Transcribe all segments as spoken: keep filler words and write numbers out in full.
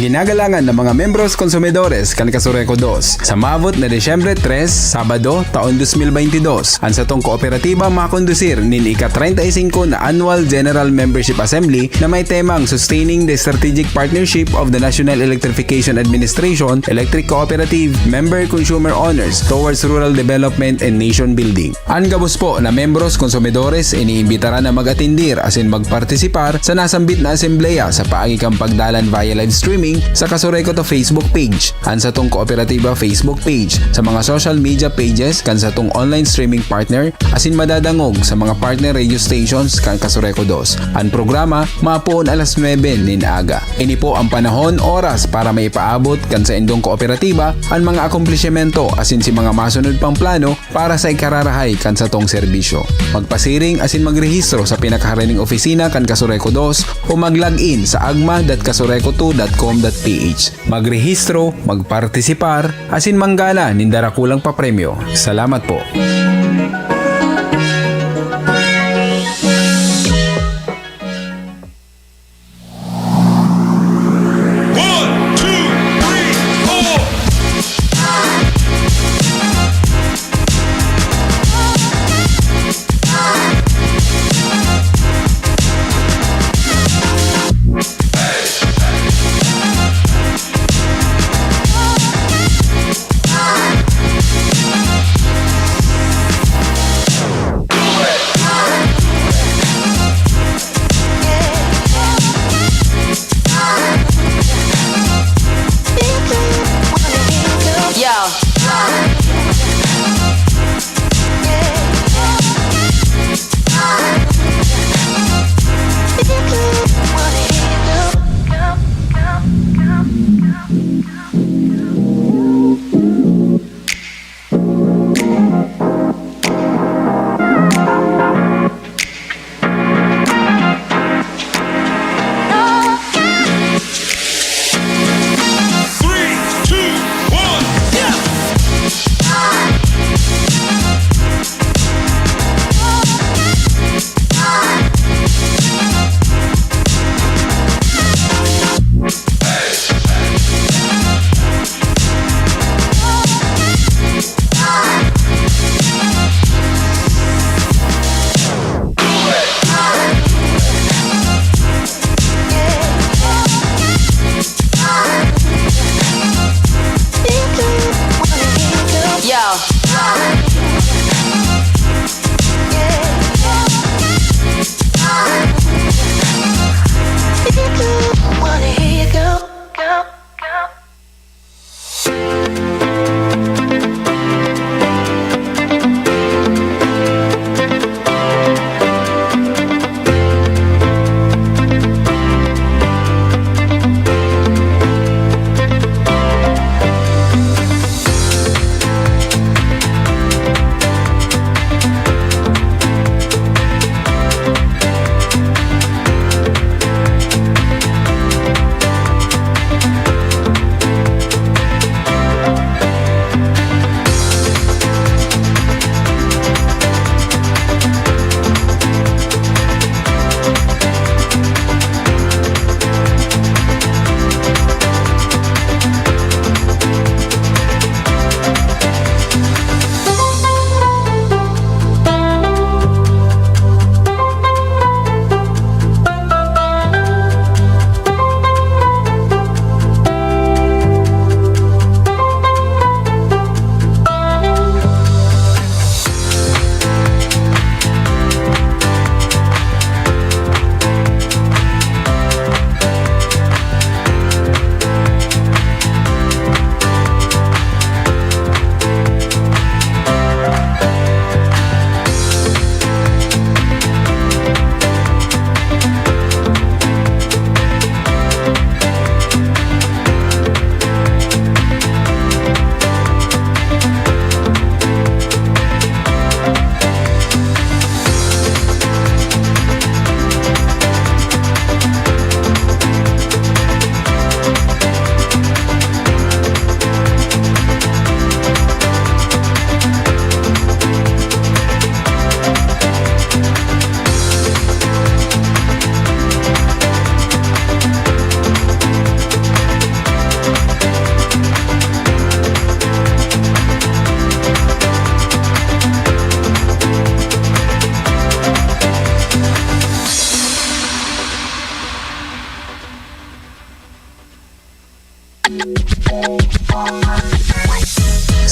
Inagalangan ng mga membros konsumidores kan Kasureco dos sa maabot na Disyembre tres, Sabado, taon dos mil baynte dos, an satong kooperatiba makondusir nin ika-treinta y cinco na Annual General Membership Assembly na may temang Sustaining the Strategic Partnership of the National Electrification Administration, Electric Cooperative, Member Consumer Owners towards Rural Development and Nation Building. An gabos po na membros konsumidores iniimbitaran na mag-atindir asin magpartisipar sa nasambit na asembleya sa paagi kan pagdalan via live streaming sa Kasureco to Facebook page, an satong kooperatiba Facebook page, sa mga social media pages kan satong online streaming partner, asin madadangog sa mga partner radio stations kan Kasureco dos. An programa mapoon alas nuebe nin aga. Ini po ang panahon, oras para maipaabot kan saindong kooperatiba an mga akomplisimento asin si mga masunod pang plano para sa ikararahay kan satong serbisyo. Magpasiring asin magrehistro sa pinakaharining opisina kan Kasureco dos o mag-log in sa agma dot kasureco two dot com dot ph. Magrehistro, magpartisipar, asin manggana nin darakulang papremyo. Salamat po.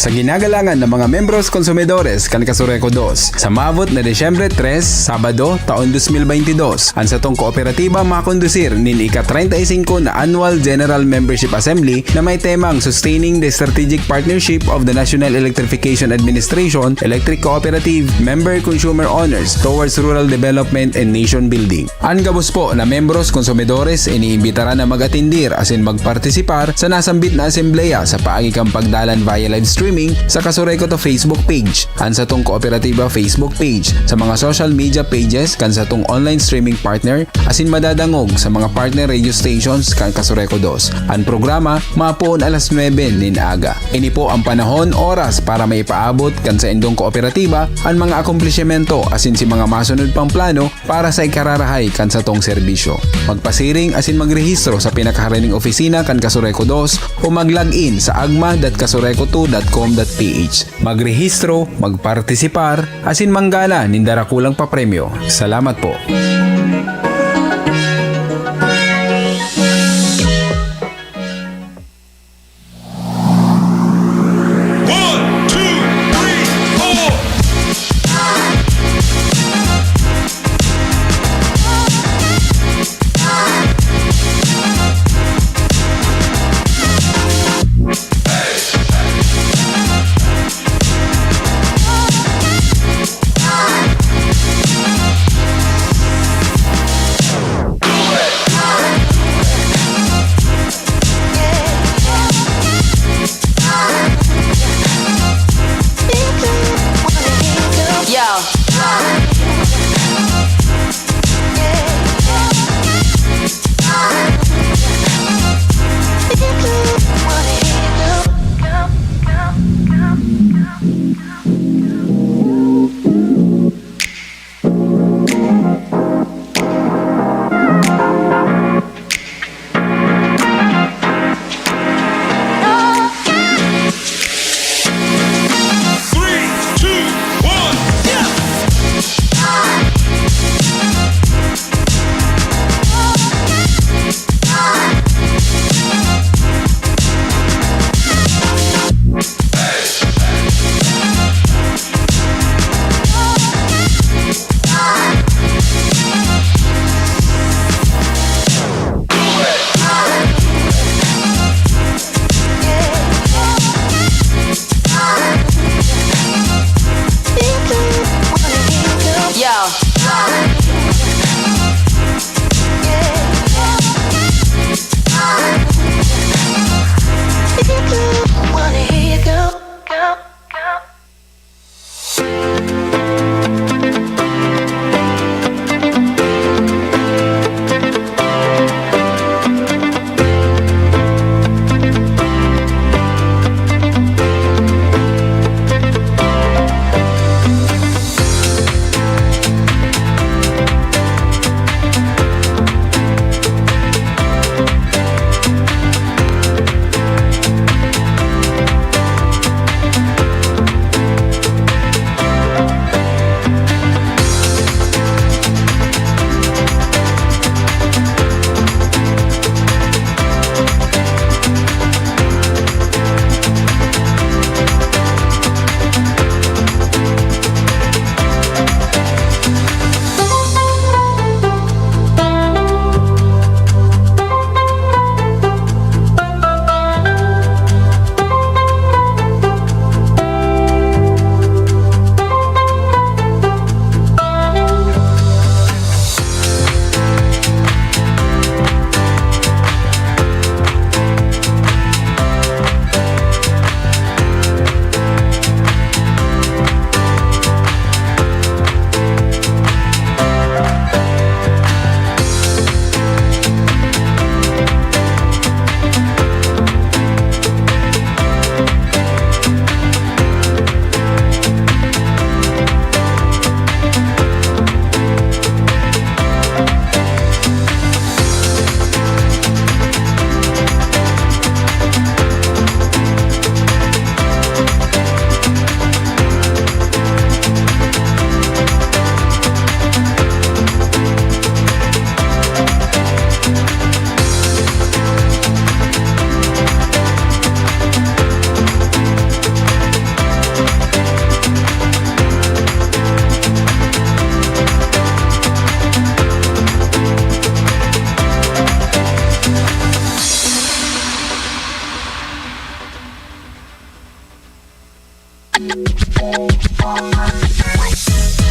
sa ginagalangan na mga membros konsumidores kan Kasureco dos. Sa maabot na Disyembre tres, Sabado, taon dos mil baynte dos, an satong kooperatiba makondusir nin ika-treinta y cinco na Annual General Membership Assembly na may temang Sustaining the Strategic Partnership of the National Electrification Administration, Electric Cooperative, Member Consumer Owners towards Rural Development and Nation Building. An gabos po na membros konsumidores iniimbitaran na mag-atindir asin magpartisipar sa nasambit na asembleya sa paagi kan pagdalan via live streaming sa Kasureco to Facebook page, an satong kooperatiba Facebook page, sa mga social media pages kan satong online streaming partner, asin madadangog sa mga partner radio stations kan Kasureco dos. An programa mapoon alas nuebe nin aga. Ini po ang panahon, oras para maipaabot kan saindong kooperatiba an mga akomplishimento asin si mga masunod pang plano para sa ikararahay kan satong serbisyo. Magpasiring asin magrehistro sa pinakaharining opisina kan Kasureco dos o mag-log in sa agma dot kasureco two dot com dot ph. Magrehistro, magpartisipar, asin manggala nin darakulang papremyo. Salamat po!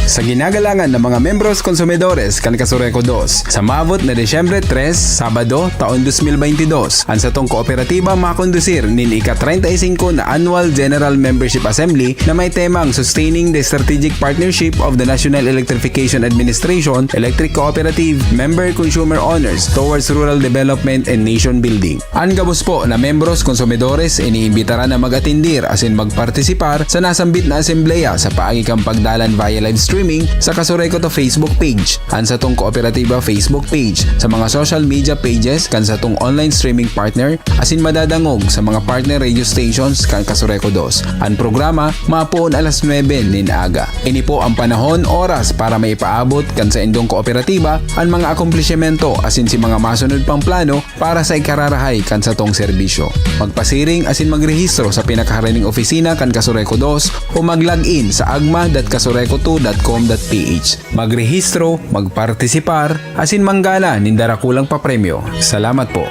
Sa ginagalangan ng mga membros konsumidores kan Kasureco dos, sa maabot na Disyembre tres, Sabado, taon dos mil baynte dos, an satong kooperatiba makondusir nin ika-treinta y cinco na Annual General Membership Assembly na may temang Sustaining the Strategic Partnership of the National Electrification Administration, Electric Cooperative, Member Consumer Owners towards Rural Development and Nation Building. An gabos po na membros konsumidores iniimbitaran na mag-atindir asin magpartisipar sa nasambit na asembleya sa paagi kan pagdalan via live streaming sa Kasureco to Facebook page, an satong kooperatiba Facebook page, sa mga social media pages kan satong online streaming partner, asin madadangog sa mga partner radio stations kan Kasureco dos. An programa mapoon alas nuebe nin aga. Ini po ang panahon, oras para maipaabot kan saindong kooperatiba an mga akomplisimento asin si mga masunod pang plano para sa ikararahay kan satong serbisyo. Magpasiring asin magrehistro sa pinakaharining opisina kan Kasureco dos o mag-log in sa agma dot kasureco two dot com dot ph. Magrehistro, magpartisipar, asin manggana nin darakulang papremyo. Salamat po.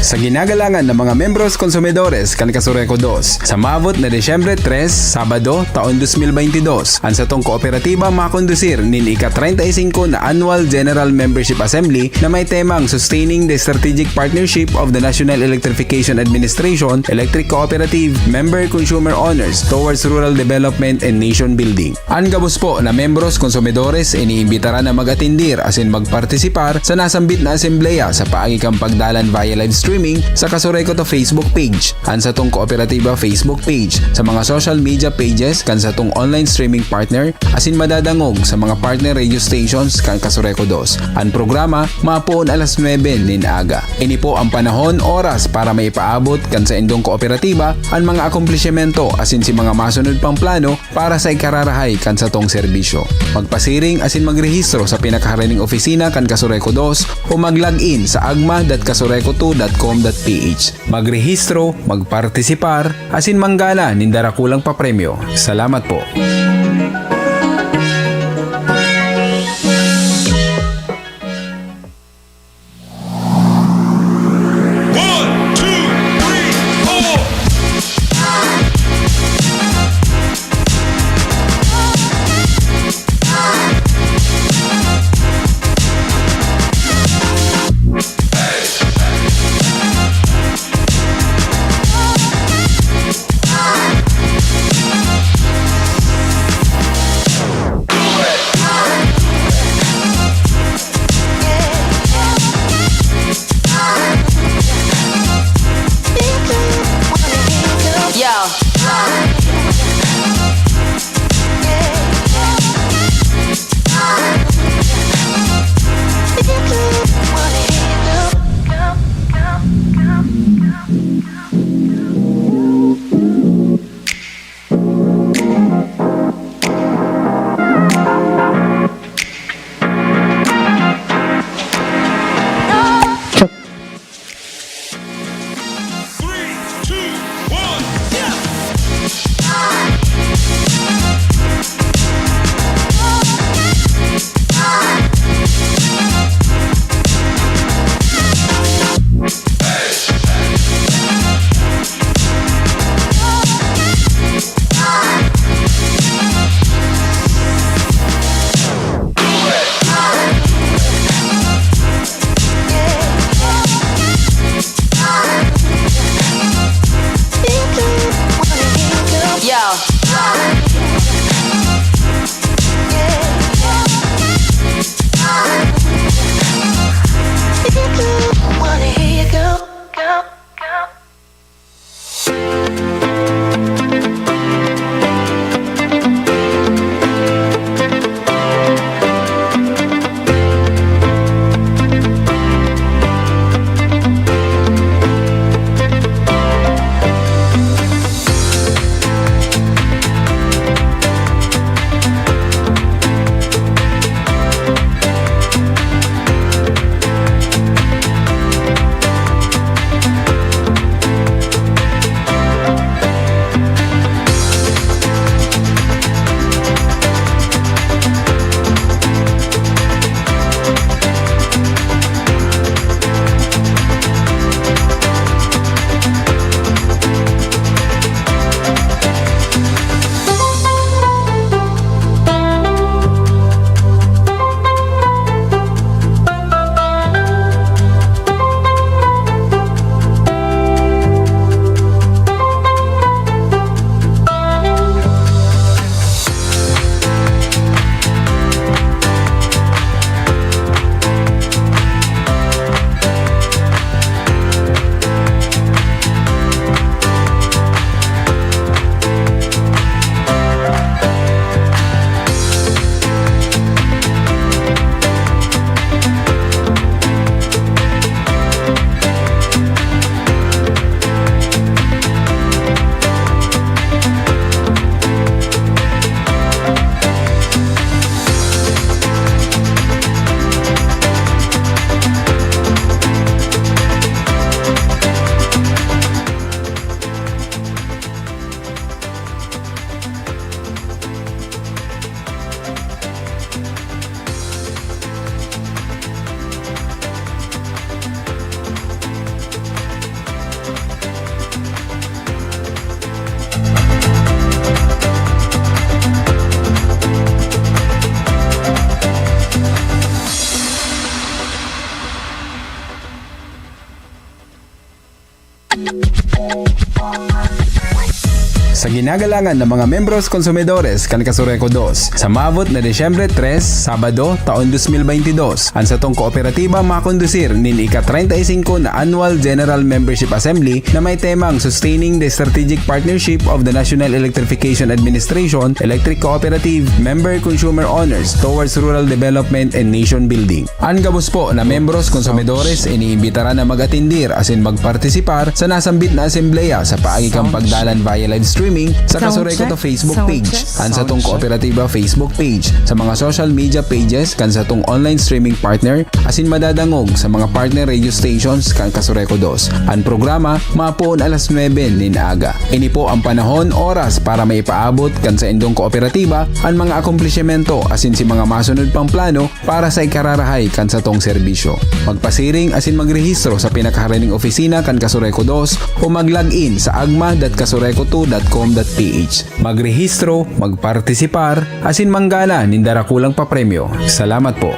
Sa ginagalangan ng mga membros konsumidores kan Kasureco dos, sa maabot na Disyembre tres, Sabado, taon dos mil baynte dos, an satong kooperatiba makondusir nin ika-treinta y cinco na Annual General Membership Assembly na may temang Sustaining the Strategic Partnership of the National Electrification Administration, Electric Cooperative, Member Consumer Owners towards Rural Development and Nation Building. An gabos po na membros konsumidores iniimbitaran na mag-atindir asin magpartisipar sa nasambit na asembleya sa paagi kan pagdalan via live streaming sa Kasureco to Facebook page, an satong kooperatiba Facebook page, sa mga social media pages kan satong online streaming partner, asin madadangog sa mga partner radio stations kan Kasureco dos. An programa mapoon alas nuebe nin aga. Ini po ang panahon, oras para maipaabot kan saindong kooperatiba an mga akomplisimento asin si mga masunod pang plano para sa ikararahay kan satong serbisyo. Magpasiring asin magrehistro sa pinakaharining opisina kan Kasureco dos o mag-log in sa agma dot kasureco two dot com dot ph. Magrehistro, magpartisipar, asin manggana nin darakulang papremyo. Salamat po. Kinagalangan na mga membros konsumidores kan Kasureco dos. Sa maabot na Disyembre tres, Sabado, taon dos mil baynte dos, an satong kooperatiba makondusir nin ika-treinta y cinco na Annual General Membership Assembly na may temang Sustaining the Strategic Partnership of the National Electrification Administration, Electric Cooperative, Member Consumer Owners towards Rural Development and Nation Building. An gabos po na membros konsumidores iniimbitaran na mag-atendir asin magpartisipar sa nasambit na asembleya sa paagi kan pagdalan via live streaming sa Kasureco to Facebook page, an satong kooperatiba Facebook page, sa mga social media pages kan satong online streaming partner, asin madadangog sa mga partner radio stations kan Kasureco dos. An programa mapoon alas nuebe nin aga. Ini po ang panahon, oras para maipaabot kan saindong kooperatiba an mga akomplishimento asin si mga masunod pang plano para sa ikararahay kan satong serbisyo. Magpasiring asin magrehistro sa pinakaharaning opisina kan Kasureco dos o mag-log in sa agma dot kasureco two dot com dot ph. Magrehistro, magpartisipar, asin manggana nin darakulang papremyo. Salamat po!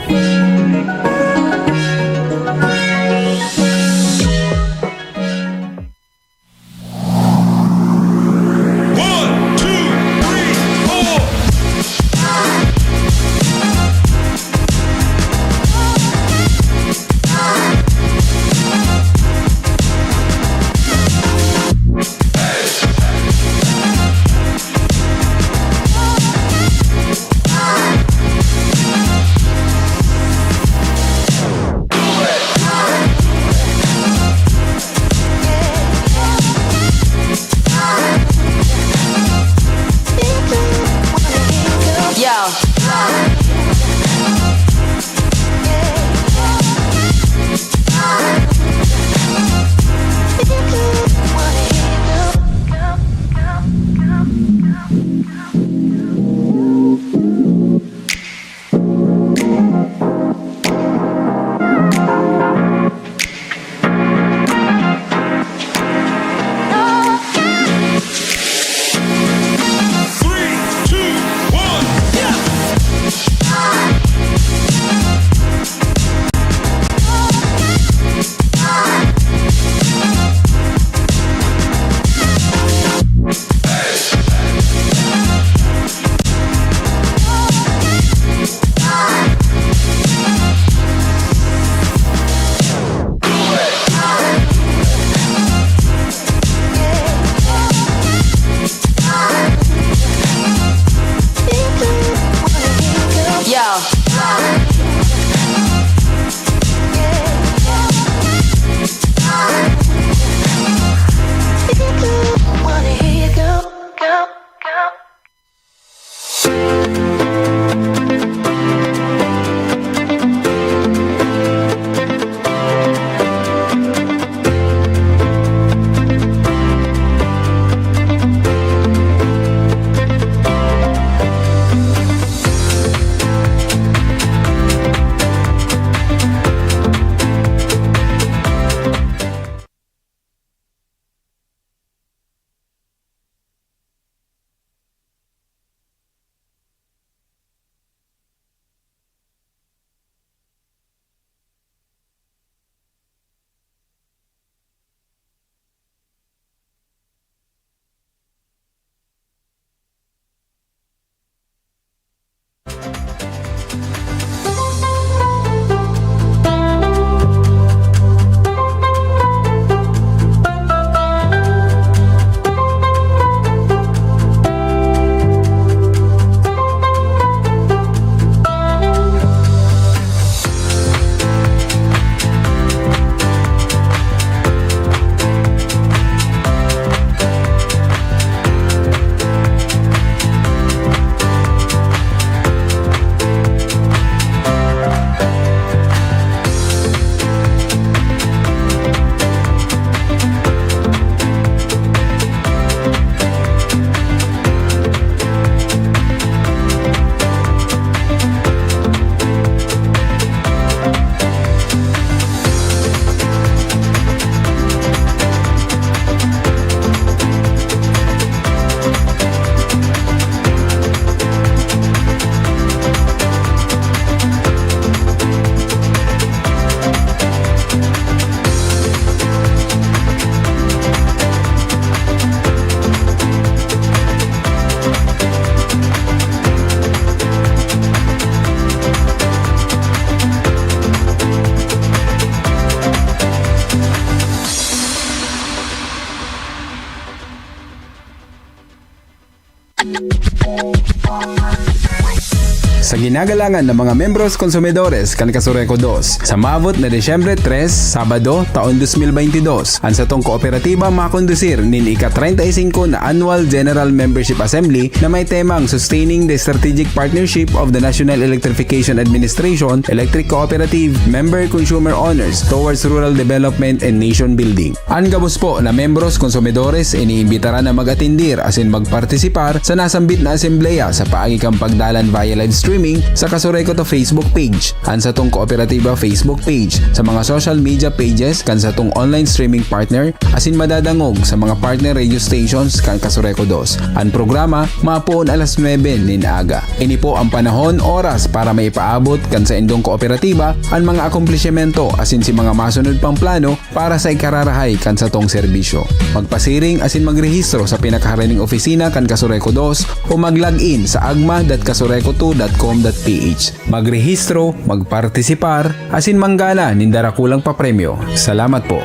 Sa ginagalangan ng mga membros konsumidores kan Kasureco dos, sa maabot na Disyembre tres, Sabado, taon dos mil baynte dos, an satong kooperatiba makondusir nin ika-treinta y cinco na Annual General Membership Assembly na may temang Sustaining the Strategic Partnership of the National Electrification Administration Electric Cooperative Member Consumer Owners Towards Rural Development and Nation Building. An gabos po na membros konsumidores iniimbitaran na mag-atindir asin magpartisipar sa nasambit na asembleya sa paagi kan pagdalan via live streaming sa Kasureco to Facebook page, an satong kooperatiba Facebook page, sa mga social media pages kan satong online streaming partner, asin madadangog sa mga partner radio stations kan Kasureco dos. An programa mapoon alas nuebe nin aga. Ini po ang panahon, oras para maipaabot kan saindong kooperatiba an mga akomplisimento asin si mga masunod pang plano para sa ikararahay kan satong serbisyo. Magpasiring asin magrehistro sa pinakaharining opisina kan Kasureco dos o mag-log in sa agma dot kasureco two dot com dot ph. Magrehistro, magpartisipar, asin manggana nin darakulang papremyo. Salamat po!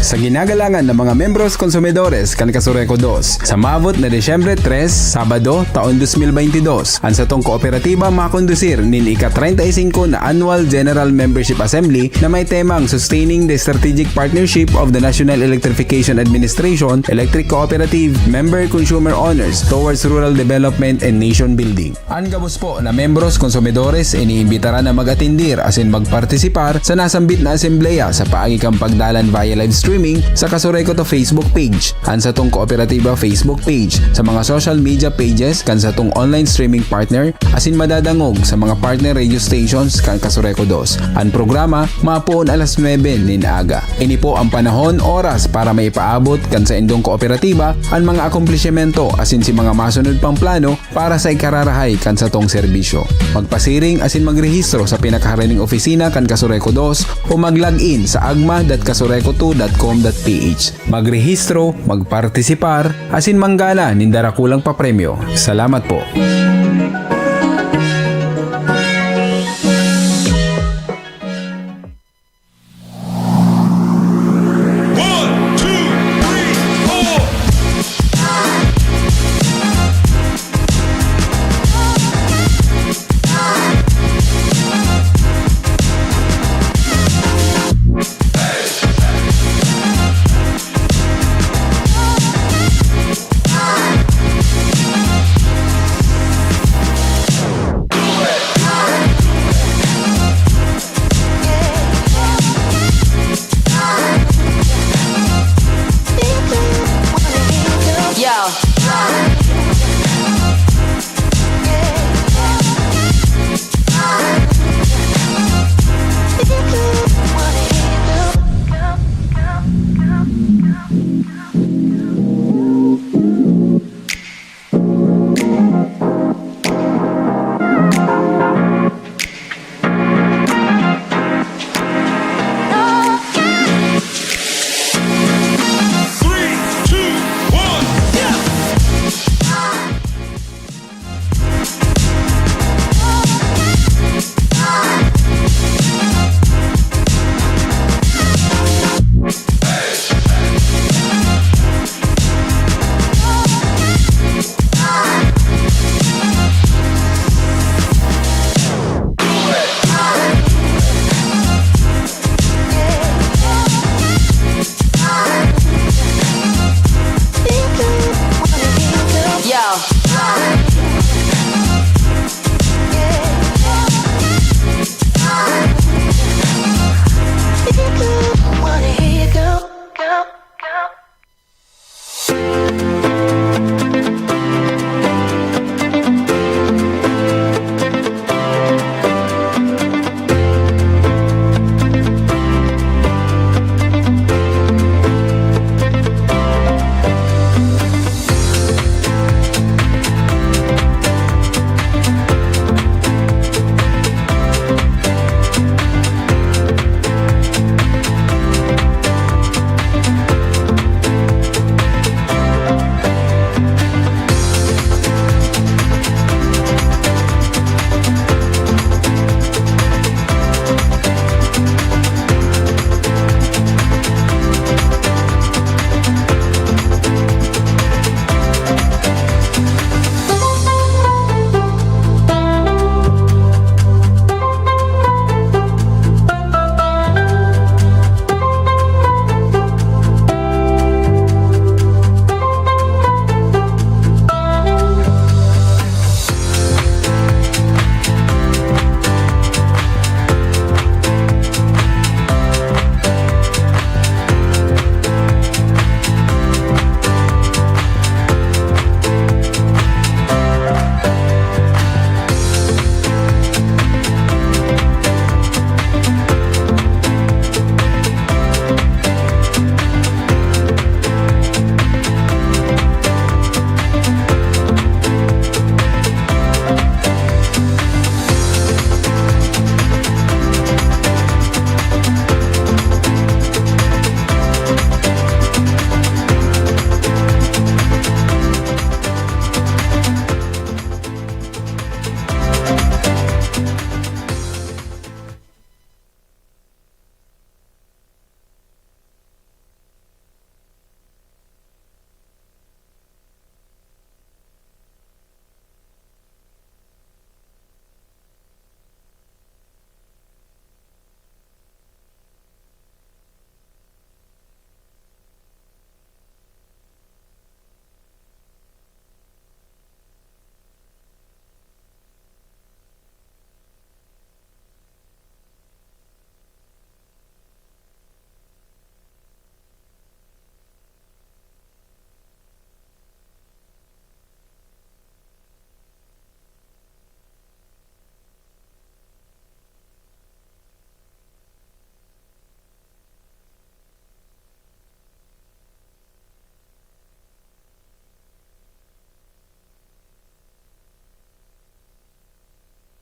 Sa ginagalangan ng mga membros konsumidores kan Kasureco dos, sa maabot na Disyembre tres, Sabado, taon dos mil baynte dos, an satong kooperatiba makondusir nin ika-treinta y cinco na Annual General Membership Assembly na may temang Sustaining the Strategic Partnership of the National Electrification Administration, Electric Cooperative, Member Consumer Owners towards Rural Development and Nation Building. An gabos po na membros, konsumidores, iniimbitaran na mag-atindir asin magpartisipar sa nasambit na asembleya sa paagi kan pagdalan via live streaming sa Kasureco to Facebook page, an satong kooperatiba Facebook page, sa mga social media pages kan satong online streaming partner, asin madadangog sa mga partner radio stations kan Kasureco dos. An programa mapoon alas nuebe nin aga. Ini po ang panahon, oras para maipaabot kan saindong kooperatiba an mga akomplisimento asin si mga masunod pang plano para sa ikararahay kan satong serbisyo. Magpasiring asin magrehistro sa pinakaharining opisina kan Kasureco dos o mag-log in sa agma dot kasureco two dot com dot ph. Magrehistro, magpartisipar, asin manggana nin darakulang papremyo. Salamat po!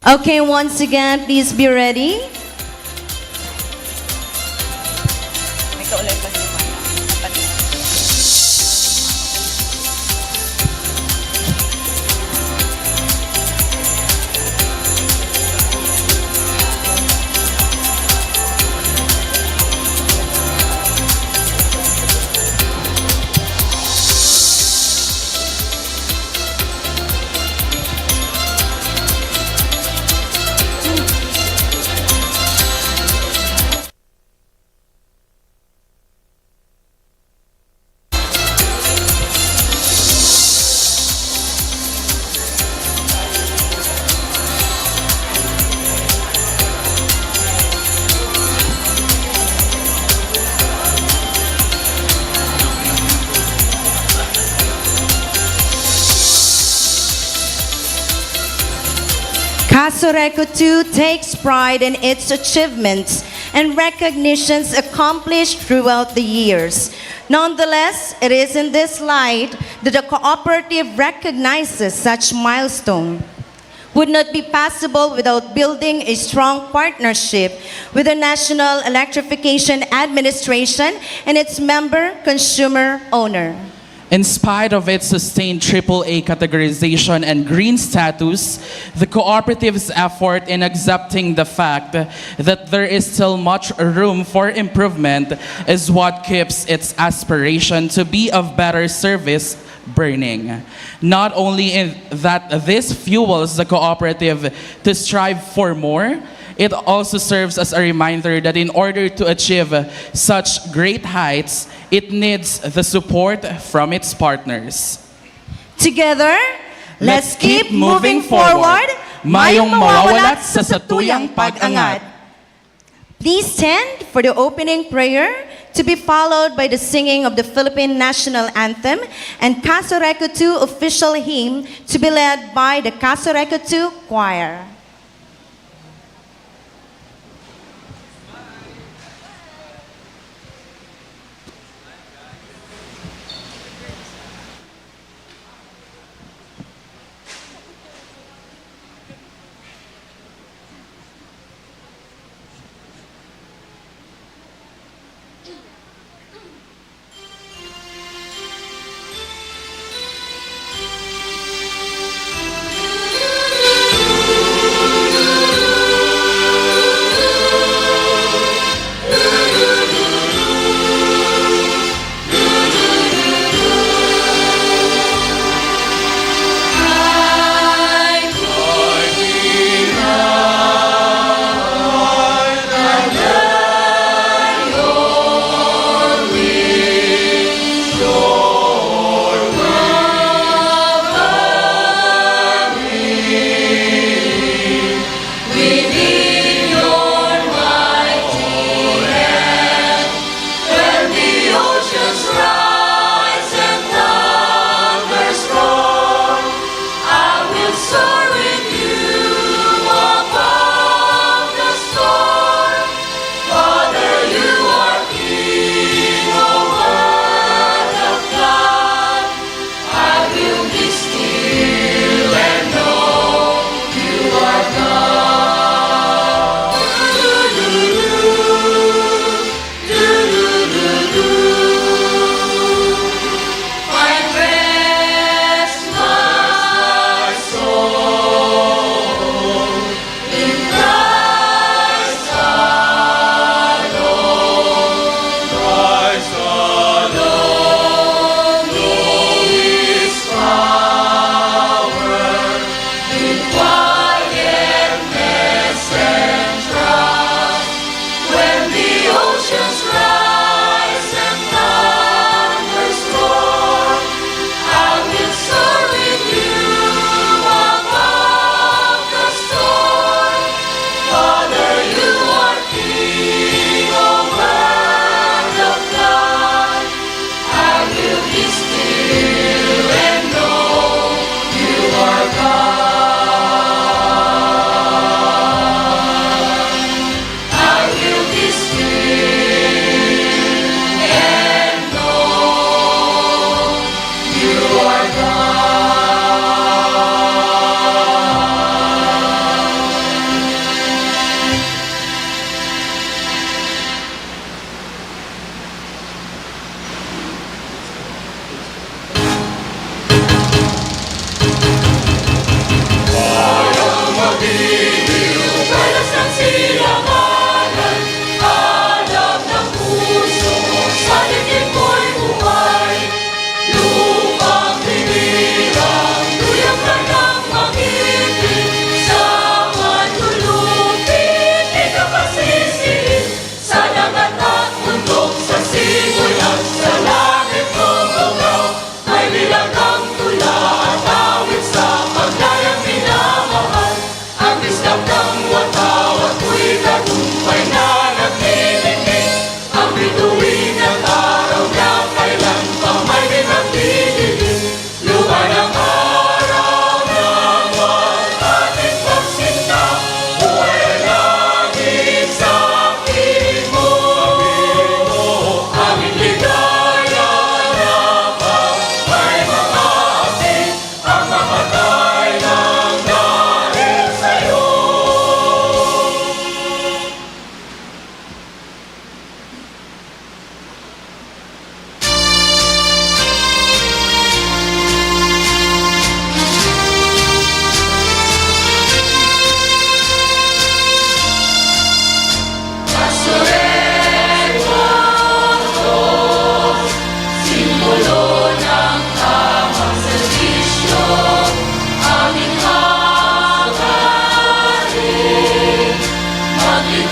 Okay, once again, please be ready. May kaulay pa si Maya. Casureco two takes pride in its achievements and recognitions accomplished throughout the years. Nonetheless, it is in this light that the cooperative recognizes such milestone would not be possible without building a strong partnership with the National Electrification Administration and its member consumer owner. In spite of its sustained triple A categorization and green status, the cooperative's effort in accepting the fact that there is still much room for improvement is what keeps its aspiration to be of better service burning. Not only in that this fuels the cooperative to strive for more, it also serves as a reminder that in order to achieve such great heights, it needs the support from its partners. Together, let's keep moving forward. Mayong mawawalat sa satuyang pag-angat. Please stand for the opening prayer, to be followed by the singing of the Philippine National Anthem and Casureco two official hymn, to be led by the Casureco two Choir.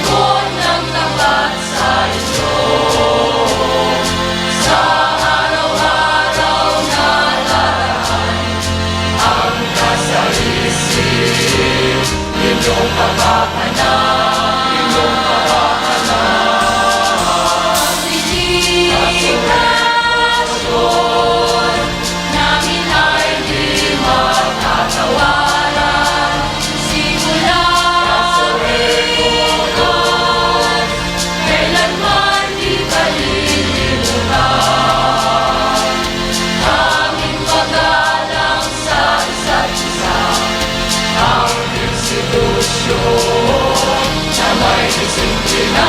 Kun nang tapat sa inyo, sa araw-araw na laraan, ang nasa isip ninyong kapakanan, ninyong kapakanan. Ang dinikasyon namin ay di matatawaran. Simula noon, kailanman di kalilimutan. Tanging paggalang sa isa't isa, ang institusyon na may disiplina.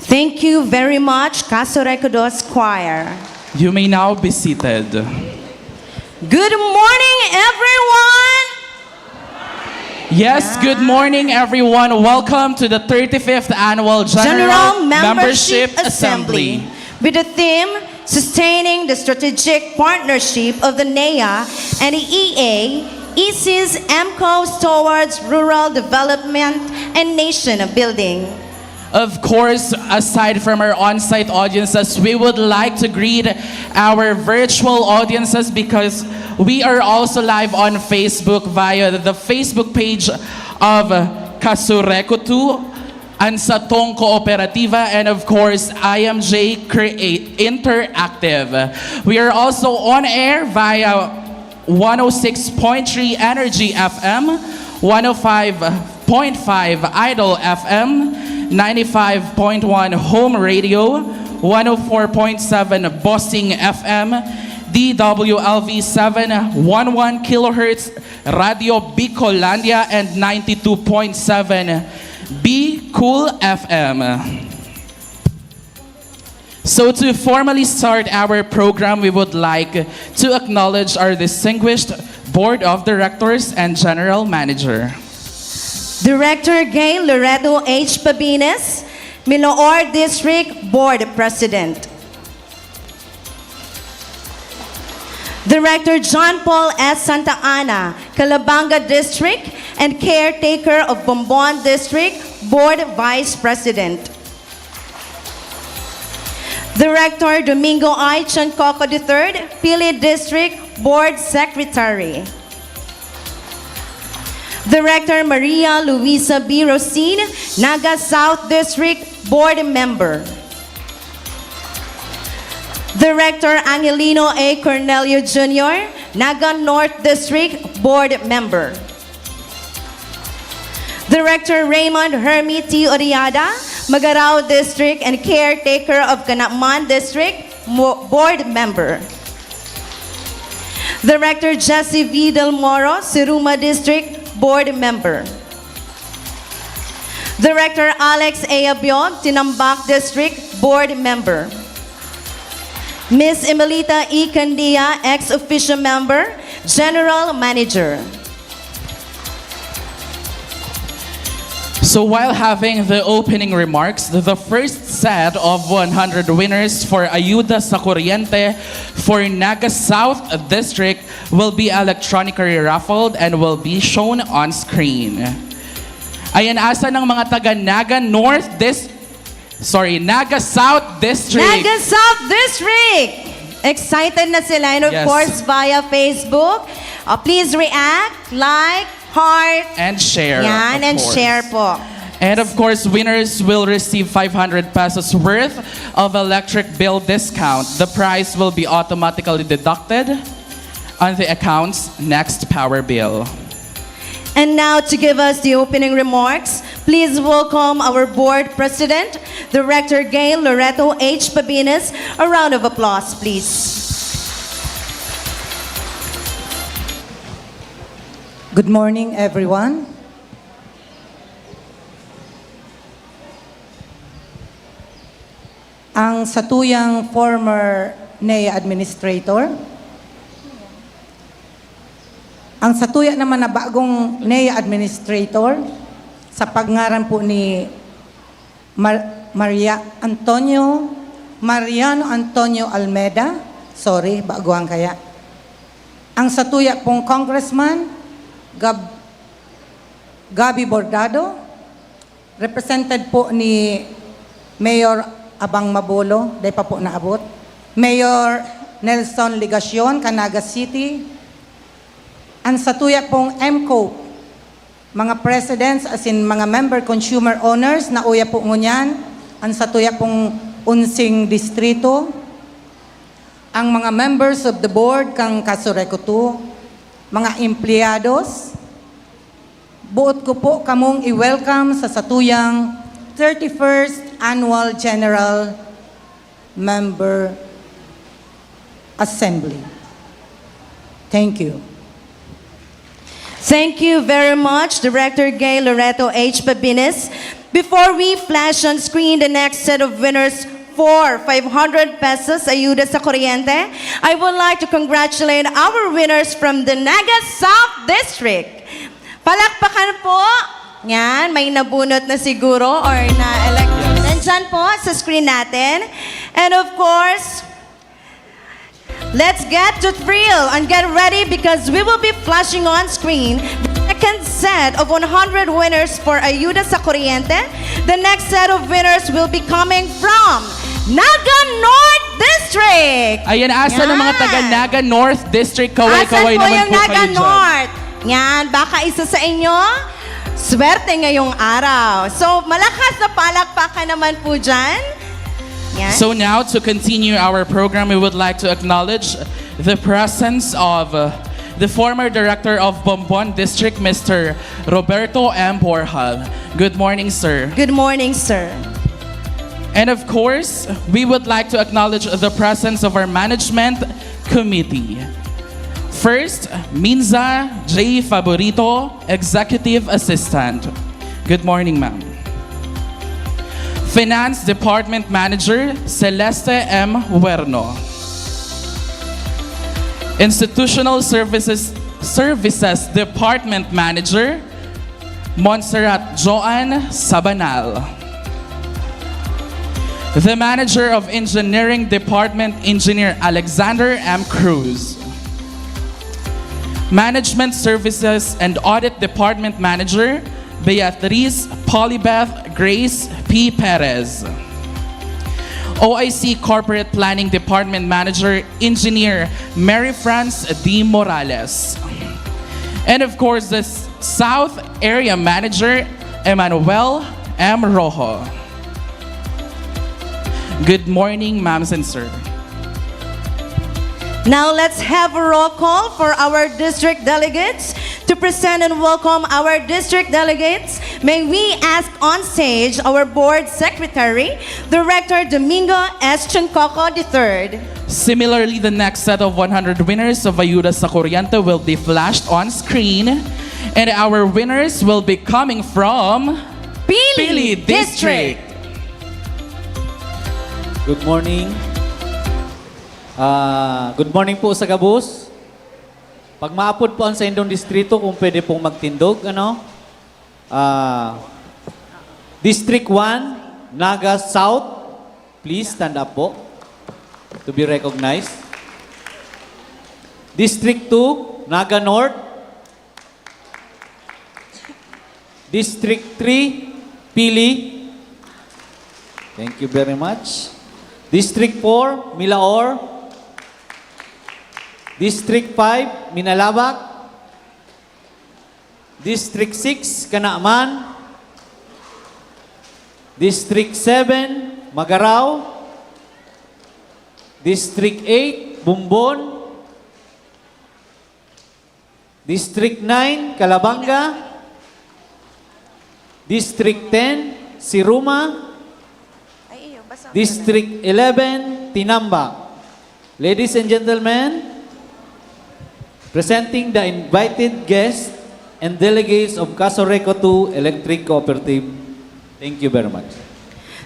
Thank you very much, Kasurekodos Choir. You may now be seated. Good morning, everyone! Yes, good morning, everyone. Welcome to the thirty-fifth Annual General General Membership Membership Assembly. Assembly. With the theme, Sustaining the Strategic Partnership of the NEA and the E A, E C's M COs towards Rural Development and Nation Building. Of course, aside from our on-site audiences, we would like to greet our virtual audiences because we are also live on Facebook via the Facebook page of Kasurekotu, Ansatong Kooperatiba, and of course, I M J Create Interactive. We are also on air via one oh six point three Energy F M, one oh five point five Idol F M, ninety-five point one Home Radio, one oh four point seven Bossing F M, D W L V seven one one kilohertz Radio Bicolandia, and ninety-two point seven B Cool F M. So to formally start our program, we would like to acknowledge our distinguished Board of Directors and General Manager. Director Gay Loreto H. Pabines, Miloor District Board President. Director John Paul S. Santa Ana, Calabanga District, and caretaker of Bombon District, Board Vice President. Director Domingo I. Chancoco the third, Pili District, Board Secretary. Director Maria Luisa B. Rosin, Naga South District, Board Member. Director Angelino A. Cornelio Junior, Naga North District, Board Member. Director Raymond Hermie T. Odiada, Magarao District and caretaker of Canaman District, mo-, Board Member. Director Jesse V. Del Moro, Siruma District, Board Member. Director Alex A. Abiog, Tinambac District, Board Member. Miss Emelita E. Candia, ex officio member, General Manager. So while having the opening remarks, the first set of one hundred winners for Ayuda sa Kuryente for Naga South District will be electronically raffled and will be shown on screen. Ayan, asa ng mga taga Naga North Dis-, sorry, Naga South District. Naga South District! Excited na sila. And of Yes. course, via Facebook. Uh, please react, like, Heart. And share, Yan, of and course. Share po. And of course, winners will receive five hundred pesos worth of electric bill discount. The price will be automatically deducted on the account's next power bill. And now, to give us the opening remarks, please welcome our board president, Director Gail Loreto H. Pabinas. A round of applause, please. Good morning, everyone. Ang satuyang former NEA administrator, ang satuya naman na bagong NEA administrator, sa pagngaran po ni Mar- Maria Antonio, Mariano Antonio Almeda, sorry, baguhan kaya. Ang satuya pong congressman, Gab- Gabby Bordado, represented po ni Mayor Abang Mabolo, dai pa po naabot. Mayor Nelson Legacion, Canaga City. Ang satuya pong MCOPE, mga presidents, as in mga member consumer owners, na uya po ngunyan, ang satuya pong unsing distrito, ang mga members of the board kang Casureco two, mga empleyados, boot ko po kamong i-welcome sa satuyang thirty-first Annual General Member Assembly. Thank you. Thank you very much, Director Gay Loreto H. Pabinas. Before we flash on screen the next set of winners for five hundred pesos ayuda sa kuryente, I would like to congratulate our winners from the Naga South District. Palakpakan po. Yan, may nabunot na siguro or na-elect. Nandyan po sa screen natin. And of course, let's get to thrill and get ready because we will be flashing on screen the second set of one hundred winners for Ayuda sa Kuryente. The next set of winners will be coming from Naga North District. Ayan, asa ng mga taga Naga North District? Kaway-kaway Asan po naman yung po Naga kayo dyan. North? Yan, baka isa sa inyo, swerte ngayong araw. So, malakas na palakpakan naman po dyan. Yan. So now, to continue our program, we would like to acknowledge the presence of uh, the former director of Bombon District, Mister Roberto M. Borja. Good morning, sir. Good morning, sir. And of course, we would like to acknowledge the presence of our management committee. First, Minza J. Favorito, Executive Assistant. Good morning, ma'am. Finance Department Manager, Celeste M. Huerno. Institutional Services, Services Department Manager, Montserrat Joan Sabanal. The Manager of Engineering Department, Engineer Alexander M. Cruz. Management Services and Audit Department Manager, Beatriz Polybeth Grace P. Perez. O I C Corporate Planning Department Manager, Engineer Mary France D. Morales. And of course, the S- South Area Manager, Emmanuel M. Rojo. Good morning, ma'ams and sir. Now let's have a roll call for our district delegates. To present and welcome our district delegates, may we ask on stage our board secretary, Director Domingo S. Chungcoco the third. Similarly, the next set of one hundred winners of Ayuda sa Kuryente will be flashed on screen, and our winners will be coming from Pili District. Good morning. Ah, good morning po sa gabos. Pag maapod po ang saindong distrito, kung pwede pong magtindog, ano? Ah, District one, Naga South, please stand up po to be recognized. District two, Naga North. District three, Pili. Thank you very much. District four, Milaor. District five, Minalabac. District six, Canaman. District seven, Magarao. District eight, Bombon. District nine, Calabanga. District ten, Siruma. Ay, iyo, basa mo na. District eleven, Tinambac. Ladies and gentlemen, presenting the invited guests and delegates of Casureco two Electric Cooperative. Thank you very much.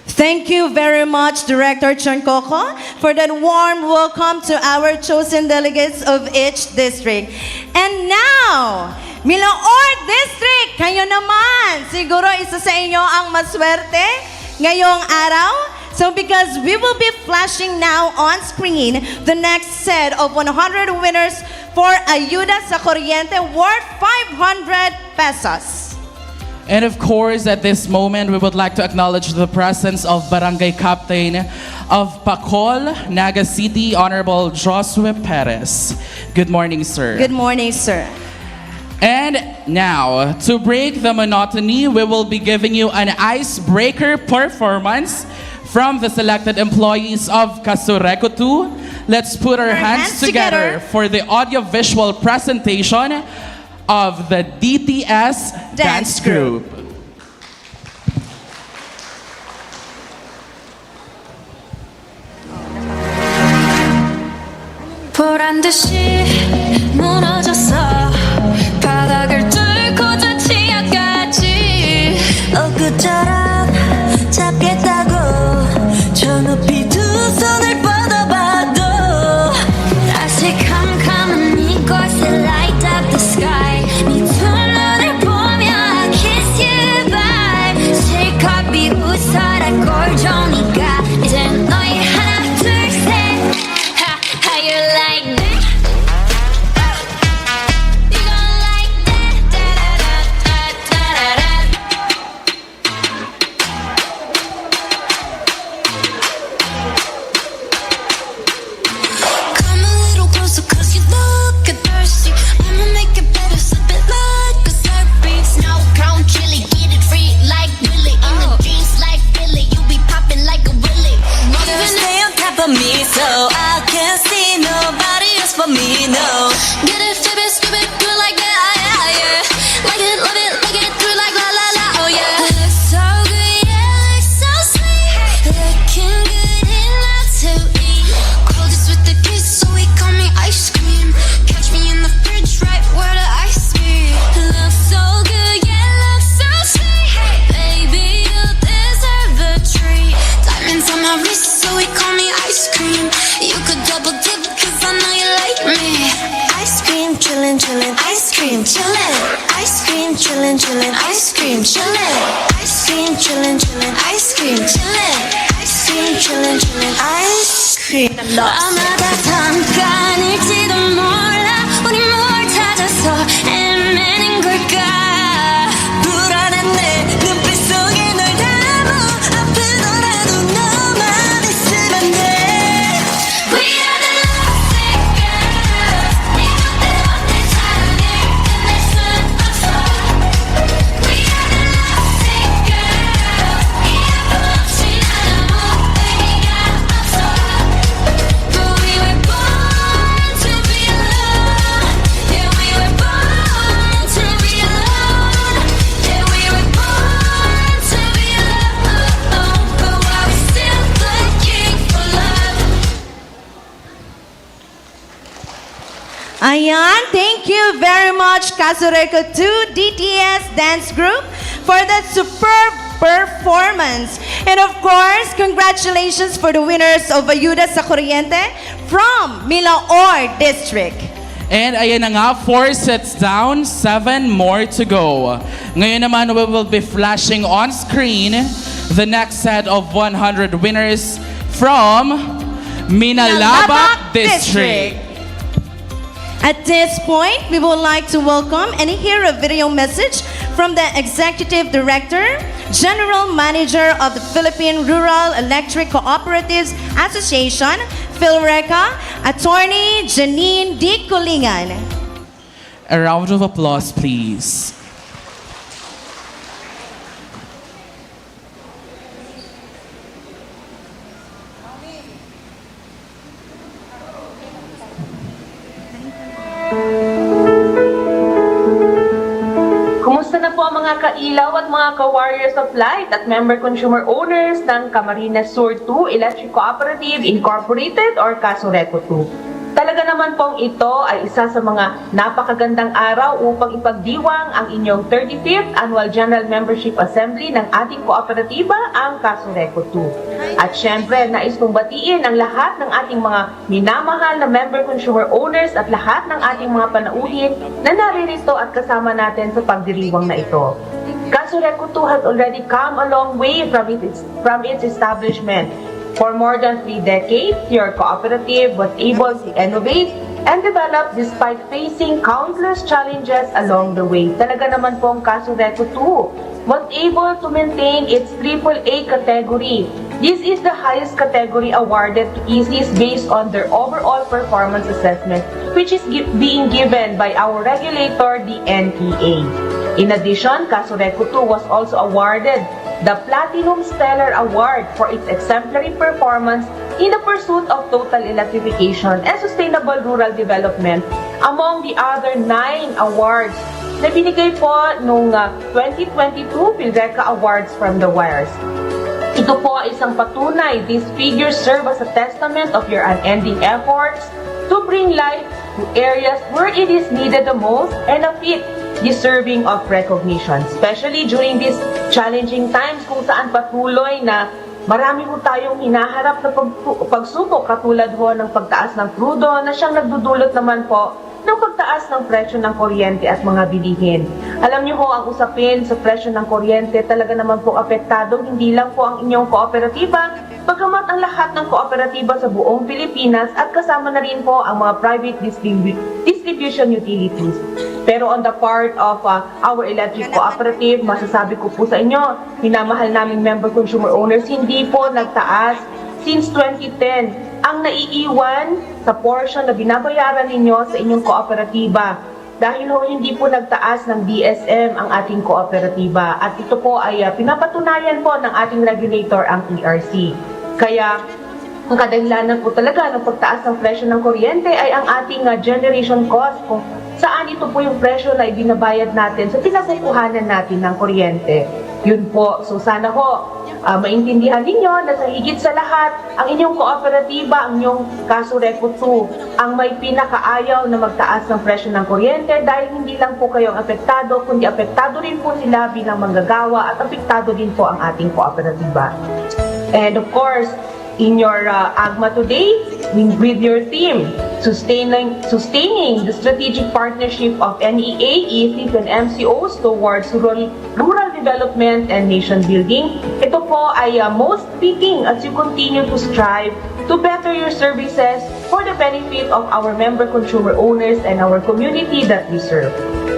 Thank you very much, Director Choncoco, for that warm welcome to our chosen delegates of each district. And now, Milaor District, kayo naman! Siguro isa sa inyo ang maswerte ngayong araw. So, because we will be flashing now on screen the next set of one hundred winners for Ayuda sa Kuryente worth five hundred pesos. And of course, at this moment, we would like to acknowledge the presence of Barangay Captain of Pacol, Naga City, Honorable Josue Perez. Good morning, sir. Good morning, sir. And now, to break the monotony, we will be giving you an icebreaker performance from the selected employees of Casureco two. Let's put our hands together for the audiovisual presentation of the D T S Dance Group. 보란 듯이 무너졌어. 바닥을 뚫고 저 지하까지. 엊그처럼 잡겠다고 저 높이 두 손을 뻗어봐도 다시 캄캄한 이곳에 light up the sky. 네 두 눈을 보며 I kiss you bye. 실컷 비웃어라 꼴 좋으니까. 이제 너의 하나 둘 셋. How you like that? You gon' like that? Da, da, da, da, da, da, da. Come a little closer 'cause you look thirsty. I'ma make it better, slip it like a slurpee. Snow cone chili, get it free like Willy. In the jeans like Billy, you be popping like a willy. Just stay on top of me so I can see nobody else but me, no. Get it, flip it, scoop it, do it like that, yeah, yeah. Like it, love it, like it, do it like la, la, la, oh yeah. Looks so good, yeah, looks so sweet. Looking good enough to eat. Coldest with the kiss, so he call me ice cream. Catch me in the fridge, right where the ice be. Looks so good, yeah, looks so sweet. Baby, you deserve a treat. Diamonds on my wrist, so he call me ice cream. You could double dip, 'cause I know you like me. Ice cream, chillin', chillin', ice cream, chillin'. Ice cream, chillin', chillin', ice cream, chillin'. Ice cream, chillin', chillin', ice cream, chillin'. Ice cream, chillin', chillin', ice cream. 아마 다 잠깐일지도 몰라. 우리 뭘 찾아서 헤매는 걸까? 불안한 내 눈빛 속에 널 담아. 아프더라도 너만 있으면 돼. We are the lovesick girls. 이것 때문에 사랑을 끝낼 순 없어. We are the lovesick girls. 이 아픔 없이 난 아무 의미가 없어. But we were born to be alone. Yeah, we were born to be alone. Yeah, we were born to be alone. But why we still looking for love? Ayan, thank you very much, Casureco two D T S Dance Group, for that superb performance. And of course, congratulations for the winners of Ayuda sa Kuryente from Milaor District. And ayan na nga, four sets down, seven more to go. Ngayon naman, we will be flashing on screen the next set of one hundred winners from Minalabac Minalabac District. District. At this point, we would like to welcome and hear a video message from the Executive Director, General Manager of the Philippine Rural Electric Cooperatives Association, PHILRECA, Attorney Janine D. Colingan. A round of applause, please. Po, mga kailaw at mga ka-warriors of light at member consumer owners ng Camarines Sur two Electric Cooperative Incorporated or Casureco two. Talaga naman pong ito ay isa sa mga napakagandang araw upang ipagdiwang ang inyong thirty-fifth Annual General Membership Assembly ng ating kooperatiba, ang Casureco two. At syempre, nais kong batiin ang lahat ng ating mga minamahal na member consumer owners at lahat ng ating mga panauhin na naririto at kasama natin sa pagdiriwang na ito. Casureco two has already come a long way from its, from its establishment. For more than three decades, your cooperative was able to innovate and develop despite facing countless challenges along the way. Talaga naman pong Casureco two was able to maintain its triple A category. This is the highest category awarded to E Cs based on their overall performance assessment, which is gi- being given by our regulator, the N E A. In addition, Casureco two was also awarded the Platinum Stellar Award for its exemplary performance in the pursuit of total electrification and sustainable rural development, among the other nine awards na binigay po nung ah, twenty twenty-two Philreca Awards from the Wires. Ito po ay isang patunay. These figures serve as a testament of your unending efforts to bring life to areas where it is needed the most and a fit deserving of recognition, especially during these challenging times kung saan patuloy na marami po tayong hinaharap na pag- pagsubok, katulad ho ng pagtaas ng krudo na siyang nagdudulot naman po ng pagtaas ng presyo ng kuryente at mga bilihin. Alam niyo ho, ang usapin sa presyo ng kuryente, talaga naman po apektado hindi lang po ang inyong kooperatiba, bagamat ang lahat ng kooperatiba sa buong Pilipinas at kasama na rin po ang mga private distribu- distribution utilities. Pero on the part of uh, our electric cooperative, masasabi ko po sa inyo, minamahal naming member consumer owners, hindi po nagtaas since twenty ten ang naiiwan sa portion na binabayaran ninyo sa inyong kooperatiba. Dahil ho hindi po nagtaas ng D S M ang ating kooperatiba at ito po ay ah, pinapatunayan po ng ating regulator, ang E R C. Kaya ang kadahilanan po talaga ng pagtaas ng presyo ng kuryente ay ang ating ah, generation cost, kung saan ito po yung presyo na ibinabayad natin sa pinagkukuhanan natin ng kuryente. Yun po. So sana ho, ah, maintindihan ninyo na sa higit sa lahat, ang inyong kooperatiba, ang inyong Casureco two, ang may pinakaayaw na magtaas ng presyo ng kuryente dahil hindi lang po kayo ang apektado, kundi apektado rin po sila bilang manggagawa at apektado din po ang ating kooperatiba. And of course, in your uh, AGMA today, with your theme, sustaining, sustaining the strategic partnership of N E A, E Cs, and M C Os towards rural, rural development and nation building, ito po ay uh, most fitting as you continue to strive to better your services for the benefit of our member consumer owners and our community that we serve.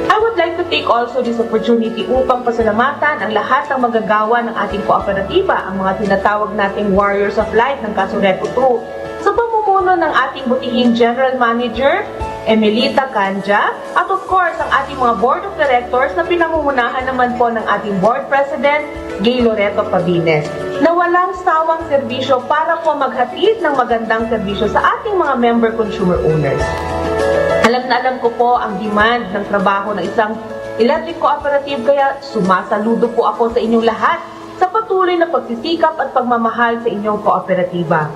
I would like to take also this opportunity upang pasalamatan ang lahat ng magagawa ng ating kooperatiba, ang mga tinatawag nating Warriors of Light ng Casureco two, sa pamumuno ng ating butihing General Manager, Emelita Canja, at of course, ang ating mga Board of Directors na pinangungunahan naman po ng ating Board President, Gay Loreto Pabines, na walang sawang serbisyo para po maghatid ng magandang serbisyo sa ating mga member consumer owners. Alam na alam ko po ang demand ng trabaho ng isang electric cooperative, kaya sumasaludo po ako sa inyong lahat sa patuloy na pagsisikap at pagmamahal sa inyong kooperatiba.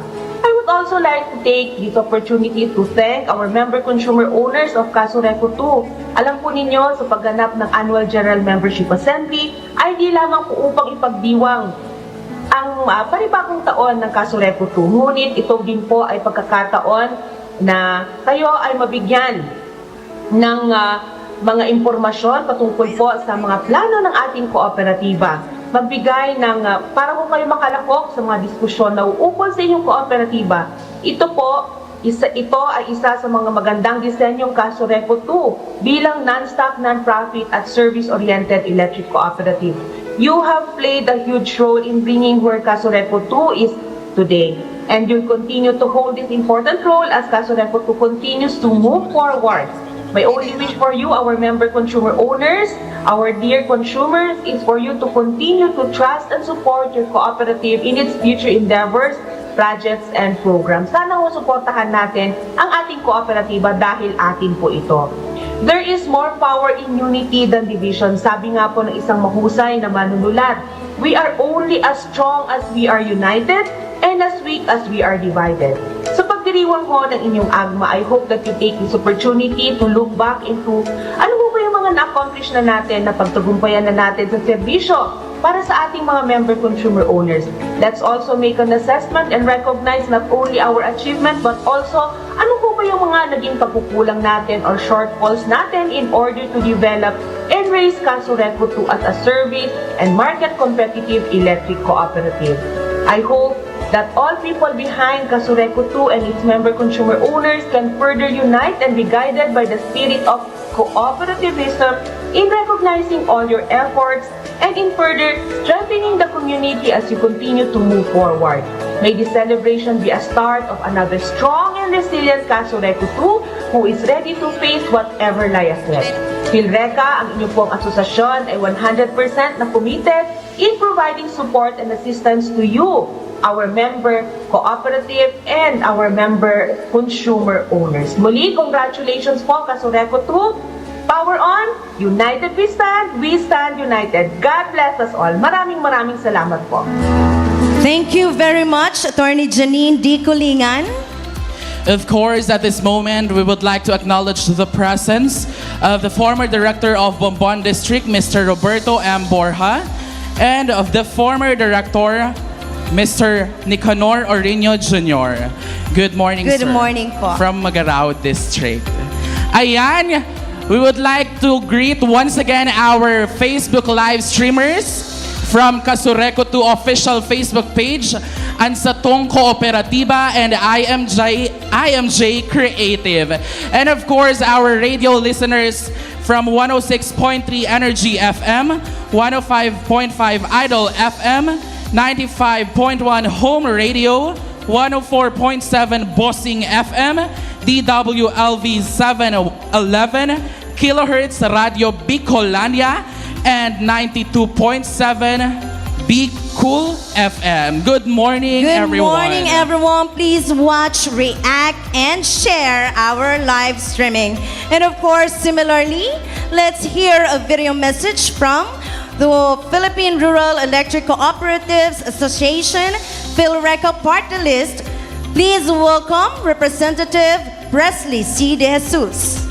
I would also like to take this opportunity to thank our member consumer owners of Casureco two. Alam po ninyo, sa pagganap ng Annual General Membership Assembly ay di lamang po upang ipagdiwang ang ah, panibagong taon ng Casureco two, ngunit ito din po ay pagkakataon na kayo ay mabigyan ng ah, mga impormasyon patungkol po sa mga plano ng ating kooperatiba. Magbigay ng ah, para po kayo makalahok sa mga diskusyon na uukol sa inyong kooperatiba. Ito po, isa, ito ay isa sa mga magandang disenyong Casureco two bilang non-stock, non-profit at service-oriented electric cooperative. You have played a huge role in bringing where Casureco two is today. And you'll continue to hold this important role as Casureco two continues to move forward. My only wish for you, our member consumer owners, our dear consumers, is for you to continue to trust and support your cooperative in its future endeavors, projects, and programs. Sana ho suportahan natin ang ating kooperatiba dahil atin po ito. There is more power in unity than division. Sabi nga po ng isang mahusay na manunulat, "We are only as strong as we are united and as weak as we are divided." Sa pagdiriwang ho ng inyong AGMA, I hope that you take this opportunity to look back into ano po ba yung mga na-accomplish na natin, na pagtagumpayan na natin sa serbisyo para sa ating mga member consumer owners. Let's also make an assessment and recognize not only our achievement but also ano po ba yung mga naging pagkukulang natin or shortfalls natin in order to develop and raise Casureco two as a service and market competitive electric cooperative. I hope that all people behind Casureco two and its member consumer owners can further unite and be guided by the spirit of cooperativism in recognizing all your efforts and in further strengthening the community as you continue to move forward. May this celebration be a start of another strong and resilient Casureco two who is ready to face whatever lies ahead. PhilReCa, ang inyo pong asosasyon ay one hundred percent na committed in providing support and assistance to you, our member cooperative, and our member consumer owners. Muli, congratulations po, Casureco two. Power on! United we stand, we stand united. God bless us all. Maraming maraming salamat po. Thank you very much, Attorney Janine D. Colingan. Of course, at this moment, we would like to acknowledge the presence of the former director of Bombon District, Mister Roberto M. Borja, and of the former director, Mister Nicanor Orino Junior. Good morning, Good sir. Morning po. From Magarao District. Ayan, we would like to greet once again our Facebook live streamers from Casureco two official Facebook page, ang Satong Kooperatiba, and I M J, I M J Creative. And of course, our radio listeners from one oh six point three Energy F M, one oh five point five Idol F M, ninety-five point one Home Radio, one oh four point seven Bossing F M, D W L V seven eleven kilohertz Radio Bicolandia, and ninety-two point seven Bicol F M. Good morning, Good everyone. Morning, everyone. Please watch, react, and share our live streaming. And of course, similarly, let's hear a video message from the Philippine Rural Electric Cooperatives Association, PhilReCa Party List. Please welcome Representative Presley C. De Jesus.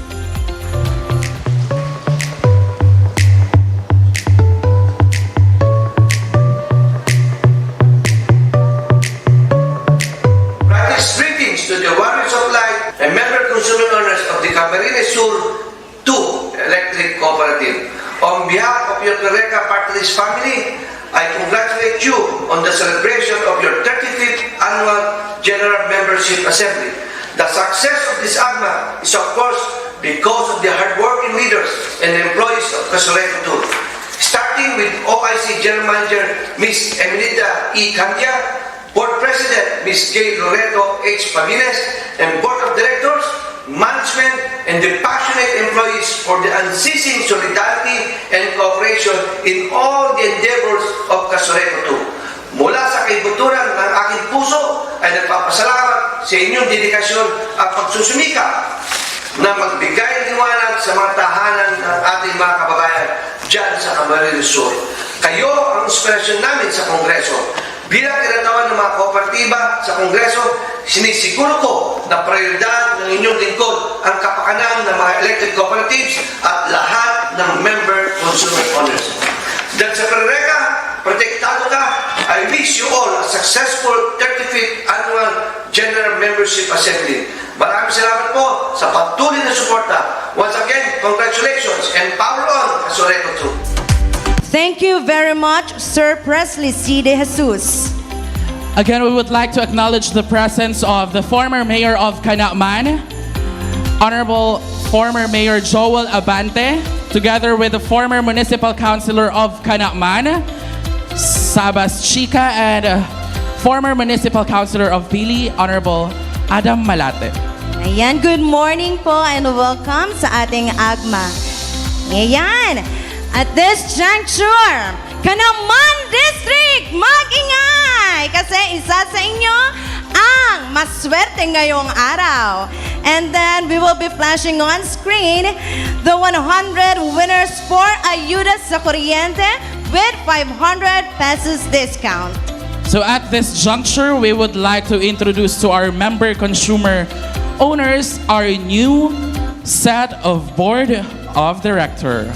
Brightest greetings to the warriors of light and member consumer owners of the Camarines Sur two Electric Cooperative. On behalf of your PhilReCa Party List family, I congratulate you on the celebration of your thirty-fifth annual General Membership Assembly. The success of this AGMA is, of course, because of the hardworking leaders and employees of Casureco two, starting with O I C General Manager Miss Emelita E. Candia, Board President Miss Gay Loreto H. Pamines, and Board of Directors, management, and the passionate employees for the unceasing solidarity and cooperation in all the endeavors of Casureco two. Mula sa kaibuturan ng aking puso ay nagpapasalamat sa inyong dedikasyon at pagsusumikap na magbigay liwanag sa mga tahanan ng ating mga kababayan dyan sa Camarines Sur. Kayo ang inspirasyon namin sa Kongreso. Bilang kinatawan ng mga kooperatiba sa Kongreso, sinisiguro ko na prioridad ng inyong lingkod ang kapakanan ng mga electric cooperatives at lahat ng member consumer owners. Dahil sa PhilReCa, protektado ka, I wish you all a successful thirty-fifth Annual General Membership Assembly. Maraming salamat po sa patuloy na suporta. Once again, congratulations and power on, Casureco two. Thank you very much, Sir Presley C. De Jesus. Again, we would like to acknowledge the presence of the former mayor of Canaman, Honorable former Mayor Joel Abante, together with the former municipal councilor of Canaman, Sabas Chica, and uh, former municipal councilor of Pili, Honorable Adam Malate. Ayan, good morning po and welcome sa ating AGMA. Ayan, at this juncture, Canaman District, mag-ingay! Kasi isa sa inyo ang maswerte ngayong araw. And then we will be flashing on screen the one hundred winners for Ayuda sa Kuryente with five hundred pesos discount. So at this juncture, we would like to introduce to our member consumer owners our new set of board of director.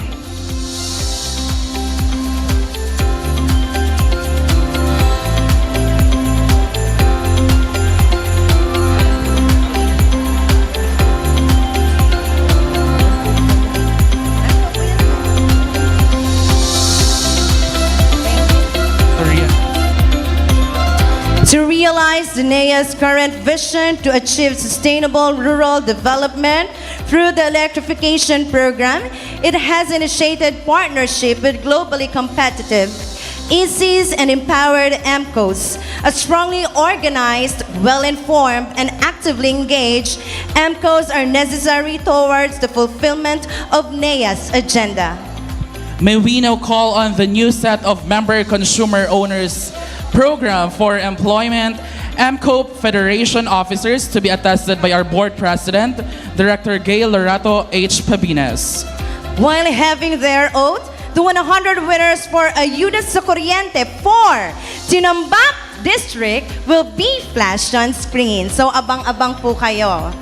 To realize the NEA's current vision to achieve sustainable rural development through the electrification program, it has initiated partnership with globally competitive E Cs and empowered EMCOs. A strongly organized, well-informed, and actively engaged EMCOs are necessary towards the fulfillment of NEA's agenda. May we now call on the new set of member consumer owners program for employment, EMCO Federation officers to be attested by our board president, Director Gail Lorato H. Pabines. While having their oath, the one hundred winners for Ayuda sa Kuryente for Tinambac District will be flashed on screen. So, abang-abang po kayo.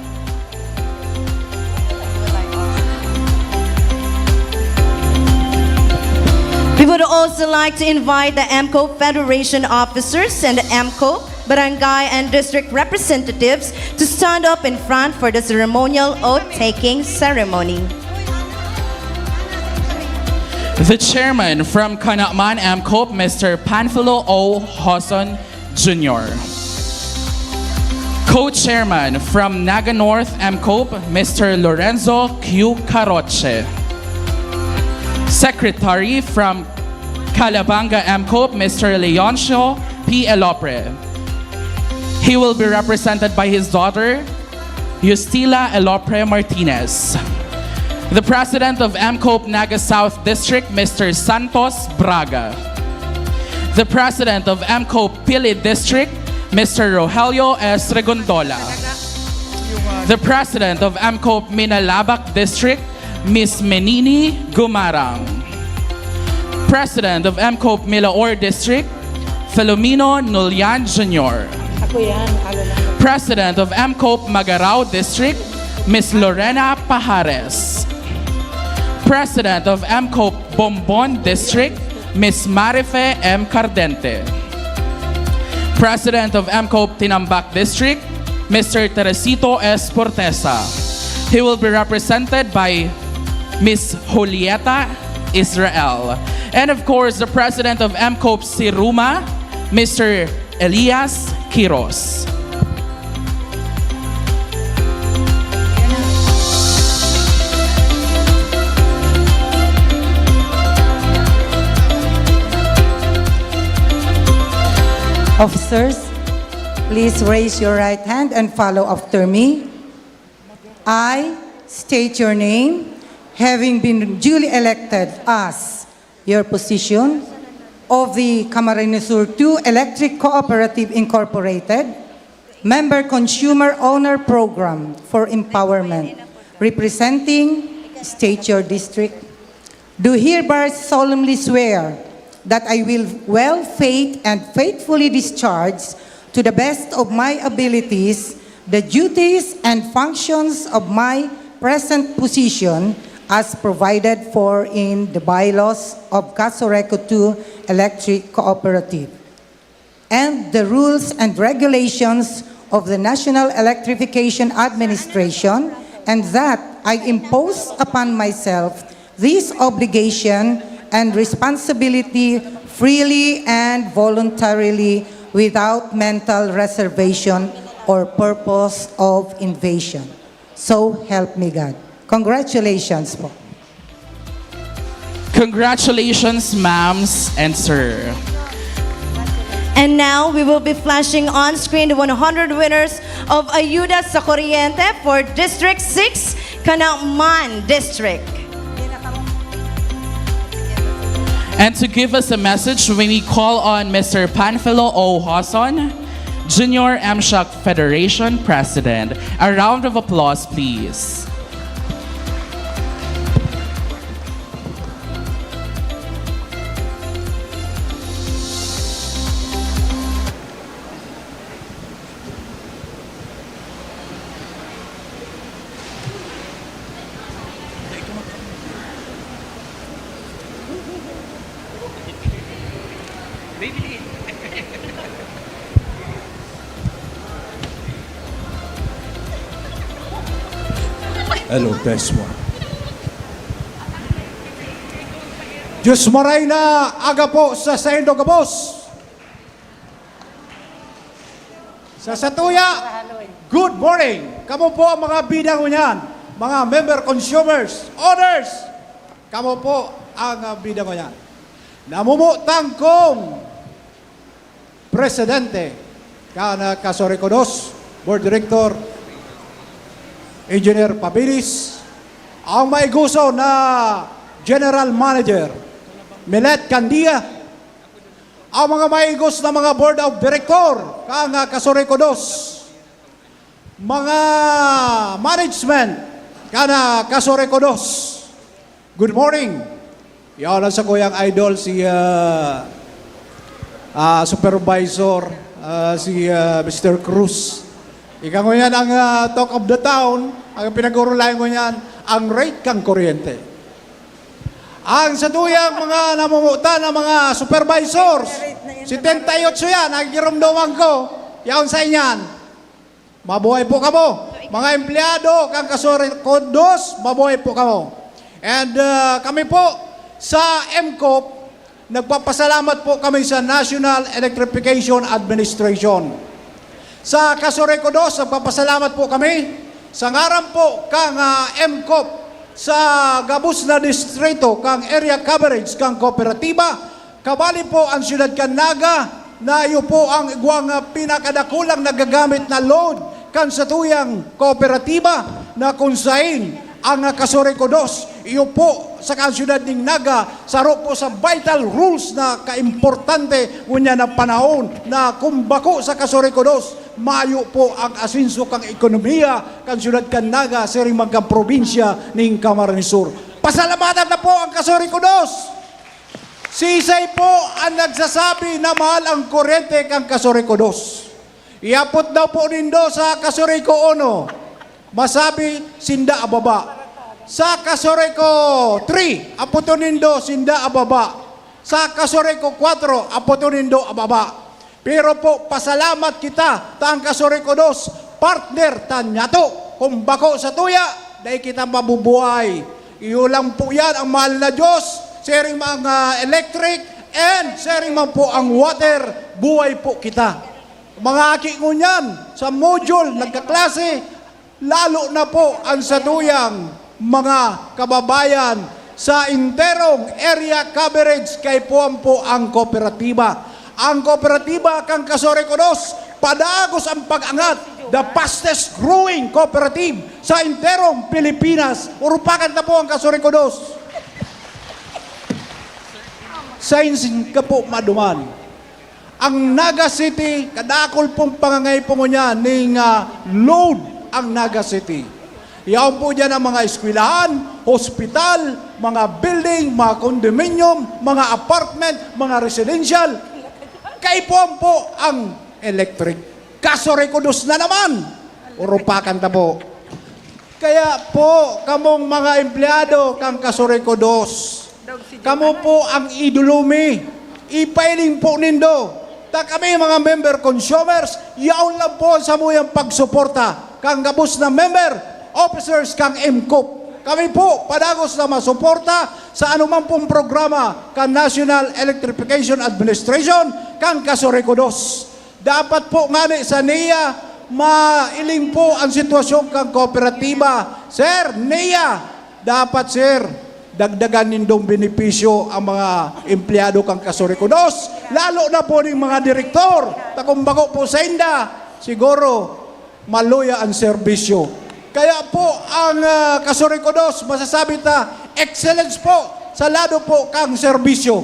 We would also like to invite the EMCO Federation officers and the EMCO barangay and district representatives to stand up in front for the ceremonial oath-taking ceremony. The chairman from Canacman EMCO, Mister Panfilo O. Hoson Junior Co-chairman from Naga North EMCO, Mister Lorenzo Q. Caroche. Secretary from Calabanga EMCO, Mister Leoncio P. Elopre. He will be represented by his daughter, Justila Elopre Martinez. The president of EMCO Naga South District, Mister Santos Braga. The president of EMCO Pili District, Mister Rogelio S. Regondola. The president of EMCO Minalabac District, Miss Menini Gumarang. President of EMCO Milaor District, Filomeno Nulian Junior Ako yan, ako lang. President of EMCO Magarao District, Miss Lorena Pajares. President of EMCO Bombon District, Miss Marife M. Cardente. President of EMCO Tinambac District, Mister Teresito S. Portesa. He will be represented by Miss Julieta Israel. And of course, the president of EMCO Siruma, Mister Elias Quiros. Officers, please raise your right hand and follow after me. I state your name, having been duly elected as your position of the Camarines Sur two Electric Cooperative Incorporated, Member Consumer Owner Program for Empowerment, representing state your district. Do hereby solemnly swear that I will well faith and faithfully discharge to the best of my abilities the duties and functions of my present position as provided for in the bylaws of Casureco two Electric Cooperative and the rules and regulations of the National Electrification Administration, and that I impose upon myself this obligation and responsibility freely and voluntarily without mental reservation or purpose of evasion. So help me God. Congratulations po. Congratulations, ma'ams and sir. And now, we will be flashing on screen the one hundred winners of Ayuda sa Kuryente for District six, Canacman District. And to give us a message, we call on Mister Panfilo O. Hoson, Junior M Shock Federation President. A round of applause, please. Hello, test one. Diyos maray na aga po sa saindo gabos. Sa satuya, good morning. Kamo po ang mga bida ngunyan, mga member, consumers, owners. Kamo po ang, ah, bida ngunyan. Namumutang kong presidente, kan, ah, Kasoreko Dos, Board Director, Engineer Pabilis, ang maiguso na General Manager, Milet Candia, ang mga maigos na mga Board of Director, kan, ah, Kasoreko Dos, mga management, kan, ah, Kasoreko Dos. Good morning. Yaon ang sakuyang idol, si, ah, ah, Supervisor, ah, si, ah, Mister Cruz. Ika ngunyan ang, ah, talk of the town, ang pinag-uurulayan ngunyan, ang rate kan kuryente. Ang satuyang mga namumutan na mga supervisors, setenta y ocho yan, nagirumduman ko, yaon sa inyan. Mabuhay po kamo. Mga empleyado kan Kasoreko Dos, mabuhay po kamo. And, ah, kami po sa M C O P, nagpapasalamat po kami sa National Electrification Administration. Sa Kasoreko Dos, nagpapasalamat po kami sa ngaran po kan, ah, M C O P sa gabos na distrito kan area coverage kan kooperatiba. Kabali po ang siyudad kan Naga na iyo po ang igwang, ah, pinakadakulang nagagamit na load kan satuyang kooperatiba na kun sain ang, ah, Kasoreko Dos, iyo po sa kan siyudad ning Naga, saro po sa vital roles na kaimportante ngunyan na panahon na kun bako sa Kasoreko Dos, mayo po ang asenso kan ekonomiya kan siyudad kan Naga, siring man kan probinsya ning Camarines Sur. Pasalamatan na po ang Kasoreko Dos! Sisay po ang nagsasabi na mahal ang kuryente kan Kasoreko Dos? Iapot daw po nindo sa Kasoreko Uno, masabi sinda ababa. Sa Kasoreko Three, apoton nindo sinda ababa. Sa Kasoreko Kwatro, apoton nindo ababa. Pero po, pasalamat kita ta ang Kasoreko Dos, partner ta niyato. Kung bako satuya, dai kita mabubuhay. Iyo lang po yan ang mahal na Diyos, siring man ang electric, and siring man po ang water, buhay po kita. Mga aki ngunyan, sa module, nagkaklase, lalo na po ang satuyang mga kababayan sa enterong area coverage kaipuhan po ang kooperatiba. Ang kooperatiba kan Kasoreko Dos, padagos ang pag-angat, the fastest growing cooperative sa enterong Pilipinas. Urupakan ta po ang Kasoreko Dos. Sainsin ka po maduman. Ang Naga City, kadakul pong pangangaipo ngunyan ning, ah, load ang Naga City. Yaon po dyan ang mga eskwelahan, hospital, mga building, mga condominium, mga apartment, mga residential. Kaipuhan po ang electric. Kasoreko Dos na naman. Urupakan ta po. Kaya po, kamong mga empleyado kan Kasoreko Dos, kamo po ang idolo mi. Ipailing po nindo. Ta kami, mga member consumers, yaon lang po ang samuyang pagsuporta kan gabos na member, officers kan M C O P. Kami po, padagos na masuporta sa anuman pong programa kan National Electrification Administration, kan Kasoreko Dos. Dapat po ngani sa NEA, mailing po ang sitwasyon kan kooperatiba. Sir, NEA, dapat, sir, dagdagan nindong benepisyo ang mga empleyado kan Kasoreko Dos, lalo na po ning mga direktor. Ta kung bako po sainda, siguro maluya ang serbisyo. Kaya po ang, ah, Kasoreko Dos, masasabi ta, excellence po sa lado po kang serbisyo.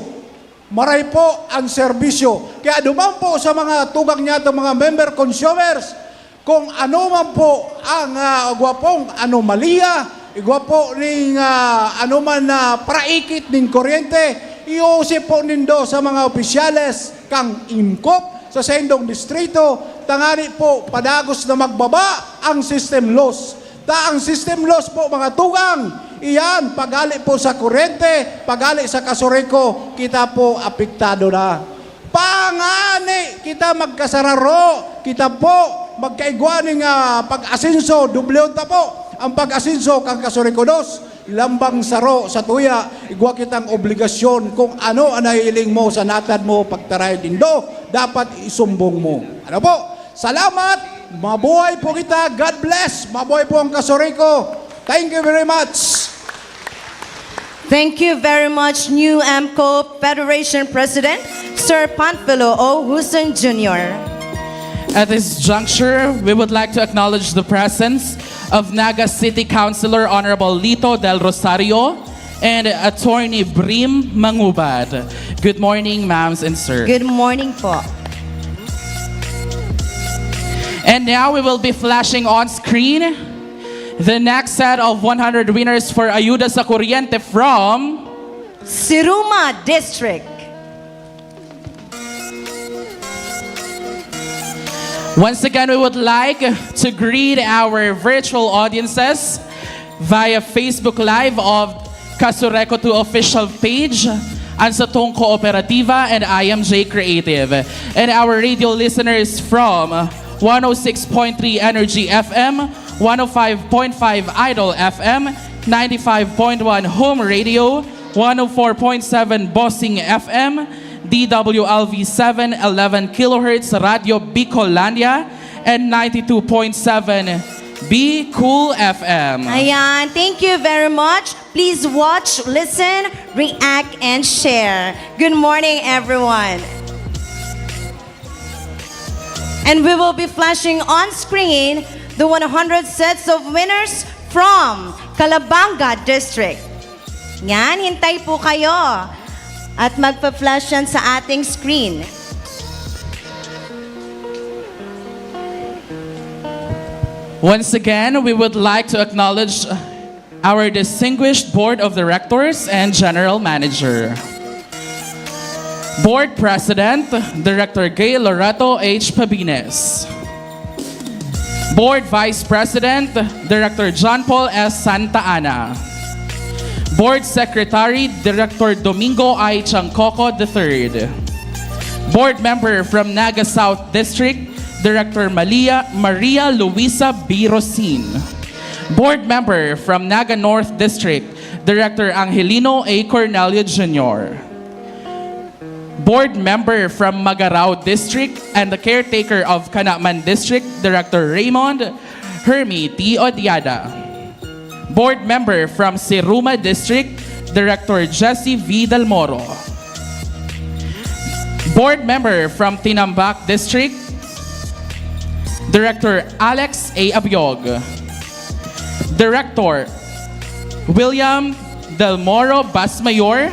Maray po ang serbisyo. Kaya duman po sa mga tugang niya, itong mga member consumers, kung ano man po ang, ah, igwa pong anomalya, igwa po ning, ah, anoman na paraikit ning kuryente, iusip po nindo sa mga opisyales kang imcop sa saindong distrito, tangani po padagos na magbaba ang system loss. Ta ang system loss po, mga tugang, iyan, paghali po sa kuryente, paghali sa Casureco, kita po apektado na. Pangani kita magkasararo, kita po magkaigwa ning, ah, pag-asenso, dublehon ta po ang pag-asenso kan Casureco dos. Lambang saro sa tuya, igwa kitang obligasyon. Kung ano ang nahiling mo sa natad mo, pagtaray nindo, dapat isumbong mo. Ano po? Salamat! Mabuhay po kita! God bless! Mabuhay po ang Casureco! Thank you very much! Thank you very much, new amcop Federation President, Sir Panfilo O. Huson Junior. At this juncture, we would like to acknowledge the presence of Naga City Councilor Honorable Lito Del Rosario and Attorney Brim Mangubad. Good morning, ma'ams and sir. Good morning po. And now we will be flashing on screen the next set of one hundred winners for Ayuda sa Kuryente from Siruma District. Once again, we would like to greet our virtual audiences via Facebook Live of Casureco two official page, Ang Satong Kooperatiba, and I M J Creative, and our radio listeners from one oh six point three Energy F M, one oh five point five Idol F M, ninety-five point one Home Radio, one oh four point seven Bossing F M, D W L V seven eleven kilohertz Radyo Bicolandia, and ninety-two point seven B Cool F M. Ayan, thank you very much. Please watch, listen, react, and share. Good morning, everyone. And we will be flashing on screen the one hundred sets of winners from Calabanga District. Yan, hintay po kayo. At magpa-flash yan sa ating screen. Once again, we would like to acknowledge our distinguished Board of Directors and General Manager. Board President, Director Gay Loreto H. Pabines. Board Vice President, Director John Paul S. Santa Ana. Board Secretary, Director Domingo I. Chancoco the third. Board Member from Naga South District, Director Malia, Maria Luisa B. Rosin. Board Member from Naga North District, Director Angelino A. Cornelio Junior Board Member from Magarao District and the caretaker of Canaman District, Director Raymond Hermie T. Odiada. Board Member from Siruma District, Director Jesse V. Del Moro. Board Member from Tinambac District, Director Alex A. Abiog. Director William Del Moro Basmayor,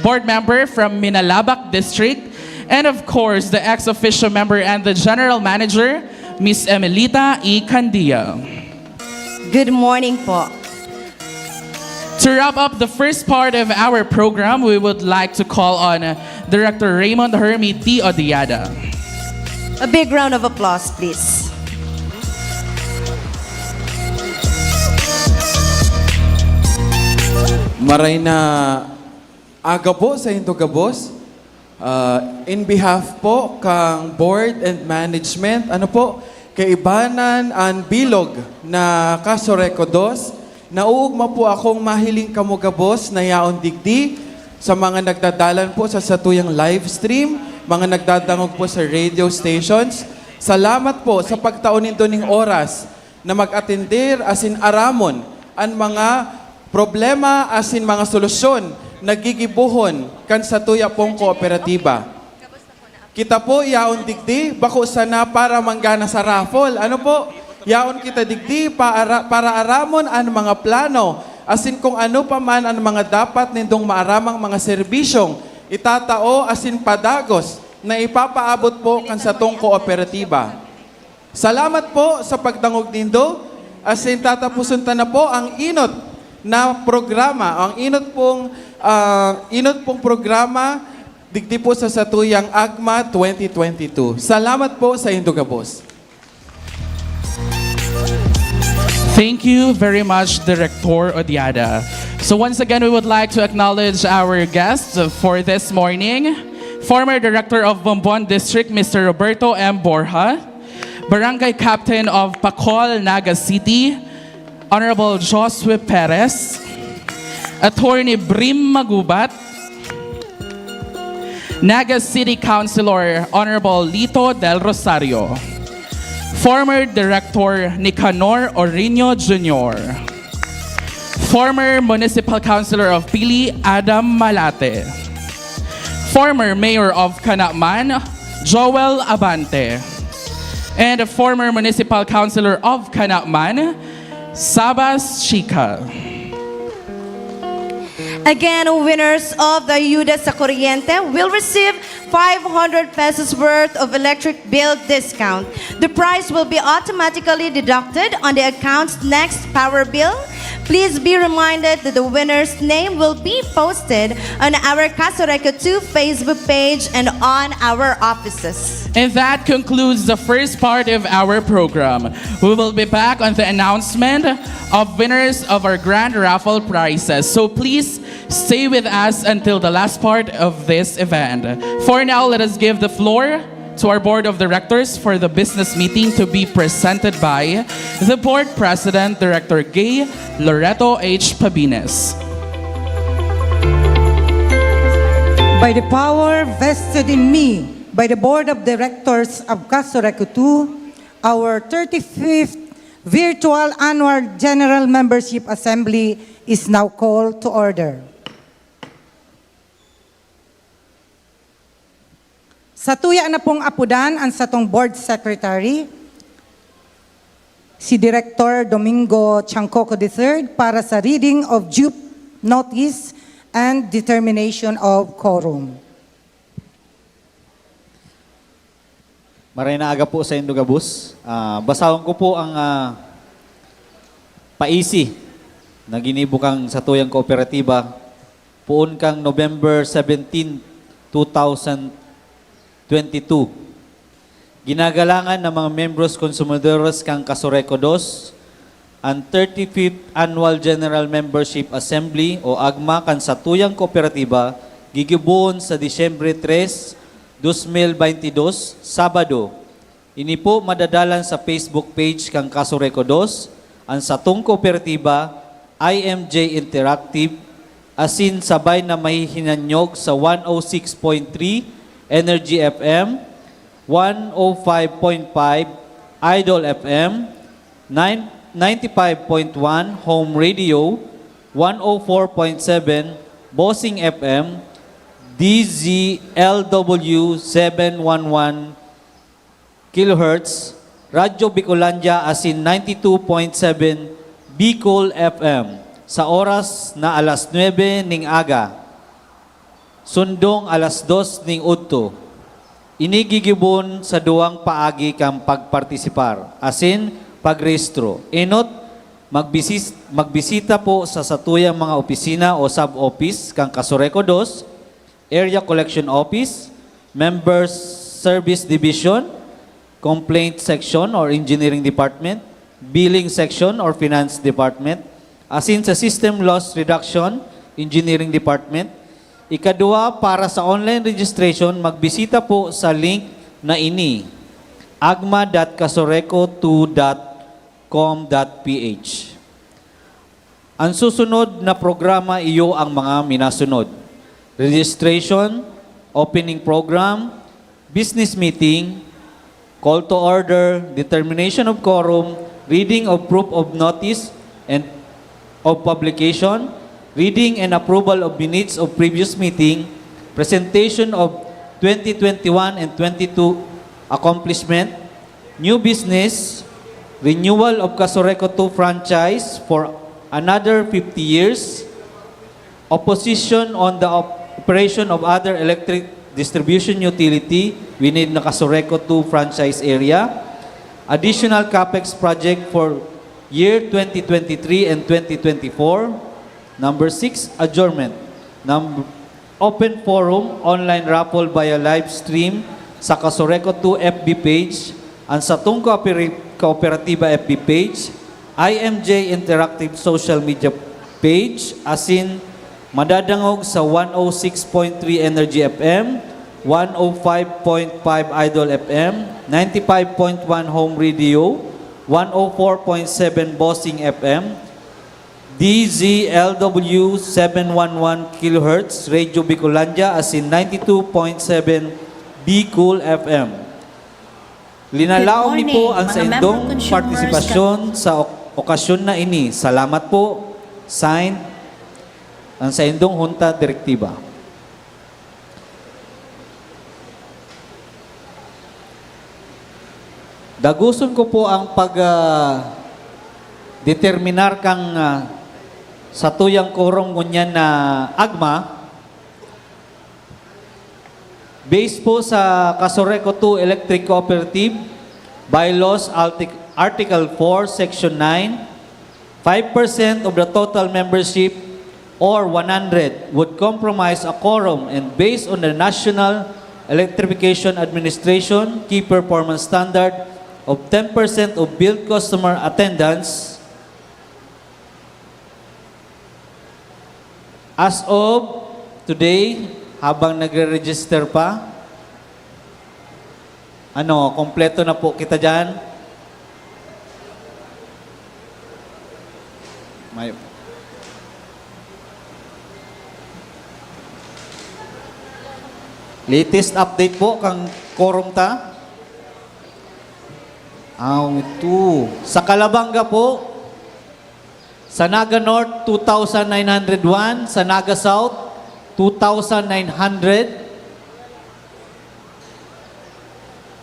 Board Member from Minalabac District, and of course, the ex officio member and the General Manager, Miss Emelita E. Candia. Good morning po. To wrap up the first part of our program, we would like to call on uh, Director Raymond Hermie T. Odiada. A big round of applause, please. Maray na aga po sa inyo gabos. Ah, in behalf po kang board and management, ano po, kaibanan an bilog na Casureco dos, nauugma po akong mahiling kamo gabos na yaon digdi sa mga nagdadalan po sa satuyang live stream, mga nagdadangog po sa radio stations. Salamat po sa pagtao nindo ning oras na mag-atender asin aramon an mga problema asin mga solusyon na gigibohon kan satuya pong kooperatiba. Kita po yaon digdi, bako sana para manggana sa raffle. Ano po? Yaon kita digdi para, para aramon an mga plano asin kung ano pa man an mga dapat nindong maaramang mga serbisyong itatao asin padagos na ipapaabot po kan satong kooperatiba. Salamat po sa pagdangog nindo, asin tatapuson ta na po ang inot na programa, ang inot pong, ah, inot pong programa digdi po sa satuyang AGMA twenty twenty-two. Salamat po sa indo gabos. Thank you very much, Director Odiada. So once again, we would like to acknowledge our guests for this morning. Former Director of Bombon District, Mister Roberto M. Borja. Barangay Captain of Pacol, Naga City, Honorable Josue Perez. Attorney Brim Magubat. Naga City Councilor Honorable Lito Del Rosario. Former Director Nicanor Orino Junior. Former Municipal Councilor of Pili Adam Malate. Former Mayor of Canaman Joel Abante. And former Municipal Councilor of Canaman Sabas Chica. Again, winners of the Ayuda sa Kuryente will receive five hundred pesos worth of electric bill discount. The price will be automatically deducted on the account's next power bill. Please be reminded that the winner's name will be posted on our Casureco two Facebook page and on our offices. And that concludes the first part of our program. We will be back on the announcement of winners of our grand raffle prizes. So please stay with us until the last part of this event. For now, let us give the floor to our board of directors for the business meeting to be presented by the board president, Director Gay Loreto H. Pabines. By the power vested in me by the Board of Directors of Casureco two, our thirty-fifth Virtual Annual General Membership Assembly is now called to order. Satuya na pong apodan an satong Board Secretary, si Director Domingo Chancoco the third, para sa reading of due notice and determination of quorum. Maray na aga po sa indo gabos. Ah, basahon ko po ang ah, paisi na ginibo kan satuyang kooperatiba poon kan November seventeen, two thousand twenty-two. Ginagalangan ng mga miyembros konsumidoras kan Casureco dos, an thirty-fifth Annual General Membership Assembly o AGMA kan satuyang kooperatiba gigibohon sa Disyembre tres, dos mil baynte dos, Sabado. Ini po madadalan sa Facebook page kan Casureco dos, an satong kooperatiba, I M J Interactive, asin sabay na mahihinanyog sa one oh six point three Energy F M, one oh five point five Idol F M, nine, ninety-five point one Home Radio, one oh four point seven Bossing F M, D Z L W seven one one kilohertz, Radyo Bicolandia asin ninety-two point seven Bicol F M sa oras na alas nuebe ning aga, sundong alas dos ning udto. Ini gigibon sa duwang paagi kan pagpartisipar asin pagrehistro. Enot, magbisis- magbisita po sa satuyang mga opisina o sub-office kan Casureco dos, Area Collection Office, Members Service Division, Complaint Section or Engineering Department, Billing Section or Finance Department, asin sa System Loss Reduction, Engineering Department. Ikadua, para sa online registration, magbisita po sa link na ini, agma dot casureco two dot com dot ph. Ang susunod na programa iyo ang mga minasunod: registration, opening program, business meeting, call to order, determination of quorum, reading of proof of notice and of publication, reading and approval of minutes of previous meeting, presentation of twenty twenty-one and twenty-two accomplishment, new business, renewal of Casureco two franchise for another fifty years, opposition on the op- Operation of other electric distribution utility within the Casureco two franchise area. Additional capex project for year twenty twenty-three and twenty twenty-four. Number six, adjournment. Num-, open forum, online raffle via live stream sa Casureco two F B page, ang Satong Kooperi-, Kooperatiba F B page, I M J Interactive social media page, asin madadangog sa one oh six point three Energy F M, one oh five point five Idol F M, ninety-five point one Home Radio, one oh four point seven Bossing F M, D Z L W seven one one kilohertz, Radio Bicolandia, asin ninety-two point seven Bicol F M. Linalaom mi po ang saindong partisipasyon sa ok-, okasyon na ini. Salamat po. Signed, ang saindong Junta Direktiba. Daguson ko po ang pag, ah, determinar kan, ah, satuyang quorum ngunyan na agma. Based po sa Casureco two Electric Cooperative Bylaws, Artic-, Article four, Section nine, five percent of the total membership or one hundred would comprise a quorum, and based on the National Electrification Administration key performance standard of ten percent of billed customer attendance, as of today, habang nagre-register pa, ano, kompleto na po kita diyan. May latest update po kan quorum ta. Aw, ito. Sa Calabanga po, sa Naga North, two thousand nine hundred one. Sa Naga South, two thousand nine hundred.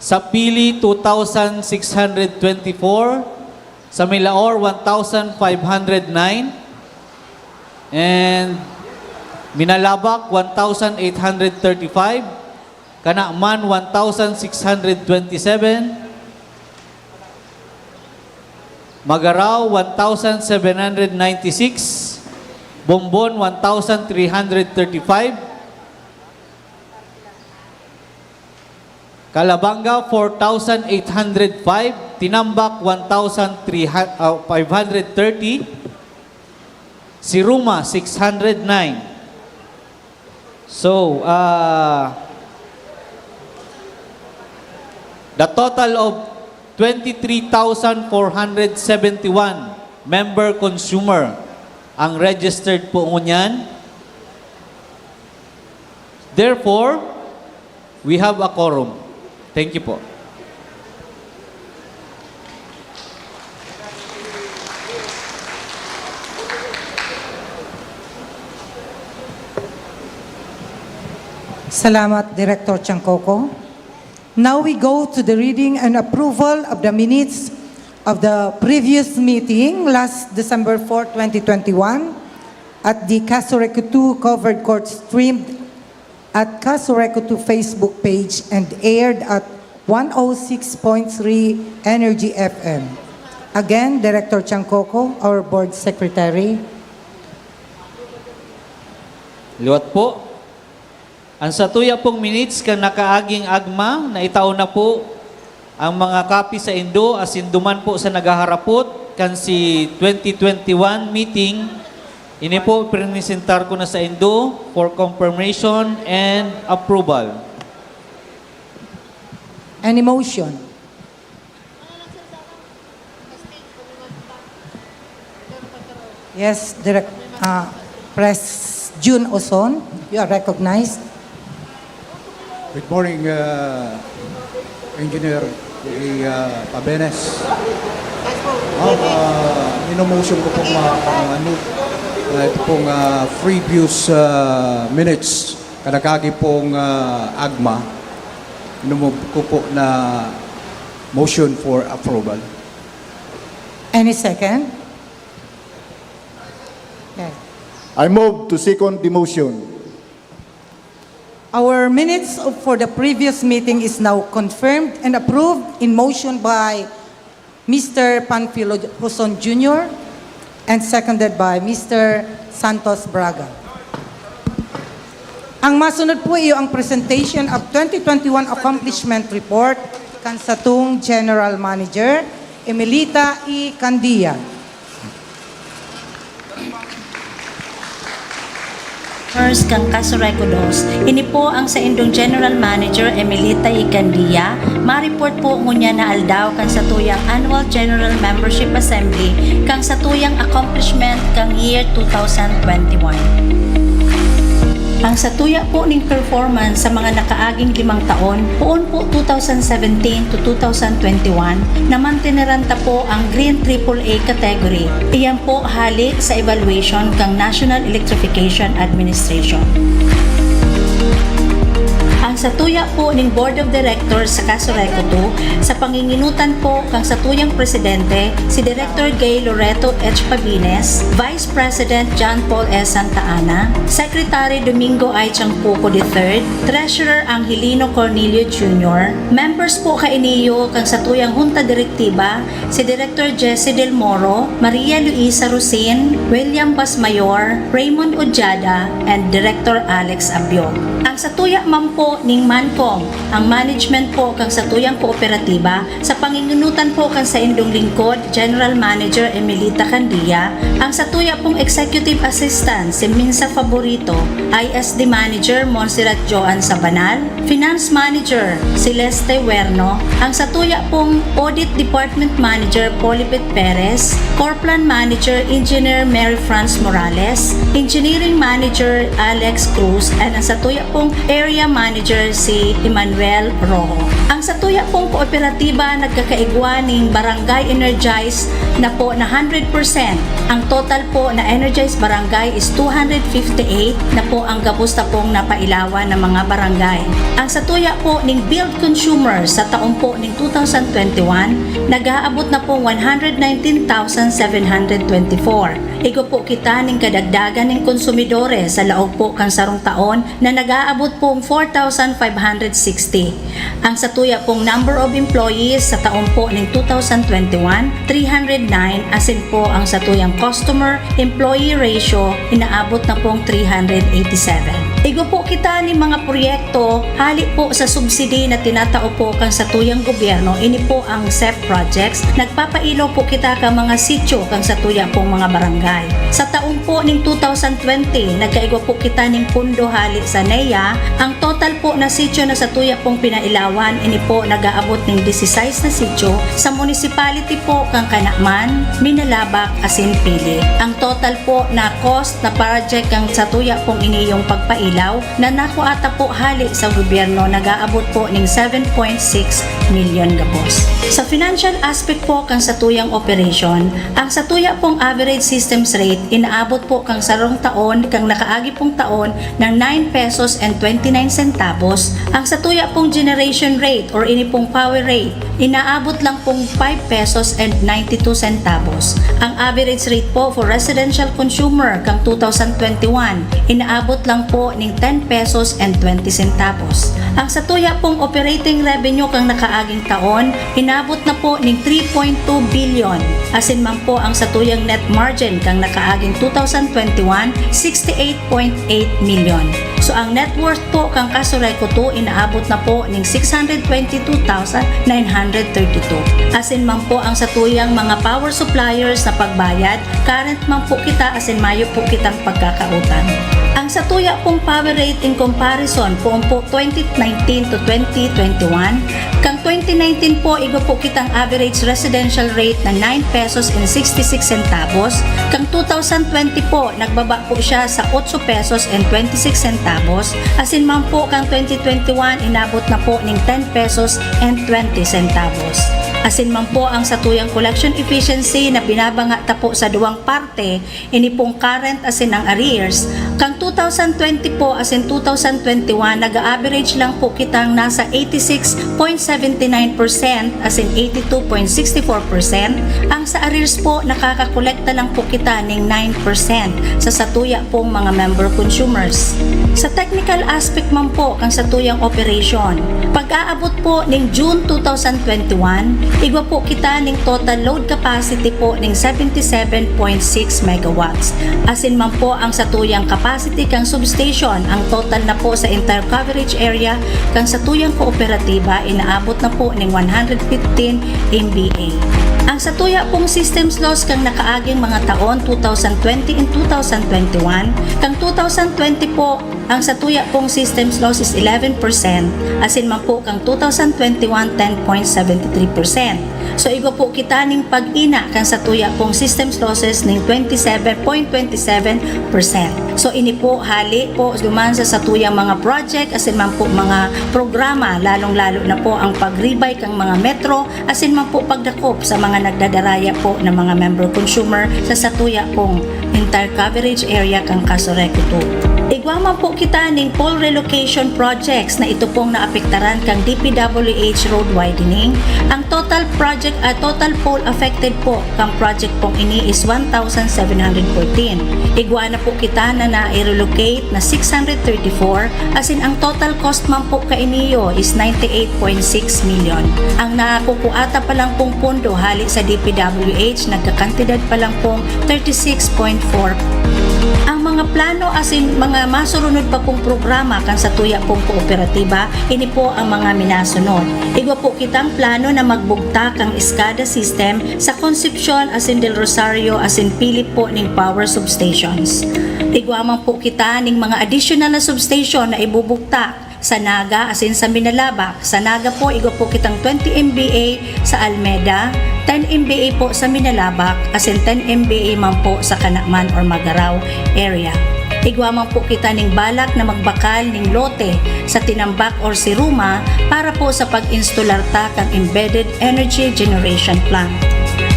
Sa Pili, two thousand six hundred twenty-four. Sa Milaor, one thousand five hundred nine. And Minalabac, one thousand eight hundred thirty-five. Canaman, one thousand six hundred twenty-seven. Magarao, one thousand seven hundred ninety-six. Bombon, one thousand three hundred thirty-five. Calabanga, four thousand eight hundred five. Tinambac, one thousand three hundred, ah, five hundred thirty. Siruma, six hundred nine. So, ah, the total of twenty-three thousand four hundred seventy-one member consumer ang registered po ngunyan. Therefore, we have a quorum. Thank you po. Salamat, Director Chancoco. Now we go to the reading and approval of the minutes of the previous meeting, last December fourth, twenty twenty-one, at the Casureco two covered court, streamed at Casureco two Facebook page and aired at one oh six point three Energy F M. Again, Director Chancoco, our board secretary. Liwat po. An satuya pong minutes kan nakaaging agma, naitao na po ang mga kapi saindo, asin duman po sa naghaharapot kan si twenty twenty-one meeting. Ini po, presentar ko na saindo for confirmation and approval. Any motion? Yes, Direk, ah, Pres Jun Oson, you are recognized. Good morning, uh, Engineer, uh, Pabenes. Oh, uh, mino-motion ko pong ma-, ano, uh, ito pong, uh, previous, uh, minutes, kan nakaagi pong, uh, agma, mino-move ko po na motion for approval. Any second? Okay. I move to second the motion. Our minutes of, for the previous meeting is now confirmed and approved in motion by Mister Panfilo Joson Junior and seconded by Mister Santos Braga. Ang masunod po iyo ang presentation of twenty twenty-one accomplishment report kan satong General Manager, Emelita E. Candia. First kan Casureco dos, ini po ang saindong General Manager Emelita Icandia, ma-report po ngunyan na aldaw kan satuyang Annual General Membership Assembly kan satuyang accomplishment kan year two thousand twenty-one. Ang satuya po ning performance sa mga nakaaging limang taon, poon po two thousand seventeen to two thousand twenty-one, namanteneran ta po ang Green Triple A category. Iyan po hali sa evaluation kang National Electrification Administration. Ang satuya po ning Board of Directors sa Casureco two, sa panginginutan po kang satuyang presidente, si Director Gay Loreto H. Pabines, Vice President John Paul S. Santa Ana, Secretary Domingo I. Chancuco the third, Treasurer Angelino Cornelio Junior, members po kainiyo kang satuyang Hunta Direktiba, si Director Jesse Del Moro, Maria Luisa Rosin, William Basmayor, Raymond Ojada, and Director Alex Abyo. Ang satuya man po ning Mancom, ang management po kang satuyang kooperatiba, sa panginginutan po kan saindong lingkod, General Manager Emelita Candia, ang satuya pong Executive Assistant, si Minsa Favorito, I S D Manager, Montserrat Joan Sabanal, Finance Manager, Celeste Huerno, ang satuya pong Audit Department Manager, Polibet Perez, Corplan Manager, Engineer Mary Franz Morales, Engineering Manager, Alex Cruz, and ang satuya pong Area Manager, si Emmanuel Rojo. Ang satuya pong kooperatiba nagkakaigwa ning Barangay Energize na po na hundred percent. Ang total po na energized barangay is two hundred fifty-eight na po ang gabos na pong napailawan na mga barangay. Ang satuya po ning billed consumer sa taon po ning two thousand twenty-one, nag-aabot na pong one hundred nineteen thousand seven hundred twenty-four. Igwa po kita ning kadagdagan ning konsumidores sa laog po kan sarong taon na nag-aabot pong four thousand five hundred sixty. Ang satuya pong number of employees sa taon po ning two thousand twenty-one, three hundred nine, asin po ang satuyang customer-employee ratio inaabot na pong three hundred eighty-seven. Igwa po kita ning mga proyekto hali po sa subsidy na tinatao po kan satuyang gobyerno, ini po ang SEP projects. Nagpapailaw po kita kan mga sityo kan satuya pong mga barangay. Sa taon po ning two thousand twenty, nagkaigwa po kita ning pondo hali sa NEA. Ang total po na sityo na satuya pong pinailawan, ini po nag-aabot ning disisais na sityo sa municipality po kan Canaman, Minalabac, asin Pili. Ang total po na cost na project kan satuya pong iniyong pagpailaw na nakua ta po hali sa gobyerno nag-aabot po ning seven point six milyon gabos. Sa financial aspect po kan satuyang operation, ang satuya pong average systems rate inaabot po kan sarong taon, kan nakaagi pong taon, ng nine pesos and twenty-nine centavos. Ang satuya pong generation rate or ini pong power rate, inaabot lang pong five pesos and ninety-two centavos. Ang average rate po for residential consumer kan two thousand twenty-one, inaabot lang po ning ten pesos and twenty centavos. Ang satuya pong operating revenue kan nakaaging taon, inabot na po ning three point two billion. Asin man po ang satuyang net margin kan nakaaging two thousand twenty-one, sixty-eight point eight milyon. So, ang net worth po kan Casureco two inaabot na po ning six hundred twenty-two thousand nine hundred thirty-two. Asin man po ang satuyang mga power suppliers na pagbayad, current man po kita asin mayo po kitang pagkakautang. Ang satuya pong power rate in comparison poon po twenty nineteen to twenty twenty-one, kan twenty nineteen po, igwa po kitang average residential rate na nine pesos and sixty-six centavos. Kan two thousand twenty po, nagbaba po siya sa otso pesos and twenty-six centavos. Asin man po, kan twenty twenty-one, inabot na po ning ten pesos and twenty centavos. Asin man po ang satuyang collection efficiency na binabanga ta po sa duwang parte, ini pong current asin ang arrears. Kan two thousand twenty po asin two thousand twenty-one, nag-a-average lang po kitang nasa eighty-six point seventy-nine percent asin eighty-two point sixty-four percent. Ang sa arrears po, nakakakolekta lang po kita ning nine percent sa satuya pong mga member consumers. Sa technical aspect man po kan satuyang operation, pag-aabot po ning June two thousand twenty-one, igwa po kita ning total load capacity po ning seventy-seven point six megawatts. Asin man po ang satuyang capacity kan substation, ang total na po sa entire coverage area kan satuyang kooperatiba inaabot na po ning one hundred fifteen M V A. Ang satuya pong systems loss kan nakaaging mga taon two thousand twenty and two thousand twenty-one, kan two thousand twenty po, ang satuya pong systems loss is eleven percent, asin man po kan two thousand twenty-one, ten point seven three percent. So, igwa po kita ning pag-ina kan satuya pong systems losses ning twenty-seven point twenty-seven percent. So, ini po, hali po duman sa satuyang mga project, asin man po mga programa, lalong-lalo na po ang pagribay kan mga metro, asin man po pagdakop sa mga nagdadaraya po na mga member consumer sa satuya pong entire coverage area kan Casureco two. Igwa man po kita ning pole relocation projects na ito pong naapektaran kan D P W H road widening. Ang total project, ah, total pole affected po kan project pong ini is one thousand seven hundred fourteen. Igwa na po kita na na-relocate na six hundred thirty-four, asin ang total cost man po kainiyo is ninety-eight point six million. Ang nakukuata pa lang pong pondo hali sa D P W H, nagkakantidad pa lang pong thirty-six point four. Ang mga plano asin mga masurunod pa pong programa kan satuya pong kooperatiba, ini po ang mga minasunod. Igwa po kitang plano na magbugtak ang SCADA system sa Concepcion asin Del Rosario asin Pili po ning power substations. Igwa man po kita ning mga additional na substation na ibubugtak sa Naga asin sa Minalabac. Sa Naga po, igwa po kitang twenty M V A sa Almeda, ten M V A po sa Minalabac, asin ten M V A man po sa Canaman or Magarao area. Igwa man po kita ning balak na magbakal ning lote sa Tinambac or Siruma para po sa pag-instalar ta kan embedded energy generation plant.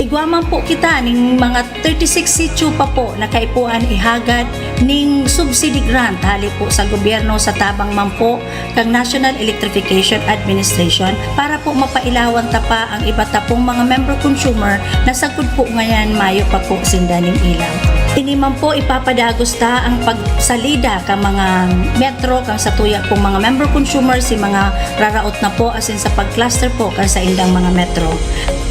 Igwa man po kita ning mga thirty-six sitio pa po na kaipuhan ihagad ning subsidy grant hali po sa gobyerno sa tabang man po kan National Electrification Administration para po mapailawan ta pa ang iba ta pong mga member consumer na sagkod po ngayan mayo pa po sinda ning ilaw. Ini man po ipapadagos ta ang pagsalida kan mga metro kan satuya pong mga member consumer si mga raraot na po asin sa pag-cluster po kan saindang mga metro.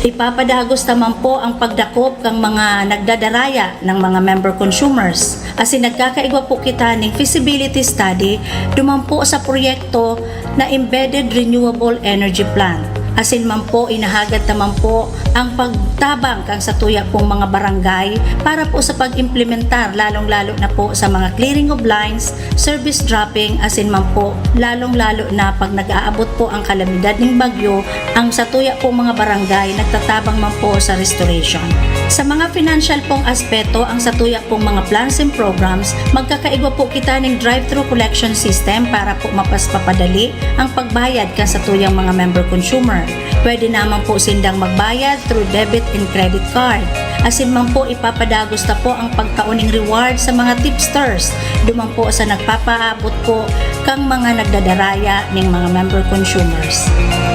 Ipapadagos ta man po ang pagdakop kan mga nagdadaraya ng mga member consumers. Asin nagkakaigwa po kita ning feasibility study duman po sa proyekto na embedded renewable energy plant. Asin man po, inahagad ta man po ang pagtabang kan satuya pong mga barangay para po sa pag-implementar, lalong-lalo na po sa mga clearing of lines, service dropping, asin man po, lalong-lalo na pag nag-aabot po ang kalamidad ning bagyo, ang satuya pong mga barangay nagtatabang man po sa restoration. Sa mga financial pong aspeto, ang satuya pong mga plans and programs, magkakaigwa po kita ning drive-through collection system para po mapas papadali ang pagbayad kan satuyang mga member consumer. Pwede naman po sindang magbayad through debit and credit card. Asin man po, ipapadagos ta po ang pagtao ning reward sa mga tipsters, duman po sa nagpapaabot po kang mga nagdadaraya ning mga member consumers.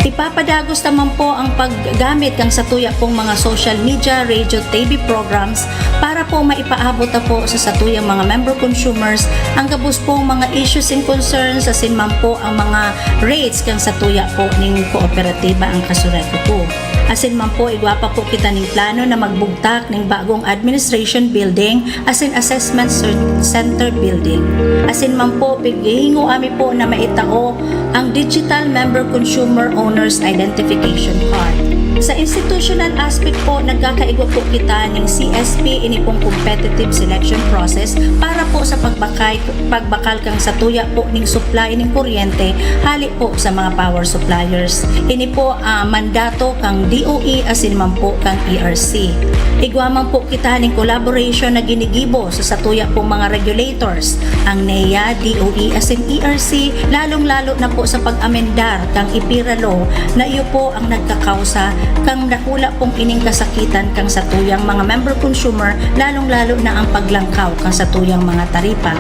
Ipapadagos ta man po ang paggamit kan satuya pong mga social media, radio, T V programs para po maipaabot ta po sa satuyang mga member consumers ang gabos pong mga issues and concerns asin man po ang mga rates kan satuya po ning kooperatiba ang Casureco two. Asin man po, igwa pa po kita ning plano na magbugtak ning bagong administration building asin assessment cer-, center building. Asin man po, pighihingoa mi po na maitao ang Digital Member Consumer Owners Identification Card. Sa institutional aspect po, nagkakaigwa po kita ning C S P, ini pong competitive selection process para po sa pagbakay, pagbakal kan satuya po ning supply ning kuryente hali po sa mga power suppliers. Ini po, ah, mandato kan D O E asin man po kan E R C. Igwa man po kita ning collaboration na ginigibo sa satuya pong mga regulators, ang NEA, D O E asin E R C, lalong-lalo na po sa pag-amendar kan EPIRA Law na iyo po ang nagkakausa kan dakula pong ining kasakitan kan satuyang mga member consumer, lalong-lalo na ang paglangkaw kan satuyang mga taripa.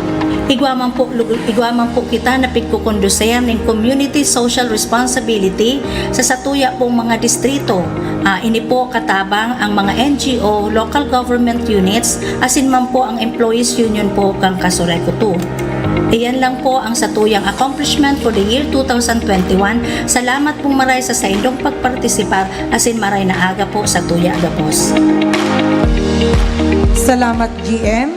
Igwa man po, igwa man po kita na pigkokonduser ning community social responsibility sa satuya pong mga distrito. Ah, ini po katabang ang mga N G O, local government units, asin man po ang employees union po kan Casureco two. Iyan lang po ang satuyang accomplishment for the year two thousand twenty-one. Salamat pong maray sa saindong pagpartisipar, asin maray na aga po sa tuya gabos. Salamat, G M.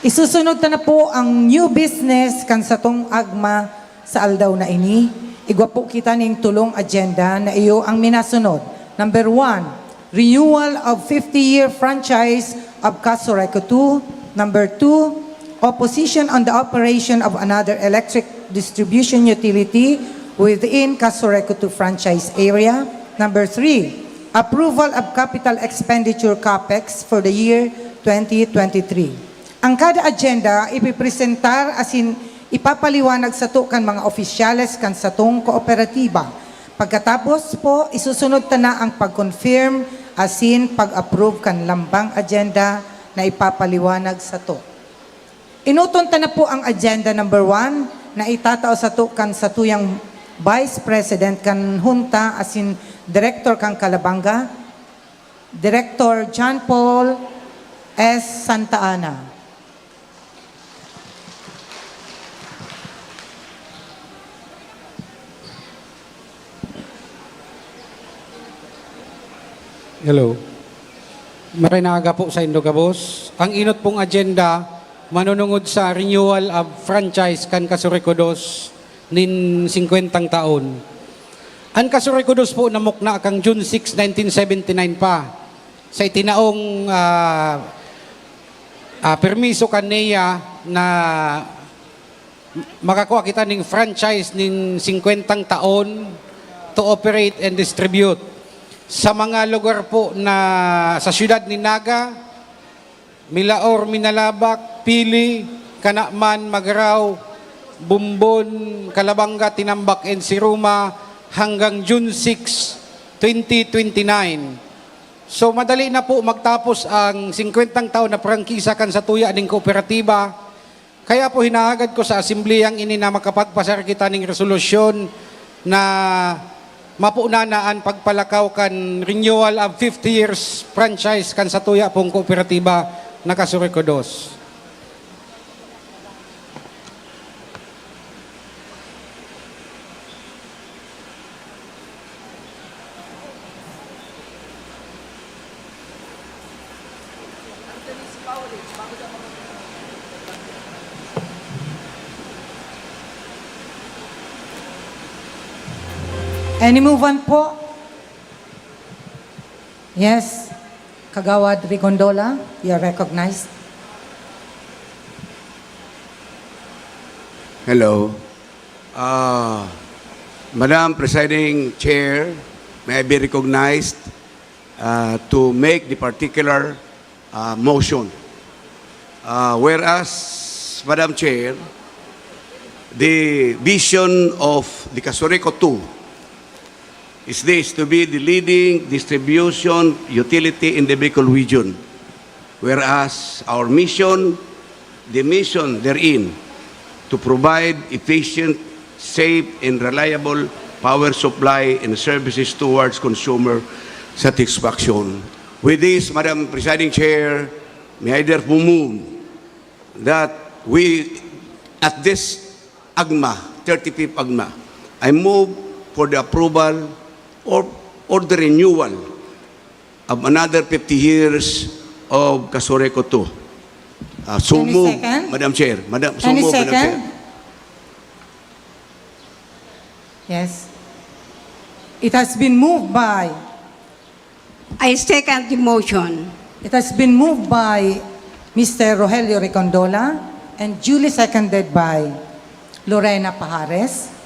Isusunod ta na po ang new business kan satong agma sa aldaw na ini. Igwa po kita ning tulong agenda na iyo ang minasunod. Number one, renewal of fifty-year franchise of Casureco two. Number two, opposition on the operation of another electric distribution utility within Casureco two franchise area. Number three, approval of capital expenditure capex for the year twenty twenty-three. Ang kada agenda ipipresentar asin ipapaliwanag sato kan mga opisyales kan satong kooperatiba. Pagkatapos po, isusunod ta na ang pag-confirm asin pag-approve kan lambang agenda na ipapaliwanag sato. Enoton ta na po ang agenda number one na itatao sato kan satuyang Vice President kan Hunta asin Direktor kan Calabanga, Director John Paul S. Santa Ana. Hello. Maray na aga po saindo gabos. Ang enot pong agenda manunungod sa renewal of franchise kan Casureco dos nin singkwentang taon. An Casureco dos po namukna kan June six, nineteen seventy-nine pa, sa itinaong, ah, ah, permiso kan NEA na makakua kita nin franchise nin singkwentang taon to operate and distribute sa mga lugar po na sa siyudad ni Naga, Milaor, Minalabac, Pili, Canaman, Magarao, Bombon, Calabanga, Tinambac, and Siruma hanggang June six, twenty twenty-nine. So madali na po magtapos ang singkwentang taon na prangkisa kan satuya ning kooperatiba. Kaya po hinahagad ko sa asembleyang ini na makapagpasar kita ning resolusyon na mapunan na an pagpalakaw kan renewal of fifty years franchise kan satuya pong kooperatiba na Casureco dos. Any movement po? Yes. Kagawad Rigondola, you're recognized. Hello. Uh, Madam Presiding Chair, may I be recognized uh, to make the particular uh, motion? Uh, whereas, Madam Chair, the vision of the Casureco two is this, to be the leading distribution utility in the Bicol region. Whereas our mission, the mission therein, to provide efficient, safe, and reliable power supply and services towards consumer satisfaction. With this, Madam Presiding Chair, may I therefore move that we, at this AGMA, thirty-fifth AGMA, I move for the approval or, or the renewal of another fifty years of Casureco two. Uh, so Any move, second? Madam Chair. Madam, so Any move, Madam second? Chair. Yes. It has been moved by I second the motion. It has been moved by Mister Rogelio Ricondola and duly seconded by Lorena Pajares.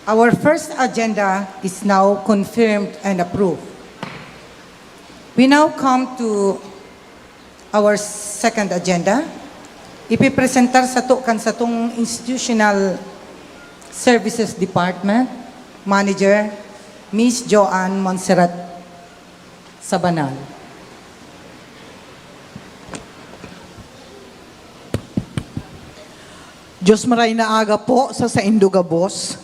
Our first agenda is now confirmed and approved. We now come to our second agenda. Ipipresentar sato kan satong Institutional Services Department Manager, Miss Joanne Montserrat Sabanal. Diyos maray na aga po sa saindo gabos.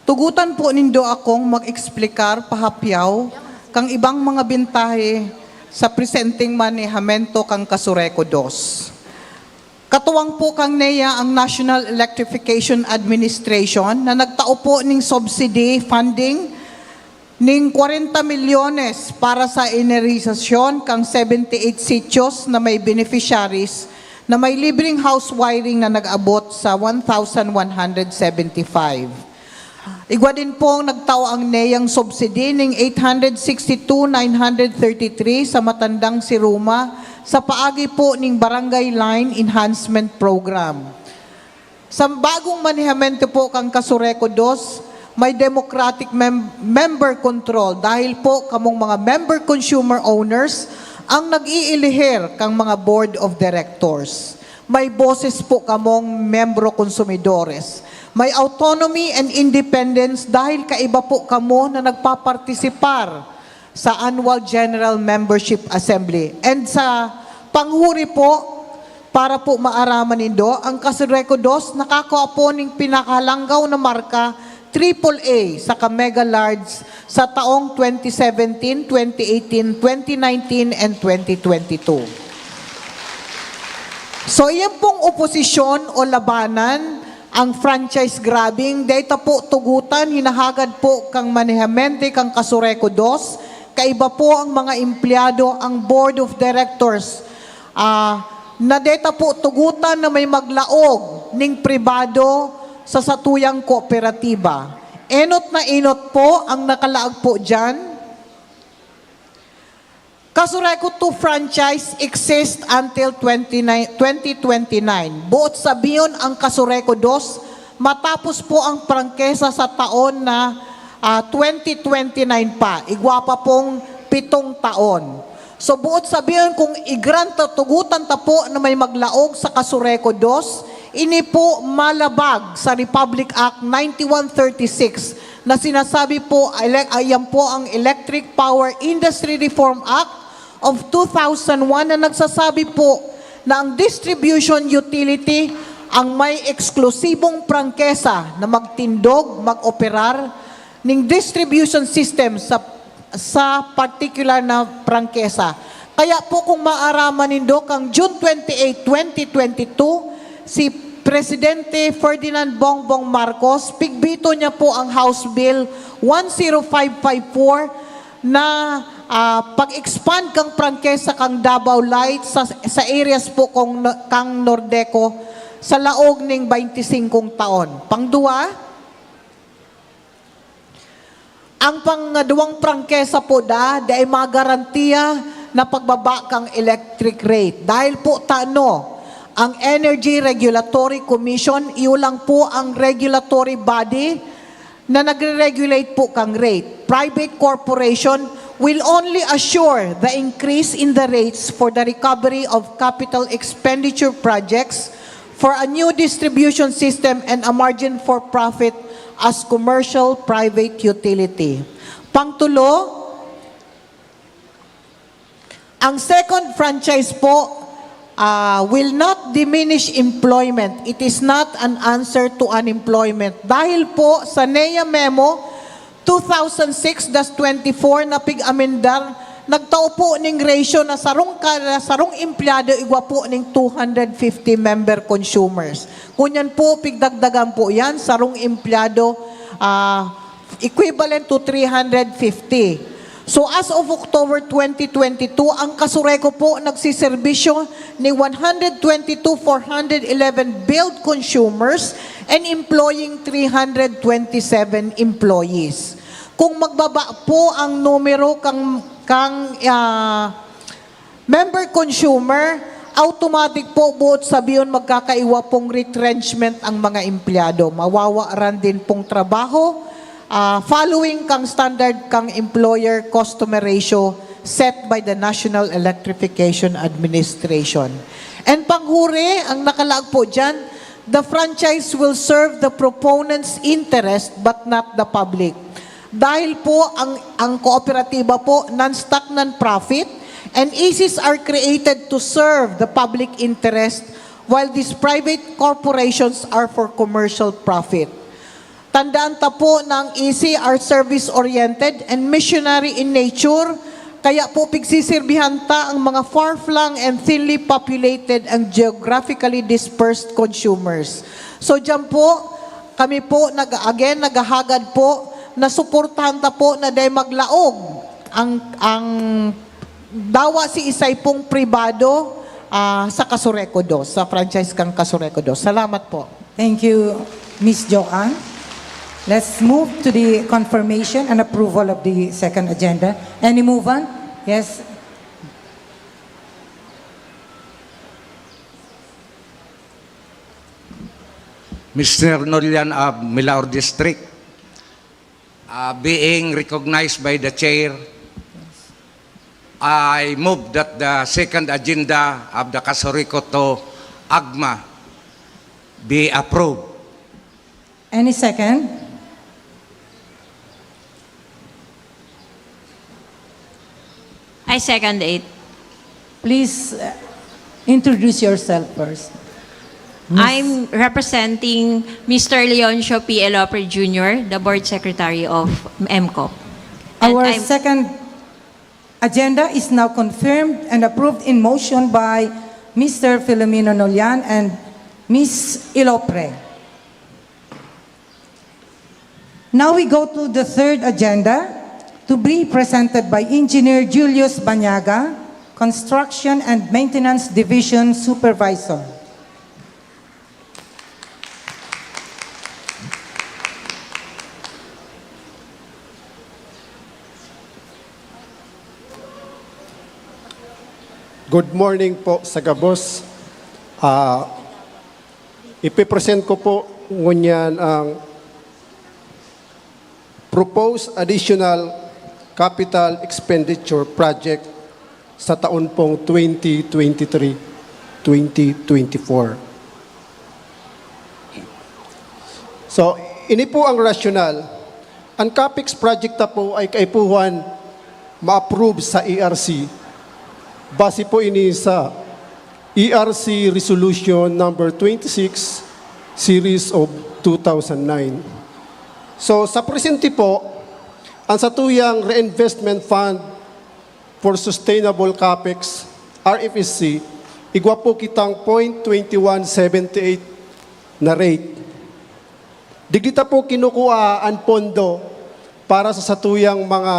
Tugutan po nindo akong mag-eksplikar pahapyaw kan ibang mga bentahe sa presenteng manehamento kan Casureco dos. Katuwang po kan NEA ang National Electrification Administration na nagtao po ning subsidy funding ning kwarenta milyones para sa enerhisasyon kan seventy-eight sitios na may beneficiaries na may libreng house wiring na nag-abot sa one thousand one hundred seventy-five. Igwa din pong nagtao ang NEA ang subsidy ning eight hundred sixty-two nine hundred thirty-three sa Matandang Siruma sa paagi po ning Barangay Line Enhancement Program. Sa bagong manehamentu po kan Casureco dos, may democratic mem-, member control dahil po kamong mga member consumer owners ang nag-iilihir kang mga board of directors. May boses po kamong membro konsumidores. May autonomy and independence dahil kaiba po kamo na nagpapartisipar sa Annual General Membership Assembly. And sa panghuri po, para po maaraman nindo, ang Casureco dos nakakua po ning pinakalanggaw na marka triple A sa Mega Large sa taong twenty seventeen, twenty eighteen, twenty nineteen, and twenty twenty-two. So, iyan pong oposisyon o labanan, ang franchise grabbing, dai ta po tugutan, hinahagad po kan manehamente kan Casureco dos, kaiba po ang mga empleyado, ang board of directors, ah, na dai ta po tugutan na may maglaog ning pribado sa satuyang kooperatiba. Enot na enot po ang nakalaag po diyan. Casureco two franchise exists until twenty-nine, twenty twenty-nine. Buot sabihon, ang Casureco dos matapos po ang prangkesa sa taon na, ah, twenty twenty-nine pa. Igwa pa pong pitong taon. So, buot sabihon, kung i-grant ta, tugutan ta po na may maglaog sa Casureco dos, ini po malabag sa Republic Act ninety-one thirty-six na sinasabi po, ele-, ayan po ang Electric Power Industry Reform Act of two thousand one na nagsasabi po na ang distribution utility ang may eksklusibong prangkesa na magtindog, mag-operar ning distribution system sa, sa particular na prangkesa. Kaya po, kung maaraman nindo, kang June twenty-eight, twenty twenty-two, si Presidente Ferdinand Bongbong Marcos, pigbito niya po ang House Bill one zero five five four na, ah, pag-expand kang prangkesa kang Davao Light sa, sa areas po kong, kang Nordeco sa laog ning baynti singkong taon. Pangduwa, ang pangduwang prangkesa po da, dai magarantiya na pagbaba kang electric rate. Dahil po tano, ang Energy Regulatory Commission, iyo lang po ang regulatory body na nagre-regulate po kang rate. Private corporation will only assure the increase in the rates for the recovery of capital expenditure projects for a new distribution system and a margin for profit as commercial private utility. Pangtulo, ang second franchise po, ah, will not diminish employment. It is not an answer to unemployment. Dahil po sa NEA Memo two thousand six dash twenty-four na pig-amendar, nagtao po ning ratio na sarong kada sarong empleyado igwa po ning two hundred fifty member consumers. Ngunyan po, pigdagdagan po yan, sarong empleyado, ah, equivalent to three hundred fifty. So, as of October twenty twenty-two, ang Casureco po nagsiserbisyo ni one hundred twenty-two four hundred eleven billed consumers and employing three hundred twenty-seven employees. Kung magbaba po ang numero kang, kang, ah, member consumer, automatic po, buot sabihon, magkakaiwa pong retrenchment ang mga empleyado. Mawawaran din pong trabaho, ah, following kang standard kang employer-customer ratio set by the National Electrification Administration. And panghuri, ang nakalaag po dyan, the franchise will serve the proponent's interest but not the public. Dahil po ang, ang kooperatiba po, non-stock, non-profit, and E Cs are created to serve the public interest, while these private corporations are for commercial profit. Tandaan ta po na ang E C are service-oriented and missionary in nature, Kaya po, pigsisirbihan ta ang mga far-flung and thinly populated and geographically dispersed consumers. So, diyan po, kami po, nag, again, naghahagad po na suportahan ta po na dai maglaog ang, ang dawa si isay pong pribado, ah, sa Casureco dos, sa franchise kan Casureco dos. Salamat po. Thank you, Miss Joanne. Let's move to the confirmation and approval of the second agenda. Any movement? Yes. Mister Nolian of Milaor District, uh, being recognized by the chair, I move that the second agenda of the Casureco to AGMA be approved. Any second? I second it. Please uh, introduce yourself first. Miss- I'm representing Mister Leoncio P. Elopre Junior, the Board Secretary of MCOP. And Our I'm- second agenda is now confirmed and approved in motion by Mister Filomeno Nolian and Miss Ilopre. Now we go to the third agenda to be presented by Engineer Julius Banyaga, Construction and Maintenance Division Supervisor. Good morning po sa gabos. Ah, ipipresent ko po ngunyan ang proposed additional capital expenditure project sa taon pong twenty twenty-three, twenty twenty-four. So, ini po ang rasyonal. Ang CAPEX project ta po ay kaipuhan ma-approve sa E R C. Base po ini sa E R C Resolution Number twenty-six, Series of two thousand nine. So, sa presente po, ang satuyang Reinvestment Fund for Sustainable CAPEX, R F S C, igwa po kitang point twenty one seventy eight na rate. Digdi ta po kinukua an pondo para sa satuyang mga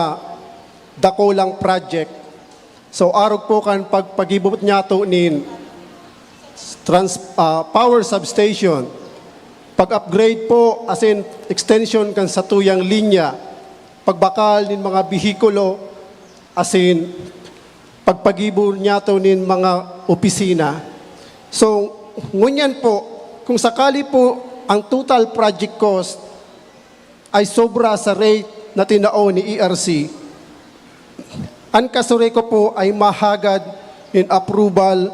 dakulang project. So, arog po kan pagpagibo niyato nin trans-, ah, power substation, pag-upgrade po asin extension kan satuyang linya, pagbakal nin mga behikulo, asin pagpagibo niyato nin mga opisina. So, ngunyan po, kung sakali po ang total project cost ay sobra sa rate na tinao ni E R C, an Casureco po ay mahagad nin approval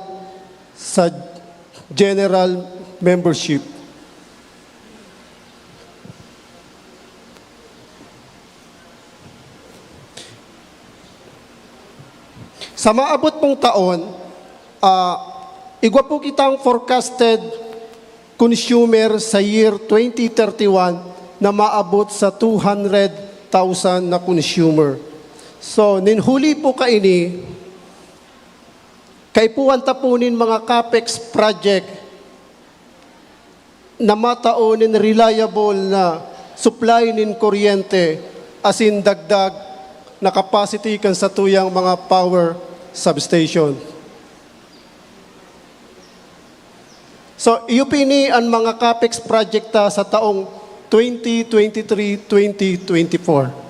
sa general membership. Sa maabot pong taon, ah, igwa po kitang forecasted consumer sa year twenty thirty-one na maabot sa two hundred thousand na consumer. So, nin huli po kaini, kaipuhan ta po nin mga CAPEX project na matao nin reliable na supply nin kuryente asin dagdag na capacity kan satuyang mga power substation. So, iyo po ini an mga CAPEX project ta sa taong twenty twenty-three, twenty twenty-four.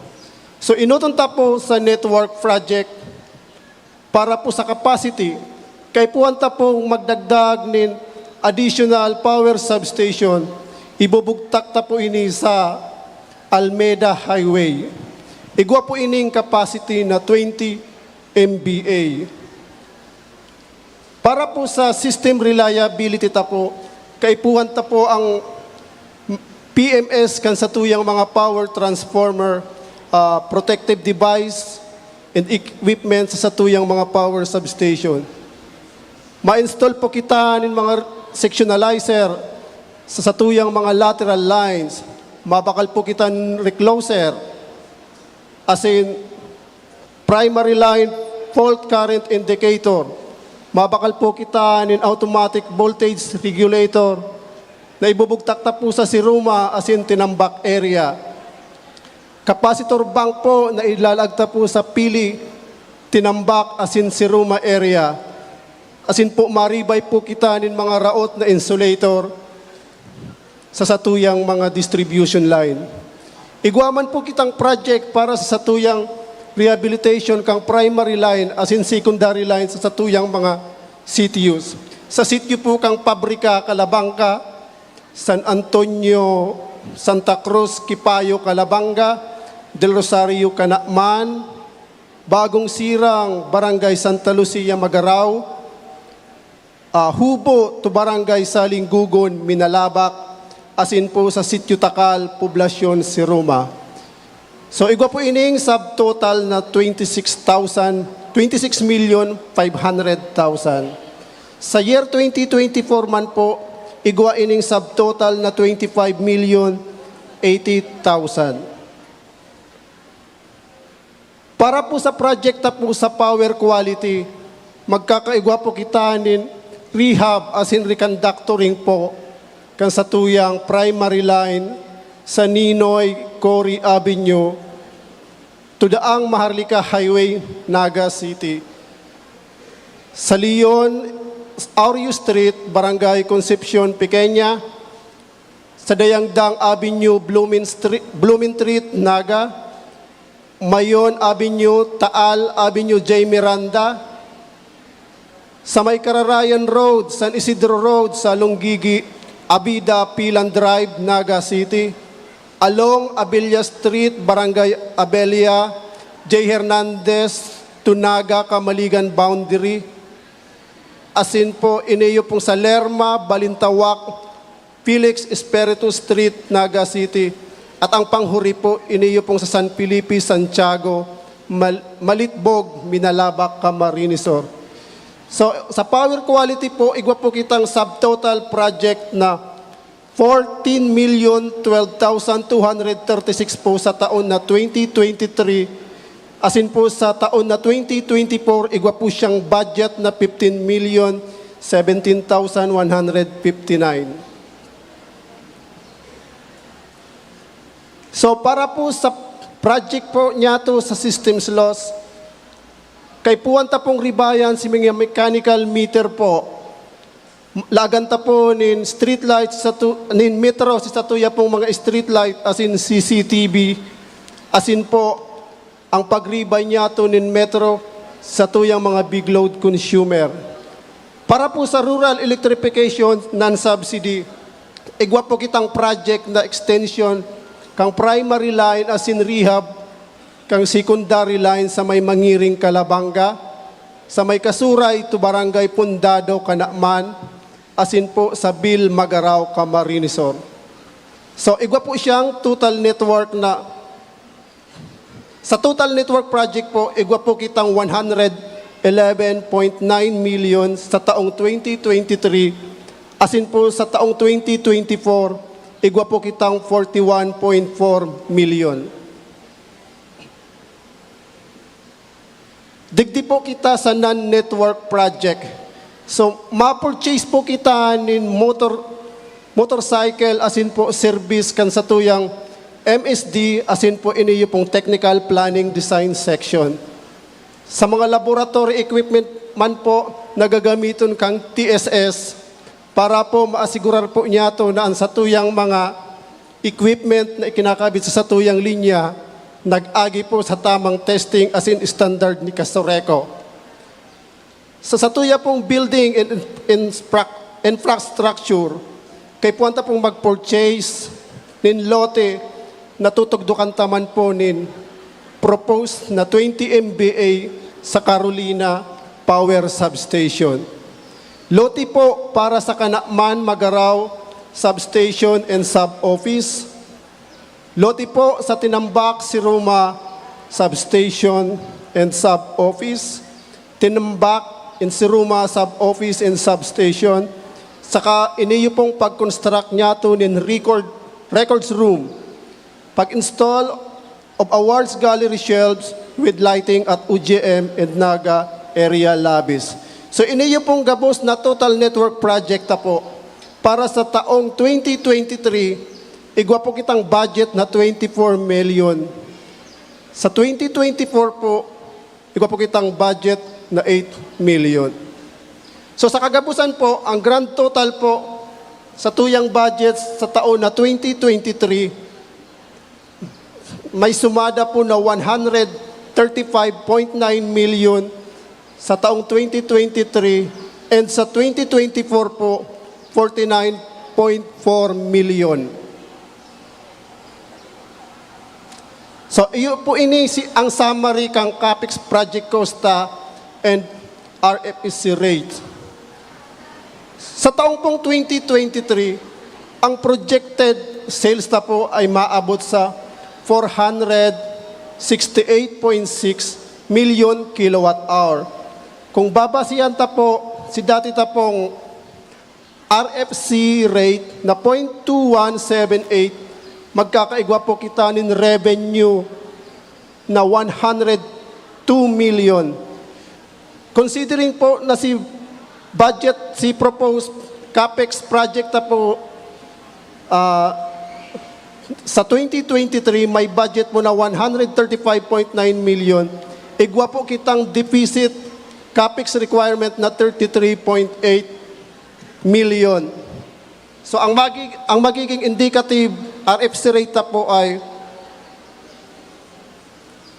So, enoton ta po sa network project. Para po sa capacity, kaipuhan ta pong magdagdag nin additional power substation. Ibubugtak ta po ini sa Almeda Highway. Igwa po ining capacity na twenty M V A. Para po sa system reliability ta po, kaipuhan ta po ang P M S kan satuyang mga power transformer, ah, protective device, and equipment sa satuyang mga power substation. Ma-install po kita nin mga sectionalizer sa satuyang mga lateral lines. Mabakal po kita nin recloser. Asin, primary line fault current indicator. Mabakal po kita nin automatic voltage regulator na ibubugtak ta po sa Siruma asin Tinambak area. Capacitor bank po na ilalagta po sa Pili, Tinambak asin Siruma area. Asin po maribay po kita nin mga raot na insulator sa satuyang mga distribution line. Igwa man po kitang project para sa satuyang rehabilitation kang primary line asin secondary line sa satuyang mga C T Us. Sa sityo po kang Pabrika, Calabanga, San Antonio, Santa Cruz, Kipayo, Calabanga, Del Rosario, Canaman, Bagong Sirang, Barangay Santa Lucia, Magarao, ah, Hubo to Barangay Salinggugon, Minalabac, asin po sa Sitio Takal, Poblasyon Siruma. So, igwa po ining subtotal na twenty-six thousand, twenty-six million five hundred thousand. Sa year twenty twenty-four man po, igwa ining subtotal na twenty-five million eighty thousand. Para po sa project ta po sa power quality, magkakaigwa po kita nin rehab asin reconductoring po kan satuyang primary line sa Ninoy Cory Avenue to Daang Maharlika Highway, Naga City. Sa Leon Aureo Street, Barangay Concepcion Pequeña, sa Dayangdang Avenue, Blumen Street, Blumentritt, Naga, Mayon Avenue, Taal Avenue, J. Miranda, sa may Kararayan Road, San Isidro Road, sa Longguigui, Abida, Pilan Drive, Naga City, along Abella Street, Barangay Abella, J. Hernandez to Naga, Camaligan boundary. Asin po, iniyo pong sa Lerma, Balintawak, Felix Espiritu Street, Naga City, at ang panghuri po, iniyo pong sa San Felipe, Santiago, Mal-, Malitbog, Minalabac, Camarines Sur. So, sa power quality po, igwa po kitang subtotal project na fourteen million twelve thousand two hundred thirty-six po sa taon na twenty twenty-three, asin po sa taon na twenty twenty-four, igwa po siyang budget na fifteen million seventeen thousand one hundred fifty-nine. So, para po sa project po niyato sa systems loss, kaipuhan ta pong ribayan si mga mechanical meter po. Lagan ta po nin street light sa tu-, nin metro sa satuya pong mga street light, asin C C T V, asin po ang pagribay niyato nin metro sa tuyang mga big load consumer. Para po sa rural electrification non-subsidy, igwa po kitang project na extension kang primary line asin rehab kang secondary line sa may Mangiring, Calabanga, sa may Kasuray to Barangay Pundado, Canaman, asin po sa Bil, Magarao, Camarines Sur. So, igwa po siyang total network na, sa total network project po, igwa po kitang one hundred eleven point nine million sa taong twenty twenty-three, asin po sa taong twenty twenty-four, igwa po kitang forty-one point four million. Digdi po kita sa non-network project. So, ma-purchase po kita nin motor, motorcycle, asin po service kan satuyang M S D, asin po iniyo pong technical planning design section. Sa mga laboratory equipment man po na gagamiton kang T S S, para po maasigurar po niyato na ang satuyang mga equipment na ikinakabit sa satuyang linya, nag-agi po sa tamang testing asin standard ni Casureco. Sa satuya pong building and infra-, infrastructure, kaipuhan ta pong mag-purchase nin lote na tutugdokan ta man po nin proposed na twenty M V A sa Carolina Power Substation. Lote po para sa Canaman, Magarao Substation and Sub-Office. Lote po sa Tinambak, Siruma Substation and Sub-Office. Tinambak and Siruma Sub-Office and Substation. Saka iniyo pong pag-construct niyato nin record, records room. Pag-install of awards gallery shelves with lighting at O G M and Naga area lobbies. So, iniyo pong gabos na total network project ta po para sa taong twenty twenty-three, igwa po kitang budget na twenty-four million. Sa twenty twenty-four po, igwa po kitang budget na eight million. So, sa kagabusan po, ang grand total po sa tuyang budget sa taon na twenty twenty-three, may sumada po na one hundred thirty-five point nine million sa taong twenty twenty-three, and sa twenty twenty-four po, forty-nine point four million. So, iyo po ini si, ang summary kan CAPEX project cost ta and R F S C rate. Sa taong pong twenty twenty-three, ang projected sales ta po ay maabot sa four hundred sixty-eight point six million kilowatt hour. Kung babasihan ta po si dati ta pong R F C rate na point two one seven eight, magkakaigwa po kita nin revenue na one hundred two million. Considering po na si budget, si proposed CAPEX project na po, ah, sa twenty twenty-three, may budget po na one hundred thirty-five point nine million. Igwa po kitang deficit CAPEX requirement na thirty-three point eight million. So, ang magi-, ang magiging indicative R F C rate ta po ay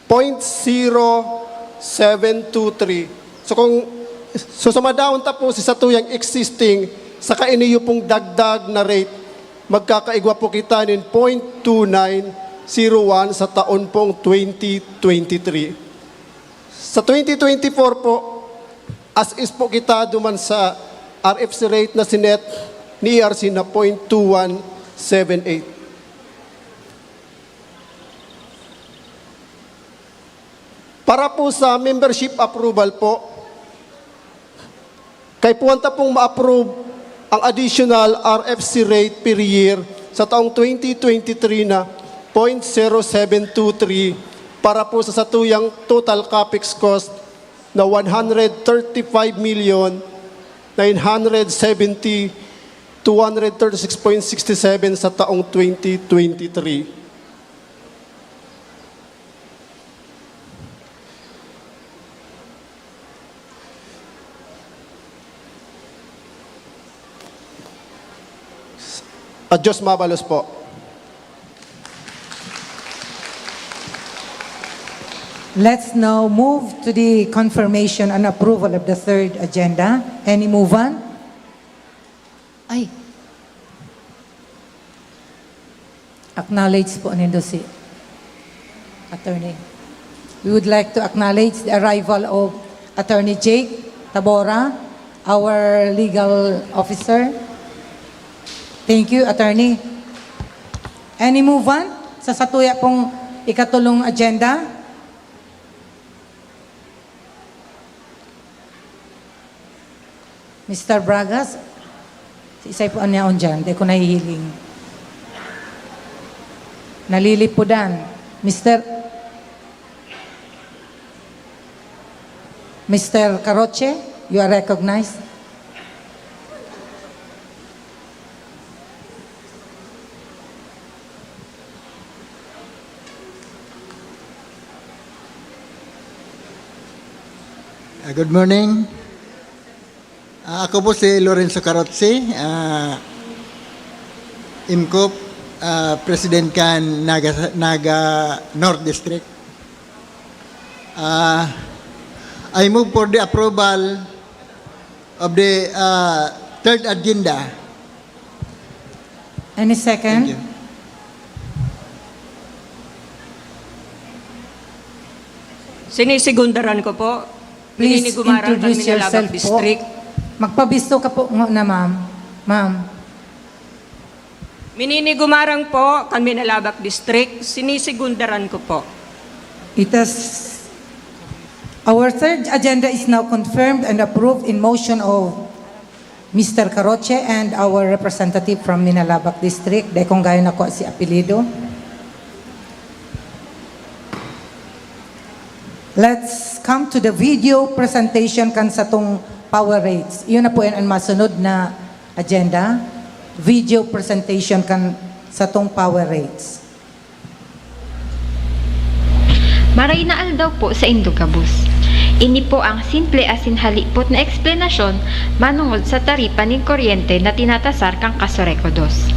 point zero seven two three. So, kung susumadahon ta po si satuyang existing saka iniyo pong dagdag na rate, magkakaigwa po kita nin point two nine zero one sa taon pong twenty twenty-three. Sa twenty twenty-four po, as is po kita duman sa R F C rate na sinet ni E R C na point two one seven eight. Para po sa membership approval po, kaipuhan ta pong ma-approve ang additional R F C rate per year sa taong twenty twenty-three na point zero seven two three para po sa satuyang total CAPEX cost na one hundred thirty-five million nine hundred seventy two hundred thirty-six point six seven sa taong twenty twenty-three. At Diyos mabalos po. Let's now move to the confirmation and approval of the third agenda. Any movant? Ay. Acknowledge po nindo si Attorney. We would like to acknowledge the arrival of Attorney Jake Tabora, our legal officer. Thank you, Attorney. Any movant sa satuya pong ikatulong agenda? Mister Bragas, isay po an yaon diyan, dai ko nahihiling. Nalilipodan. Mister Mister Caroche, you are recognized. Ah, good morning. Ah, ako po si Lorenzo Carozzi, ah, MCOP, ah, President kan Naga, Naga North District. Ah, I move for the approval of the ah, third agenda. Any second? Thank you. Sinisigundaran ko po. Please Minini Gumarang, introduce Carmina, Labac yourself po. District. Magpabisto ka po nga na, ma'am. Ma'am. Minini Gumarang po, Carmina, Labac District. Sinisigundaran ko po. It has, our third agenda is now confirmed and approved in motion of Mister Caroche and our representative from Minalabac District. Dai kong gayon ako si apelido. Let's come to the video presentation kan satong power rates. Iyon na po yan ang masunod na agenda. Video presentation kan satong power rates. Maray na aldaw po sa indo gabos. Ini po ang simple asin halipot na eksplanasyon manungod sa taripa nin kuryente na tinatasar kan Casureco dos.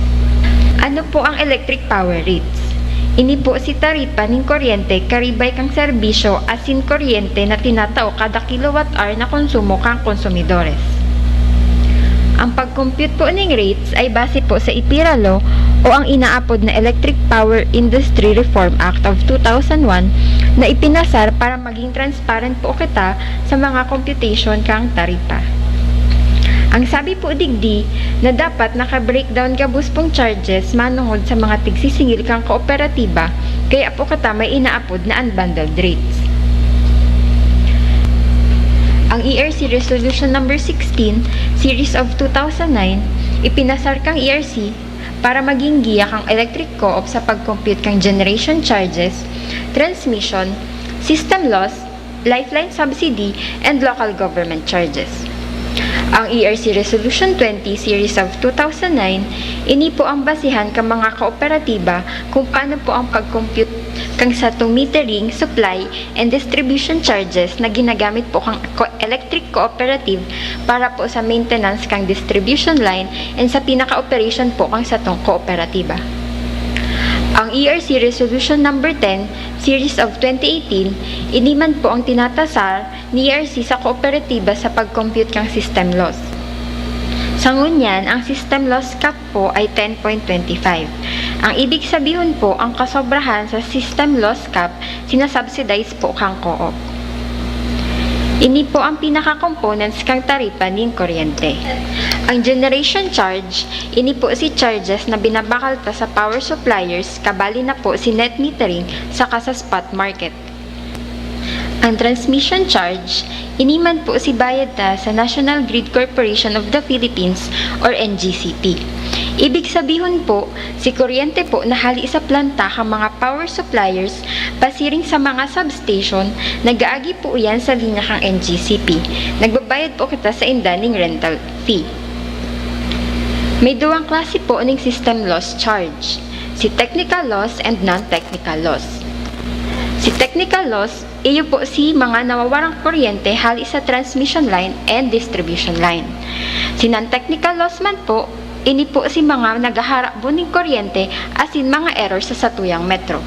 Ano po ang electric power rates? Ini po si taripa nin kuryente karibay kan serbisyo asin kuryente na tinatao kada kilowatt hour na konsumo kan konsumidores. Ang pag-compute po ning rates ay base po sa IPERA Law o ang inaapod na Electric Power Industry Reform Act of two thousand one na ipinasar para maging transparent po kita sa mga computation kan taripa. Ang sabi po digdi na dapat naka-breakdown gabos pong charges manungod sa mga tigsisingil kan kooperatiba, kaya po kita may inaapod na unbundled rates. Ang E R C Resolution Number sixteen, Series of two thousand nine, ipinasar kang E R C para maging giya kang electric co-op sa pag-compute kang generation charges, transmission, system loss, lifeline subsidy, and local government charges. Ang E R C Resolution twenty Series of two thousand nine, ini po ang basihan kan mga kooperatiba kung paano po ang pag-compute kang satong metering, supply, and distribution charges na ginagamit po kang co- electric cooperative para po sa maintenance kang distribution line and sa pinaka-operation po kang satong kooperatiba. Ang E R C Resolution Number ten, Series of twenty eighteen, ini man po ang tinatasar ni E R C sa kooperatiba sa pag-compute kang system loss. Sa ngunyan, ang system loss cap po ay ten point twenty five. Ang ibig sabihon po, ang kasobrahan sa system loss cap, sinasubsidize po kang co-op. Ini po ang pinaka-components kang taripa nin kuryente. Ang generation charge, ini po si charges na binabakal ta sa power suppliers, kabali na po si net metering saka sa spot market. Ang transmission charge, ini man po si bayad ta sa National Grid Corporation of the Philippines or N G C P. Ibig sabihon po, si kuryente po na hali sa planta kan mga power suppliers pasiring sa mga substation, nag-aagi po iyan sa linya kan N G C P. Nagbabayad po kita sa inda ning rental fee. May duwang klase po ning system loss charge, si technical loss and non-technical loss. Si technical loss, iyo po si mga nawawarang kuryente hali sa transmission line and distribution line. Si non-technical loss man po, ini po si mga naghaharabo nin kuryente asin mga error sa satuyang metro.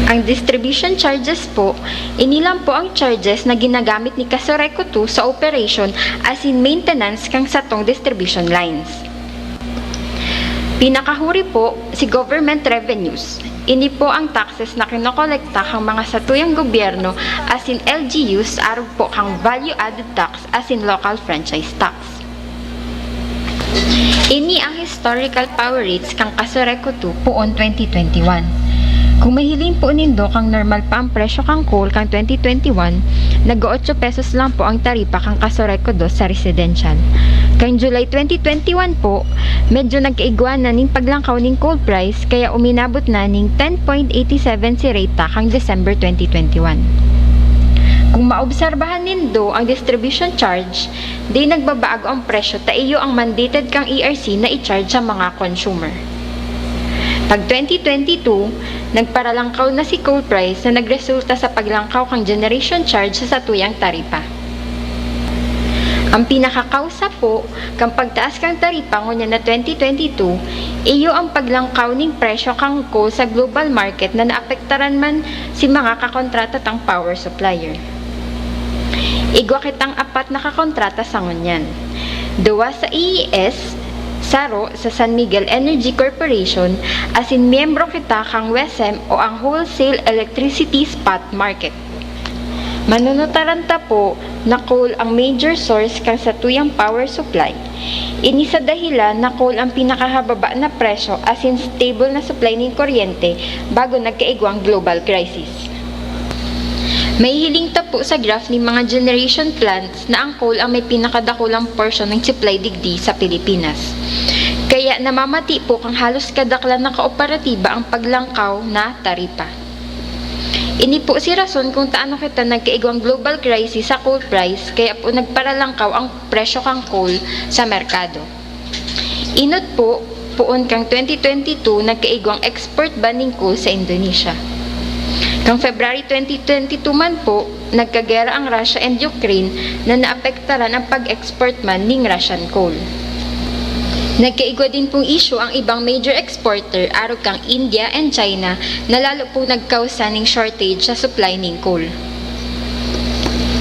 Ang distribution charges po, ini lang po ang charges na ginagamit ni Casureco two sa operation asin maintenance kan satong distribution lines. Pinakahuri po si government revenues. Ini po ang taxes na kinokolekta kan mga satuyang gobyerno asin L G Us arog po kan value added tax asin local franchise tax. Ini ang historical power rates kan Casureco two poon twenty twenty-one. Kung mahiling po nindo kan normal pa ang presyo kan coal kan twenty twenty-one, nag-ocho pesos lang po ang taripa kan Casureco dos sa residential. Kan July twenty twenty-one po, medyo nagkaigwa na nin paglangkaw nin coal price, kaya uminabot na nin ten point eighty seven si rate ta kan December twenty twenty-one. Kung maobserbahan nindo ang distribution charge, di nagbabago ang presyo ta iyo ang mandated kang E R C na i-charge sa mga consumer. Pag twenty twenty-two, nagparalangkaw na si coal price na nagresulta sa paglangkaw kang generation charge sa satuyang taripa. Ang pinakakausa po kan pagtaas kang taripa ngunyan na twenty twenty-two, iyo ang paglangkaw ning presyo kang coal sa global market na naapektaran man si mga kakontrata tang power supplier. Igwa kitang apat na kakontrata sa ngunyan. Duwa sa A E S, saro sa San Miguel Energy Corporation, asin miyembro kita kang WESM o ang Wholesale Electricity Spot Market. Manunutaran ta po na coal ang major source kan satuyang power supply. Ini sa dahilan na coal ang pinakahababa na presyo asin stable na supply nin kuryente bago nagkaigwang global crisis. Mahihiling ta po sa graph nin mga generation plants na ang coal ang may pinakadakulang porsyon nin supply digdi sa Pilipinas. Kaya namamati po kan halos kadaklan na kooperatiba ang paglangkaw na taripa. Ini po si rason kung taano kita nagkaigwang global crisis sa coal price, kaya po nagparalangkaw ang presyo kan coal sa merkado. Inot po, poon kan twenty twenty-two, nagkaigwang export ban nin coal sa Indonesia. Kan February twenty twenty-two man po, nagkagera ang Russia and Ukraine na naapektaran ang pag-export man nin Russian coal. Nagkaigwa din pong isyu ang ibang major exporter, arog kang India and China, na lalo pong nagkausa ning shortage sa supply nin coal.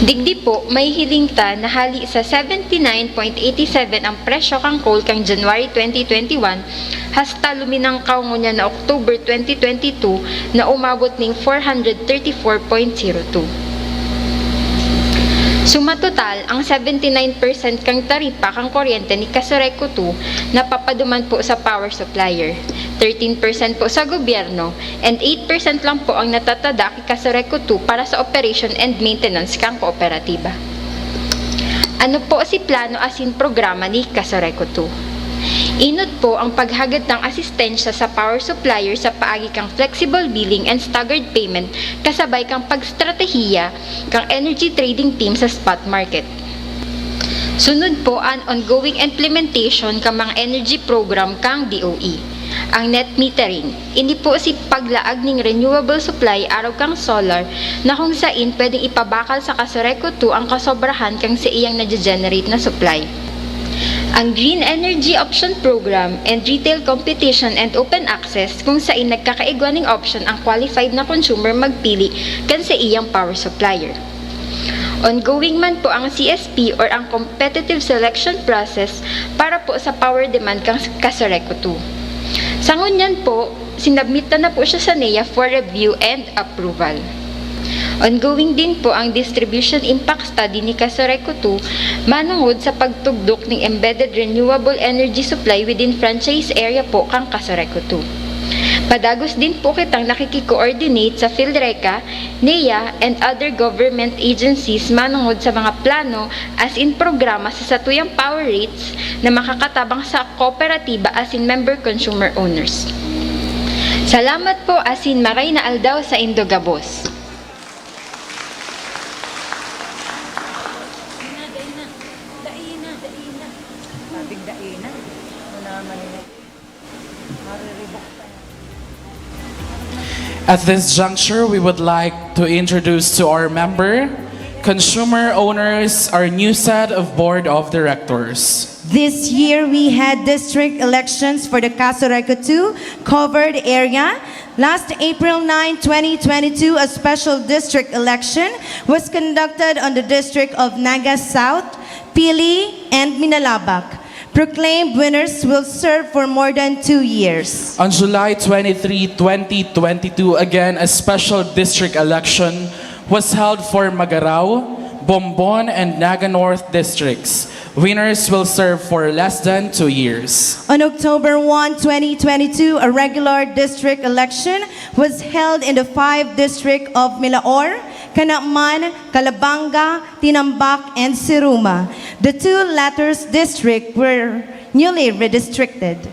Digdi po, mahihiling ta na hali sa seventy nine point eighty seven ang presyo kan coal kan January twenty twenty-one, hasta luminangkaw ngunyan na October twenty twenty-two na umabot ning four hundred thirty-four point zero two. Suma total, ang seventy nine percent kan taripa kan kuryente ni Casureco two napapaduman po sa power supplier, thirteen percent po sa gobyerno, and eight percent lang po ang natatada ki Casureco two para sa operation and maintenance kan kooperatiba. Ano po si plano asin programa ni Casureco two? Inot po ang paghagad kan asistensya sa power supplier sa paagi kan flexible billing and staggered payment, kasabay kan pagstratehiya kan energy trading team sa spot market. Sunod po an ongoing implementation kan mga energy program kan D O E, ang net metering. Ini po si paglaag nin renewable supply arog kan solar, na kung sain pwedeng ipabakal sa Casureco two ang kasobrahan kan saiyang nagge-generate na supply. Ang Green Energy Option Program and Retail Competition and Open Access, kung sain nagkakaigwa nin option ang qualified na consumer magpili kan saiyang power supplier. Ongoing man po ang C S P or ang competitive selection process para po sa power demand kan Casureco two. Sa ngunyan po, sinabmit na po siya sa NEA for review and approval. Ongoing din po ang distribution impact study ni Casureco two manongod sa pagtugdok nin embedded renewable energy supply within franchise area po kan Casureco two. Padagos din po kitang nakiki-coordinate sa PhilReCa, NEA, and other government agencies manongod sa mga plano asin programa sa satuyang power rates na makakatabang sa kooperatiba asin member consumer owners. Salamat po asin maray na aldaw saindo gabos. At this juncture, we would like to introduce to our member, consumer owners, our new set of board of directors. This year, we had district elections for the Casureco two covered area. Last April nine, twenty twenty-two, a special district election was conducted on the district of Naga South, Pili, and Minalabac. Proclaimed winners will serve for more than two years. On July twenty-three, twenty twenty-two, again, a special district election was held for Magarao, Bombon, and Naga North districts. Winners will serve for less than two years. On October one, twenty twenty-two, a regular district election was held in the five district of Milaor, Canaman, Calabanga, Tinambac, and Siruma. The two latter district were newly redistricted.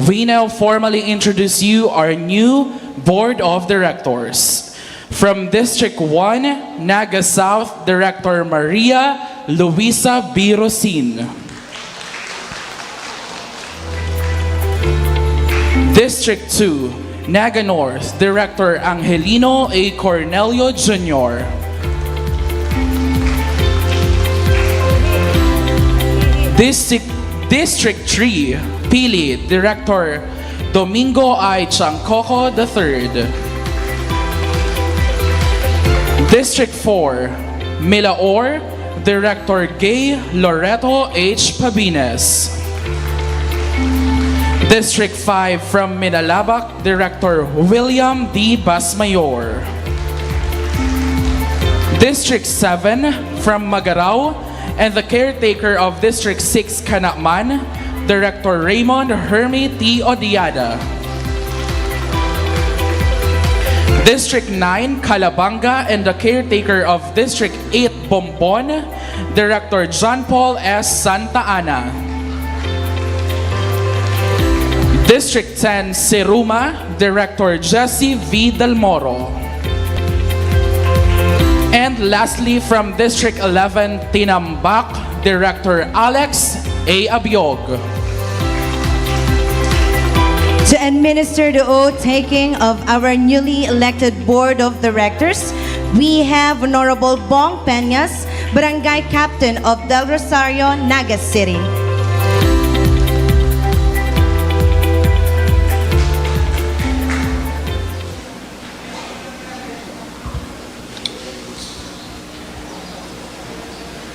We now formally introduce you our new Board of Directors. From District one, Naga South, Director Maria Luisa B. Rosin. District two, Naga North, Director Angelino A. Cornelio Junior. District, District three, Pili, Director Domingo I. Chancoco the third. District four, Milaor, Director Gay Loreto H. Pabines. District five from Minalabac, Director William D. Basmayor. District seven from Magarao and the caretaker of District six Canaman, Director Raymond Hermie T. Odiada. District nine, Calabanga, and the caretaker of District eight, Bombon, Director John Paul S. Santa Ana. District ten, Siruma, Director Jesse V. Del Moro. Lastly, from District eleven, Tinambac, Director Alex A. Abiog. To administer the oath-taking of our newly elected Board of Directors, we have Honorable Bong Peñas, Barangay Captain of Del Rosario, Naga City.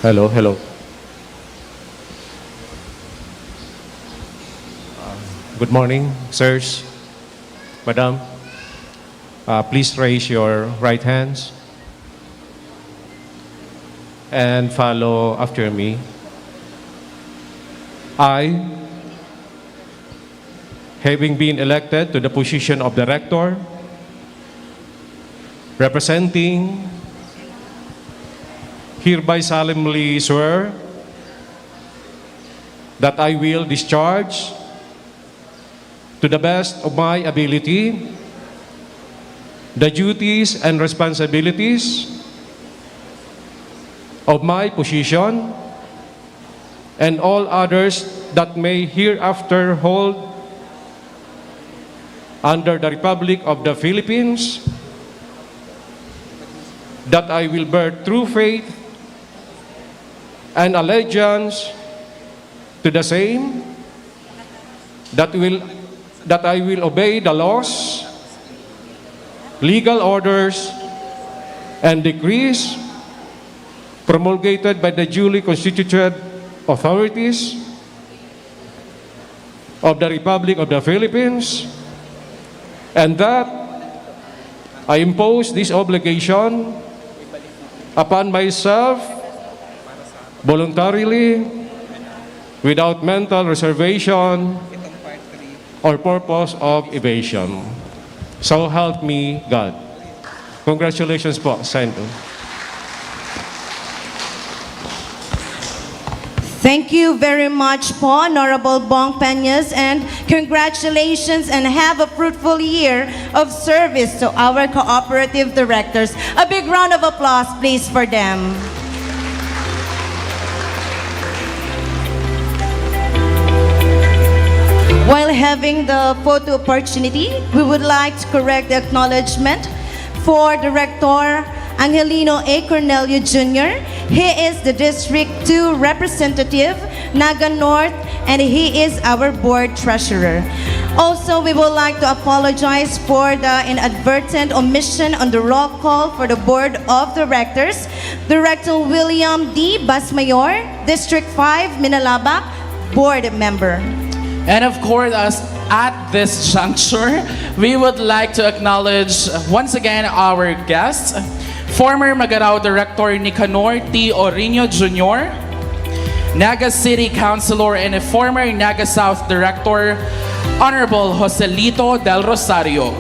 Hello, hello. Uh, good morning, sirs, madam. Uh, please raise your right hands and follow after me. I, having been elected to the position of director, representing, hereby solemnly swear that I will discharge to the best of my ability the duties and responsibilities of my position and all others that may hereafter hold under the Republic of the Philippines, that I will bear true faith and allegiance to the same, that will, that I will obey the laws, legal orders, and decrees promulgated by the duly constituted authorities of the Republic of the Philippines, and that I impose this obligation upon myself voluntarily, without mental reservation or purpose of evasion. So help me God. Congratulations po, Sen. Thank you very much po, Honorable Bong Peñas, and congratulations and have a fruitful year of service to our cooperative directors. A big round of applause, please, for them. While having the photo opportunity, we would like to correct the acknowledgement for Director Angelino A. Cornelio Junior. He is the District two Representative, Naga North, and he is our Board Treasurer. Also, we would like to apologize for the inadvertent omission on the roll call for the Board of Directors, Director William D. Basmayor, District five, Minalabac, Board Member. And of course, as at this juncture, we would like to acknowledge once again our guests, former Magarao Director Nicanor T. Orino Junior, Naga City Councilor and a former Naga South Director, Honorable Joselito Del Rosario,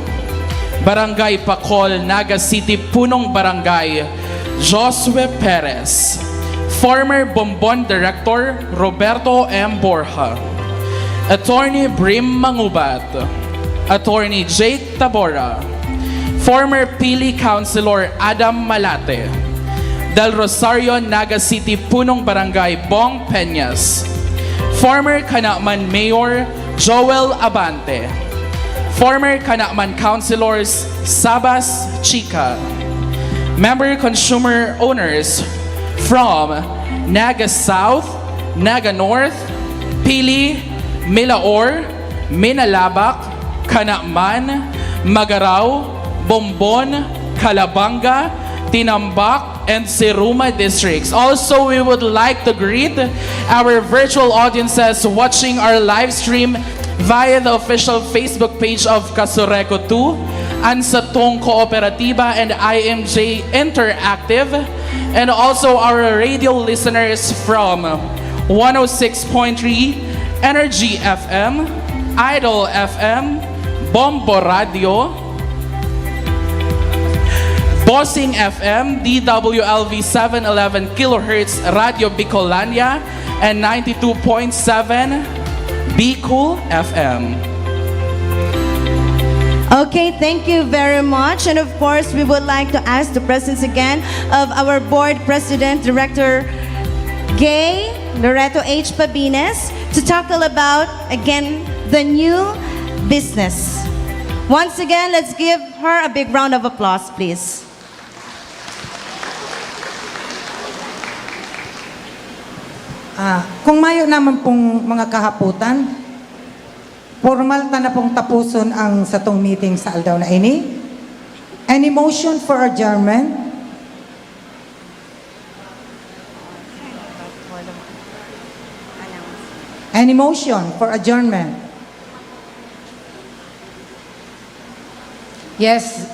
Barangay Pacol, Naga City Punong Barangay, Josue Perez, former Bombon Director Roberto M. Borja, Attorney Brim Mangubat, Attorney Jake Tabora, former Pili Councilor Adam Malate, Del Rosario, Naga City Punong Barangay Bong Peñas, former Canaman Mayor Joel Abante, former Canaman Councilors Sabas Chica, member consumer owners from Naga South, Naga North, Pili, Milaor, Minalabac, Canaman, Magarao, Bombon, Calabanga, Tinambac, and Siruma districts. Also, we would like to greet our virtual audiences watching our live stream via the official Facebook page of Casureco two, Ansatong Kooperatiba, and I M J Interactive, and also our radio listeners from one oh six point three Energy F M, Idol F M, Bombo Radio, Bossing F M, D W L V seven eleven kilohertz Radio Bicolania, and ninety-two point seven Bicol F M. Okay, thank you very much. And of course, we would like to ask the presence again of our board president, Director Gay Loreto H. Pabines, to tackle about, again, the new business. Once again, let's give her a big round of applause, please. Ah, kung mayo naman pong mga kahapotan, formal ta na pong tapuson ang satong meeting sa aldaw na ini. Any motion for adjournment? Any motion for adjournment? Yes.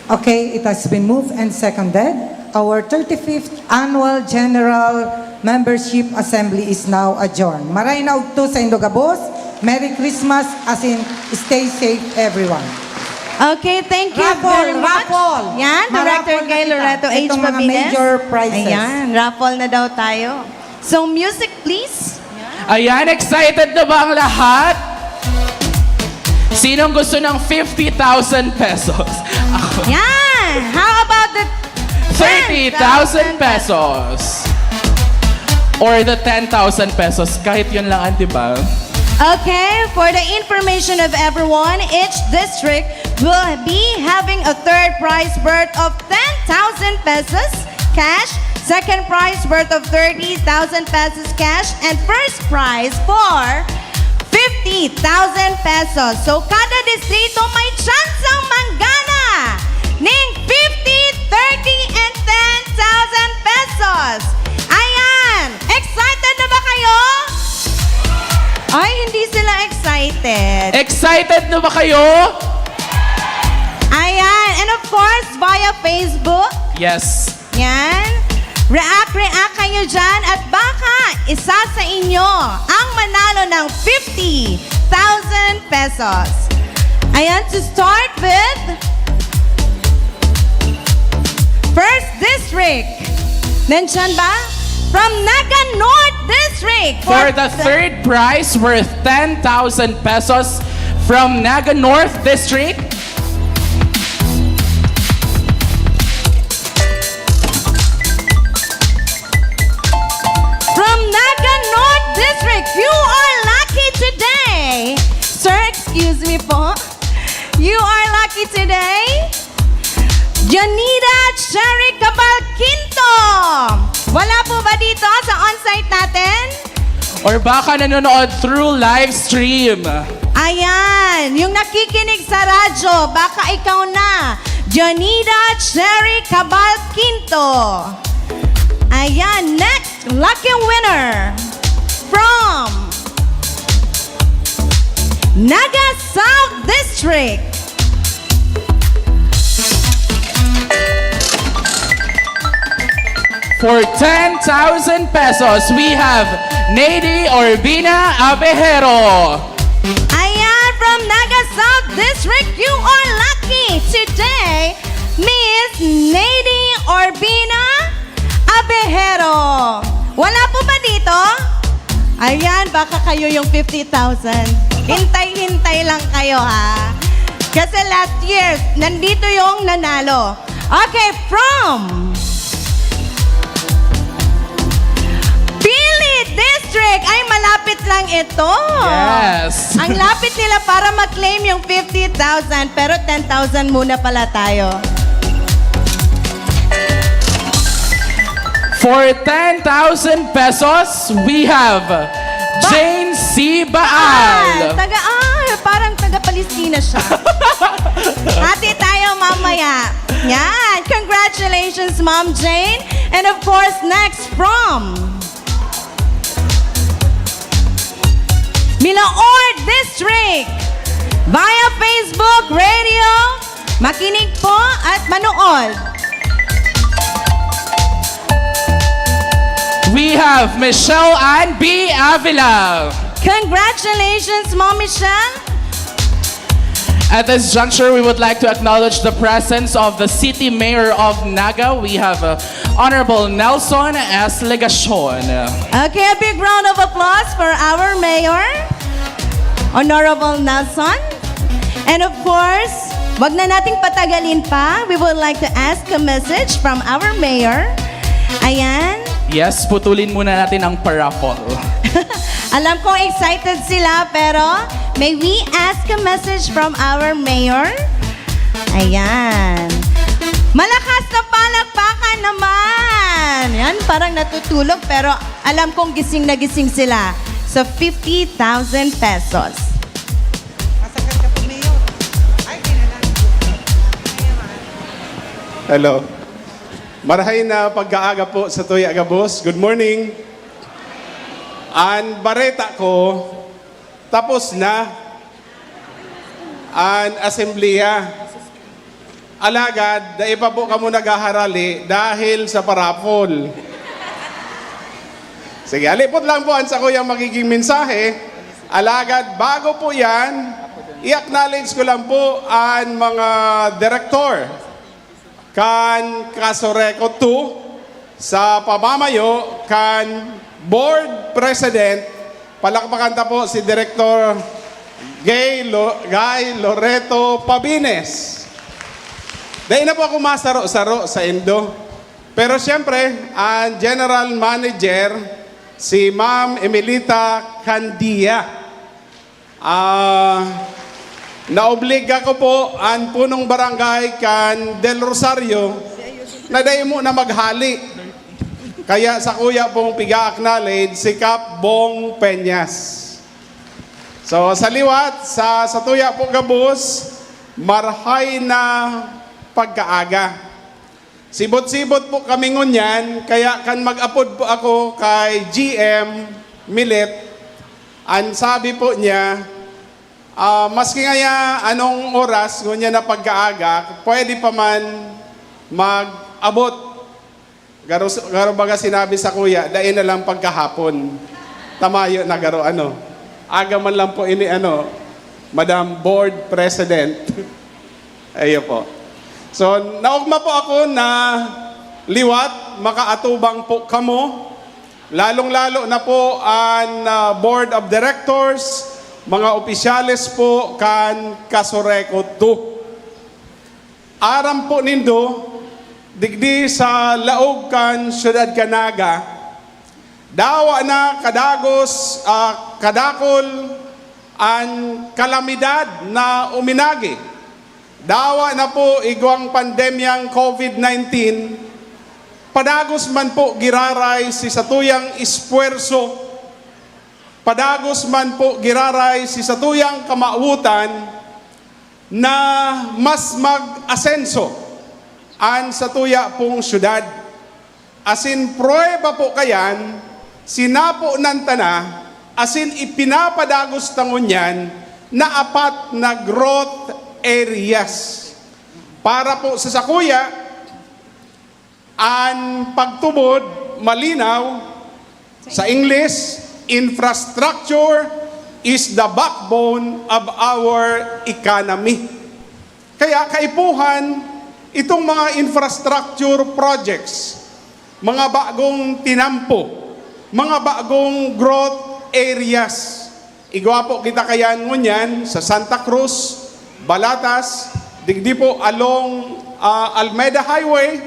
Okay, it has been moved and seconded. Our thirty-fifth Annual General Membership Assembly is now adjourned. Maray na udto saindo gabos. Merry Christmas, as in, stay safe, everyone. Okay, thank you very much. Yan, Director Gay Loreto H. Pabines. Ayan, raffle na daw tayo. So, music please. Ayan, excited na ba ang lahat? Sinong gusto ng fifty thousand pesos? Yan! How about the thirty thousand pesos? Or the ten thousand pesos? Kahit yun lang, di ba? Okay, for the information of everyone, each district will be having a third prize worth of ten thousand pesos cash, second prize worth of thirty thousand pesos cash, and first prize for fifty thousand pesos. So, kada distrito may tsansang manggana ning fifty, thirty, and ten thousand pesos. Ayan! Excited na ba kayo? Ay, hindi sila excited. Excited na ba kayo? Ayan. And of course, via Facebook. Yes. Yan. React, react kayo dyan at baka isa sa inyo ang manalo ng fifty thousand pesos. Ayan, to start with, first district. Nandyan ba? From Naga North District. For the third prize worth ten thousand pesos from Naga North District, From Naga North District, you are lucky today. Sir, excuse me po. You are lucky today. Janida Cherry Cabal Quinto. Wala po ba dito sa on-site natin? Or baka nanonood through live stream. Ayan, yung nakikinig sa radyo, baka ikaw na. Janida Cherry Cabal Quinto. Ayan, next lucky winner from Naga South District. For ten thousand pesos, we have Nady Orbina Abejero. Ayan, from Naga South District, you are lucky today, Miss Nady Orbina Abejero. Wala po ba dito? Ayan, baka kayo yung fifty thousand. Hintay-hintay lang kayo, ha? Kasi last year, nandito yung nanalo. Okay, from Pili District. Ay, malapit lang ito. Yes. Ang lapit nila para mag-claim yung fifty thousand, pero ten thousand muna pala tayo. For ten thousand pesos, we have Jane C. Baal. Taga, ah, parang taga Palestina siya. Hati tayo mamaya. Yan. Congratulations, Ma'am Jane. And of course, next from Milaor District. Via Facebook, radio, makinig po at manood. We have Michelle Ann B. Avila. Congratulations, Ma'am Michelle. At this juncture, we would like to acknowledge the presence of the City Mayor of Naga. We have uh, Honorable Nelson S. Legacion. Okay, a big round of applause for our Mayor, Honorable Nelson. And of course, wag na nating patagalin pa. We would like to ask a message from our Mayor. Ayan. Yes, putulin muna natin ang paraffle. Alam kong excited sila, pero may we ask a message from our mayor? Ayan. Malakas na palakpakan naman! Yan, parang natutulog, pero alam kong gising na gising sila sa fifty thousand pesos. Hello. Marahay na pagkaaga po sa Tuya Gabos. Good morning. An bareta ko, tapos na an asembleya. Alagad, dai pa po kamo naghaharali dahil sa parapol. Sige, halipot lang po ang sakuyang magiging mensahe. Alagad, bago po yan, i-acknowledge ko lang po ang mga direktor kan Kasoreco two sa pamamayo kan Board President. Palakpakan ta po si Director Gay, Lo, Guy Loreto Pabines. Dai na po ako masaro-saro sa indo. Pero siyempre, ang General Manager, si Ma'am Emilita Candia. Ah, naobliga ko po an punong barangay kan Del Rosario na dai mo na maghali. Kaya sa kuya pong piga-acknowledge si Kap Bong Peñas. So, sa liwat, sa, sa tuya po gabos, marhay na pagkaaga. Sibot-sibot po kami ngunyan, kaya kan mag-apod po ako kay G M Milet, an sabi po niya, ah, maski ngaya anong oras ngunyan na pagkaaga, pwede pa man mag-abot. Garo, garo baga sinabi sa kuya, dai na lang pagkahapon. Tamayo na garo ano. Aga man lang po ini ano, Madam Board President. Ayo po. So, naogma po ako na liwat, makaatubang po kamo. Lalong-lalo na po ang ah, Board of Directors, mga opisyales po kan Kasoreco two. Aram po nindo, digdi sa laog kan Siyudad kan Naga, dawa na kadagos, ah, kadakol an kalamidad na uminagi. Dawa na po igwang pandemyang COVID nineteen, padagos man po giraray si satuyang espuwerso, padagos man po giraray si satuyang kamawotan na mas mag-asenso an satuya pong syudad. Asin prueba po kayan, sinapo nan tana, asin ipinapadagos ta ngunyan na apat na growth areas. Para po sa sakuya, an pagtubod malinaw, sa English, infrastructure is the backbone of our economy. Kaya kaipuhan, itong mga infrastructure projects, mga bagong tinampo, mga bagong growth areas. Igwa po kita kayan ngunyan sa Santa Cruz, Balatas, digdi po along ah, Almeda Highway,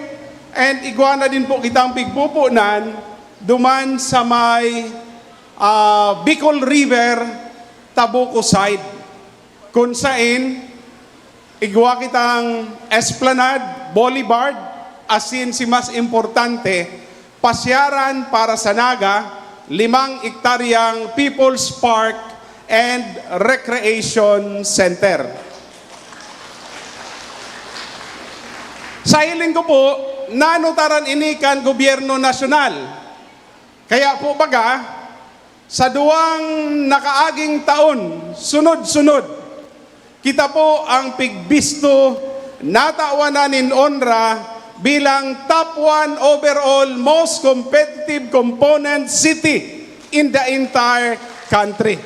and igwa na din po kitang pigpupunan duman sa may ah, Bicol River, Tabuco side. Kun sain, igwa kitang Esplanade, Boulevard, asin si mas importante, pasyaran para sa Naga, limang ektaryang People's Park and Recreation Center. Sa hiling ko po, nanutaran ini kan gobyerno nasyonal. Kaya po baga, sa duwang nakaaging taon, sunod-sunod, kita po ang pigbisto natawan na nin onra bilang top one overall most competitive component city in the entire country.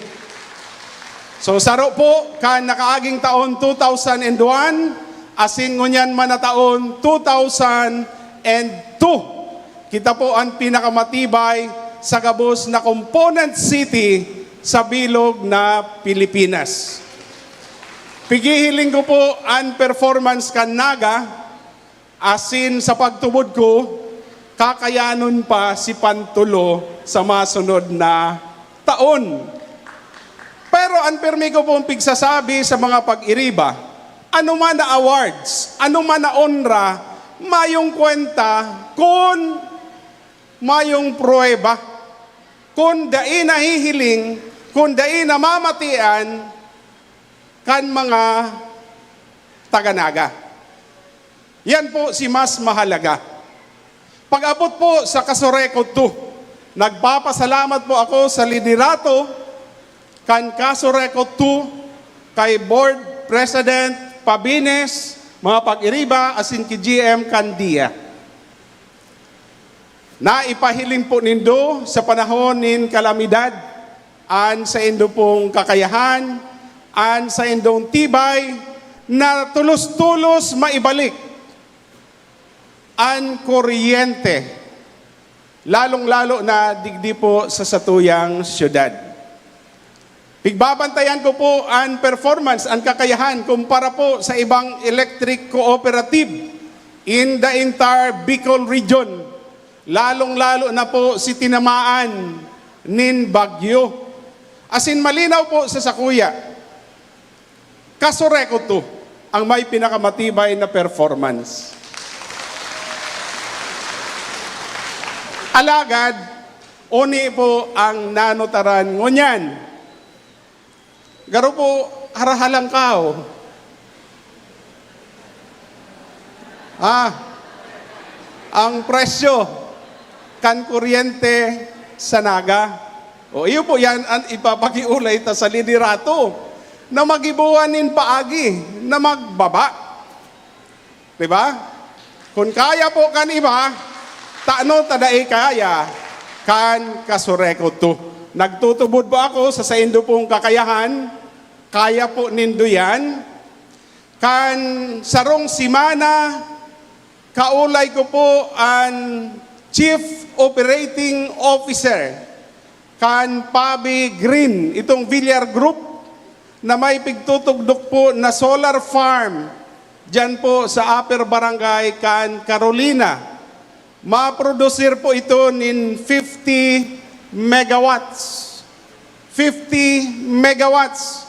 So, saro po kan nakaaging taon two thousand and one, asin ngunyan man na taon two thousand and two. Kita po an pinakamatibay sa gabos na component city sa bilog na Pilipinas. Pighihiling ko po an performance kan Naga, asin sa pagtubod ko, kakayanon pa si Pantulo sa masunod na taon. Pero an pirmi ko pong pigsasabi sa mga pag-iriba, ano man na awards, ano man na onra, mayong kwenta kun mayong pruweba, kun dai nahihiling, kun dai namamatian kan mga taga-Naga. Yan po si mas mahalaga. Pag-abot po sa Casureco two, nagpapasalamat po ako sa liderato kan Casureco two, kay Board President Pabines, mga pag-iriba, asin ki G M Candia. Naipahiling po nindo sa panahon nin kalamidad an saindo pong kakayahan, an saindong tibay na tulos-tulos maibalik an kuryente, lalong-lalo na digdi po sa satuyang syudad. Pigbabantayan ko po an performance, an kakayahan kumpara po sa ibang electric cooperative in the entire Bicol region, lalong-lalo na po si tinamaan nin bagyo. Asin malinaw po sa sakuya, Casureco two ang may pinakamatibay na performance. Alagad, oni po ang nanotaran ngunyan. Garo po, harahalang kao. Ah, ang presyo kan kuryente sa Naga. O, iyo po yan ang ipapakiulay ta sa liderato na magiboan nin paagi na magbaba. Di ba? Kun kaya po kan iba, tano ta dai kaya kan Casureco two? Nagtutubod po ako sa saindo pong kakayahan, kaya po nindo yan. Kan sarong semana, kaulay ko po an Chief Operating Officer kan Pabi Green, itong Villar Group na may pigtutugdok po na solar farm diyan po sa Upper Barangay kan Carolina. Maprodusir po ito nin fifty megawatts. Fifty megawatts.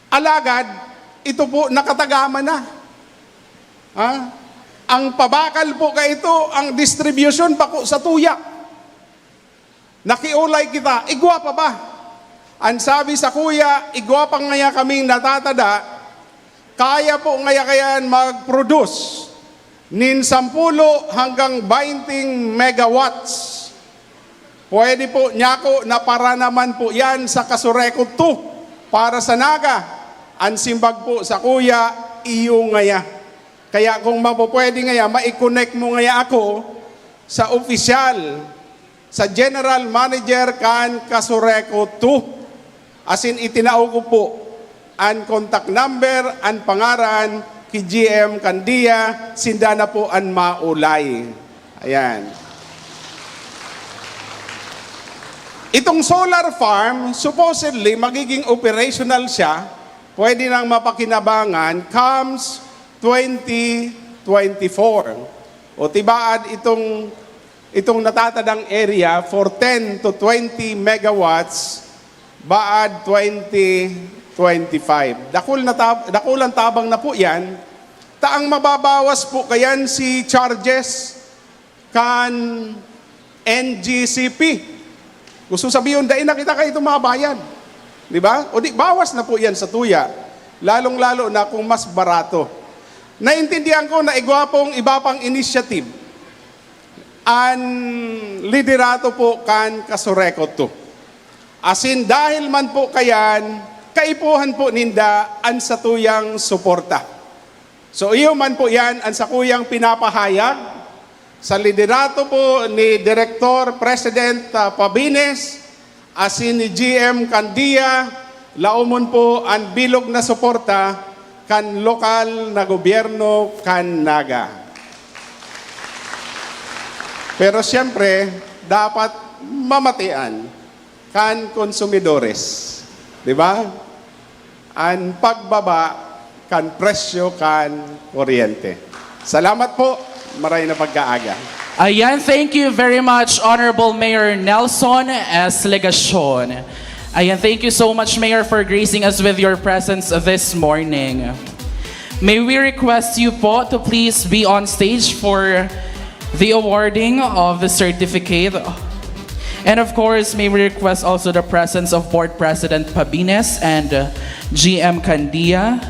Alagad, ito po nakatagama na. Ha? Ang pabakal po kaito, ang distribution pa po sa tuya. Nakiulay kita, igwa pa ba? Ang sabi sa kuya, igwa pa ngaya kaming natatada, kaya po ngaya kayan mag-produce nin sampulo hanggang bainting megawatts. Pwede po, nyako, na para naman po yan sa Casureco two para sa Naga. Ang simbag po sa kuya, iyo ngaya. Kaya kung mapupwede ngaya, mai-connect mo ngaya ako sa opisyal, sa general manager kan Casureco two. Asin itinao ko po an contact number, an pangaran ki G M Candia, sinda na po an maulay. Ayan. Itong solar farm, supposedly, magiging operational siya, pwede nang mapakinabangan comes twenty twenty-four. O tibaad itong, itong natatadang area for ten to twenty megawatts, baad twenty twenty-five. Dakul na tab-, dakulang tabang na po yan. Ta ang mababawas po kayan si charges kan N G C P. Gusto sabihon, dai na kita kaito mabayad. Di ba? O di, bawas na po yan sa tuya. Lalong-lalo na kung mas barato. Naintindihan ko na igwa pong iba pang initiative an liderato po kan Casureco two. Asin dahil man po kayan, kaipuhan po ninda an satuyang suporta. So, iyo man po yan ang sakuyang pinapahayag sa liderato po ni Direktor President, ah, Pabines, asin ni G M Candia, Laomon po an bilog na suporta kan lokal na gobyerno kan Naga. Pero siyempre, dapat mamatian kan konsumidores, di ba? An pagbaba kan presyo kan kuryente. Salamat po. Maray na pagkaaga. Ayan, thank you very much, Honorable Mayor Nelson S. Legacion. Ayan, thank you so much, Mayor, for gracing us with your presence this morning. May we request you po to please be on stage for the awarding of the certificate. And of course, may we request also the presence of Board President Pabines and uh, G M Candia.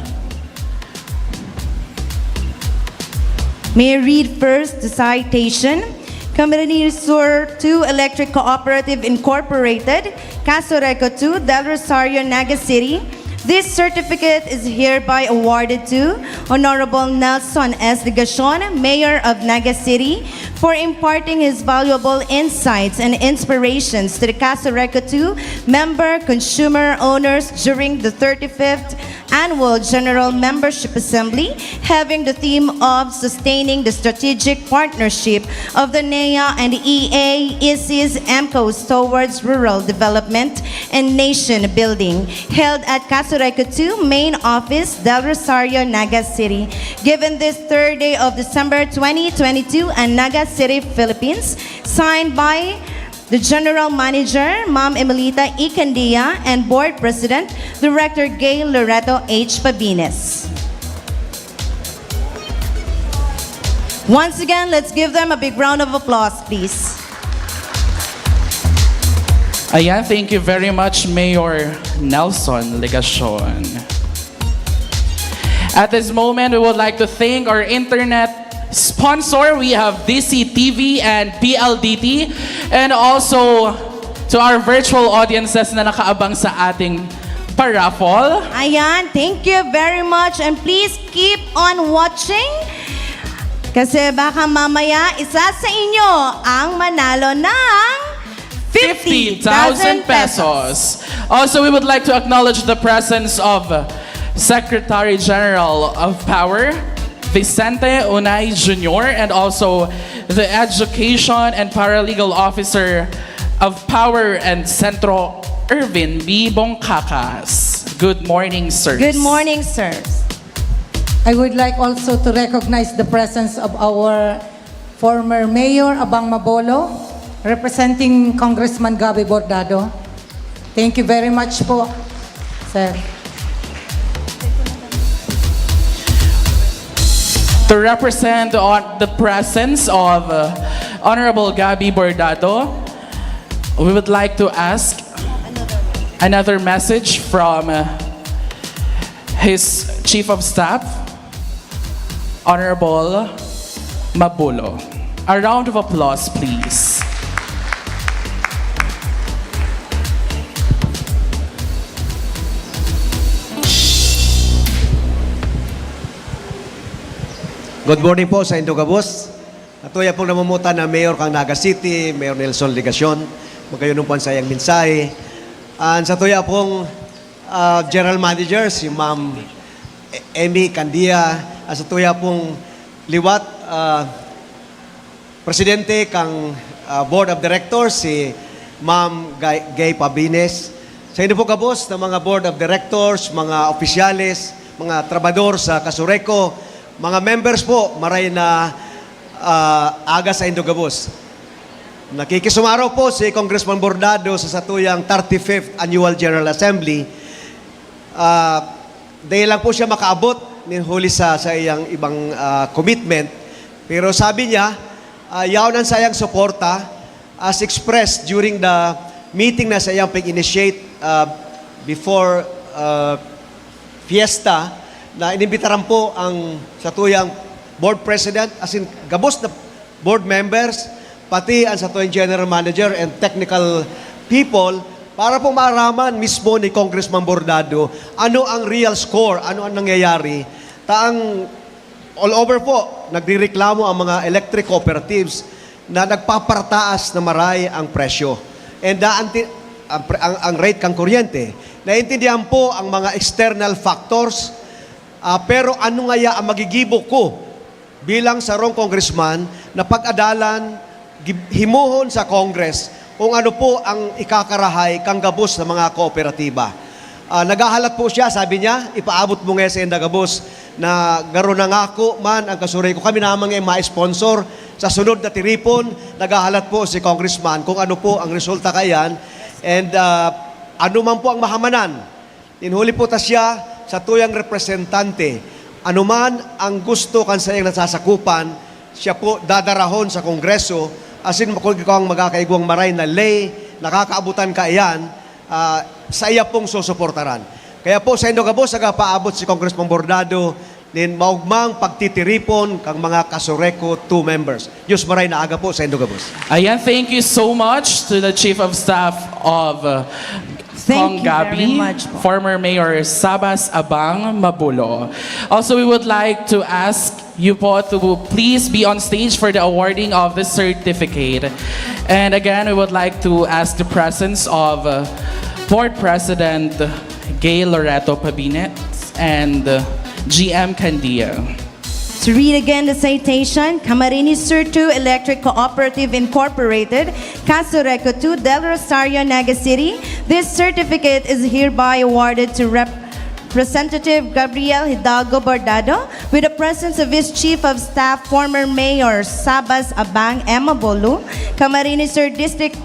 May I read first the citation? Camarines Sur two Electric Cooperative Incorporated, Casureco two, Del Rosario, Naga City. This certificate is hereby awarded to Honorable Nelson S. Legacion, Mayor of Naga City, for imparting his valuable insights and inspirations to the Casureco two member consumer owners during the thirty-fifth Annual General Membership Assembly, having the theme of Sustaining the Strategic Partnership of the NEA and EA, ISIS, MCOs towards Rural Development and Nation Building, held at Casureco two Main Office, Del Rosario, Naga City, given this third day of December twenty twenty-two in Naga City, Philippines, signed by the General Manager, Ma'am Emelita E. Candia, and Board President, Director Gay Loreto H. Pabines. Once again, let's give them a big round of applause, please. Ayan, thank you very much, Mayor Nelson Legacion. At this moment, we would like to thank our internet sponsor. We have D C T V and P L D T. And also to our virtual audiences na nakaabang sa ating paraffle. Ayan, thank you very much and please keep on watching kasi baka mamaya isa sa inyo ang manalo ng fifty thousand pesos. Also, we would like to acknowledge the presence of Secretary General of Power, Vicente Unay Junior, and also the Education and Paralegal Officer of Power and Centro, Ervin B. Bongkakas. Good morning, sirs. Good morning, sirs. I would like also to recognize the presence of our former Mayor Abang Mabolo, representing Congressman Gabby Bordado. Thank you very much po, sir. To represent on the presence of uh, Honorable Gabby Bordado, we would like to ask another message from uh, his Chief of Staff, Honorable Mabulo. A round of applause, please. Good morning po sa indo gabos. Natuya pong namumutan na Mayor kang Naga City, Mayor Nelson Legacion. Magayon po ang sayang mensahe. And sa tuya pong ah, General Manager, si Ma'am E- Emmy Candia. At sa tuya pong liwat, ah, Presidente kang ah, Board of Directors, si Ma'am Gay, Gay Pabines. Sa inyo po gabos na mga Board of Directors, mga opisyales, mga trabador sa Kasureco, mga members po, maray na ah, aga sa indo gabos. Nakikisumaro po si Congressman Bordado sa satuyang thirty-fifth Annual General Assembly. Ah, dahil lang po siya makaabot nin huli sa, sa iyang ibang ah, commitment. Pero sabi niya, ah, yaon ang sayang suporta as expressed during the meeting na sa iyang pag-initiate ah, before ah, fiesta na inimbitaran po ang satuyang board president, as in gabos na board members, pati ang satuyang general manager and technical people para po maaraman mismo ni Congressman Bordado ano ang real score, ano ang nangyayari. Taang all over po, nagrereklamo ang mga electric cooperatives na nagpapartaas na maray ang presyo. And the anti, ang, pre- ang, ang rate kang kuryente. Naintindihan po ang mga external factors, ah, pero ano ngaya ang magigibo ko bilang sarong congressman na pag-adalan, gib-, himuhon sa Congress kung ano po ang ikakarahay kan gabos na mga kooperatiba? Ah, naghahalat po siya, sabi niya, "Ipaabot mo ngaya sainda gabos na garo nangako man ang kasuray ko. Kami naman ngaya ma-sponsor sa sunod na tiripon." Naghahalat po si Congressman kung ano po ang resulta kaiyan. And, ah, ano man po ang mahamanan, nin huli po ta siya sa tuyang representante. Ano man ang gusto kan saiyang nasasakupan, siya po dadarahon sa Kongreso, asin kung ikaw ang magkakaigwang maray na ley, nakakaabutan kaiyan, ah, saiya pong susuportaran. Kaya po, saindo gabos, nagpapaabot si Congressman Bordado nin maogmang pagtitiripon kan mga Kasureku two members. Diyos maray na aga po saindo gabos. Ayan, thank you so much to the Chief of Staff of, uh, Thank Cong you very Gabby, much po. Former Mayor Sabas Abang Mabulo. Also, we would like to ask you po to please be on stage for the awarding of the certificate. And again, we would like to ask the presence of, uh, Board President Gay Loreto Pabines and, uh, G M Candia. To read again the citation, Camarines Sur two Electric Cooperative Incorporated, Casureco two, Del Rosario, Naga City. This certificate is hereby awarded to Rep-, Representative Gabriel Hidalgo Bordado, with the presence of his Chief of Staff, former Mayor Sabas Abang M. Abolo, Camarines Sur District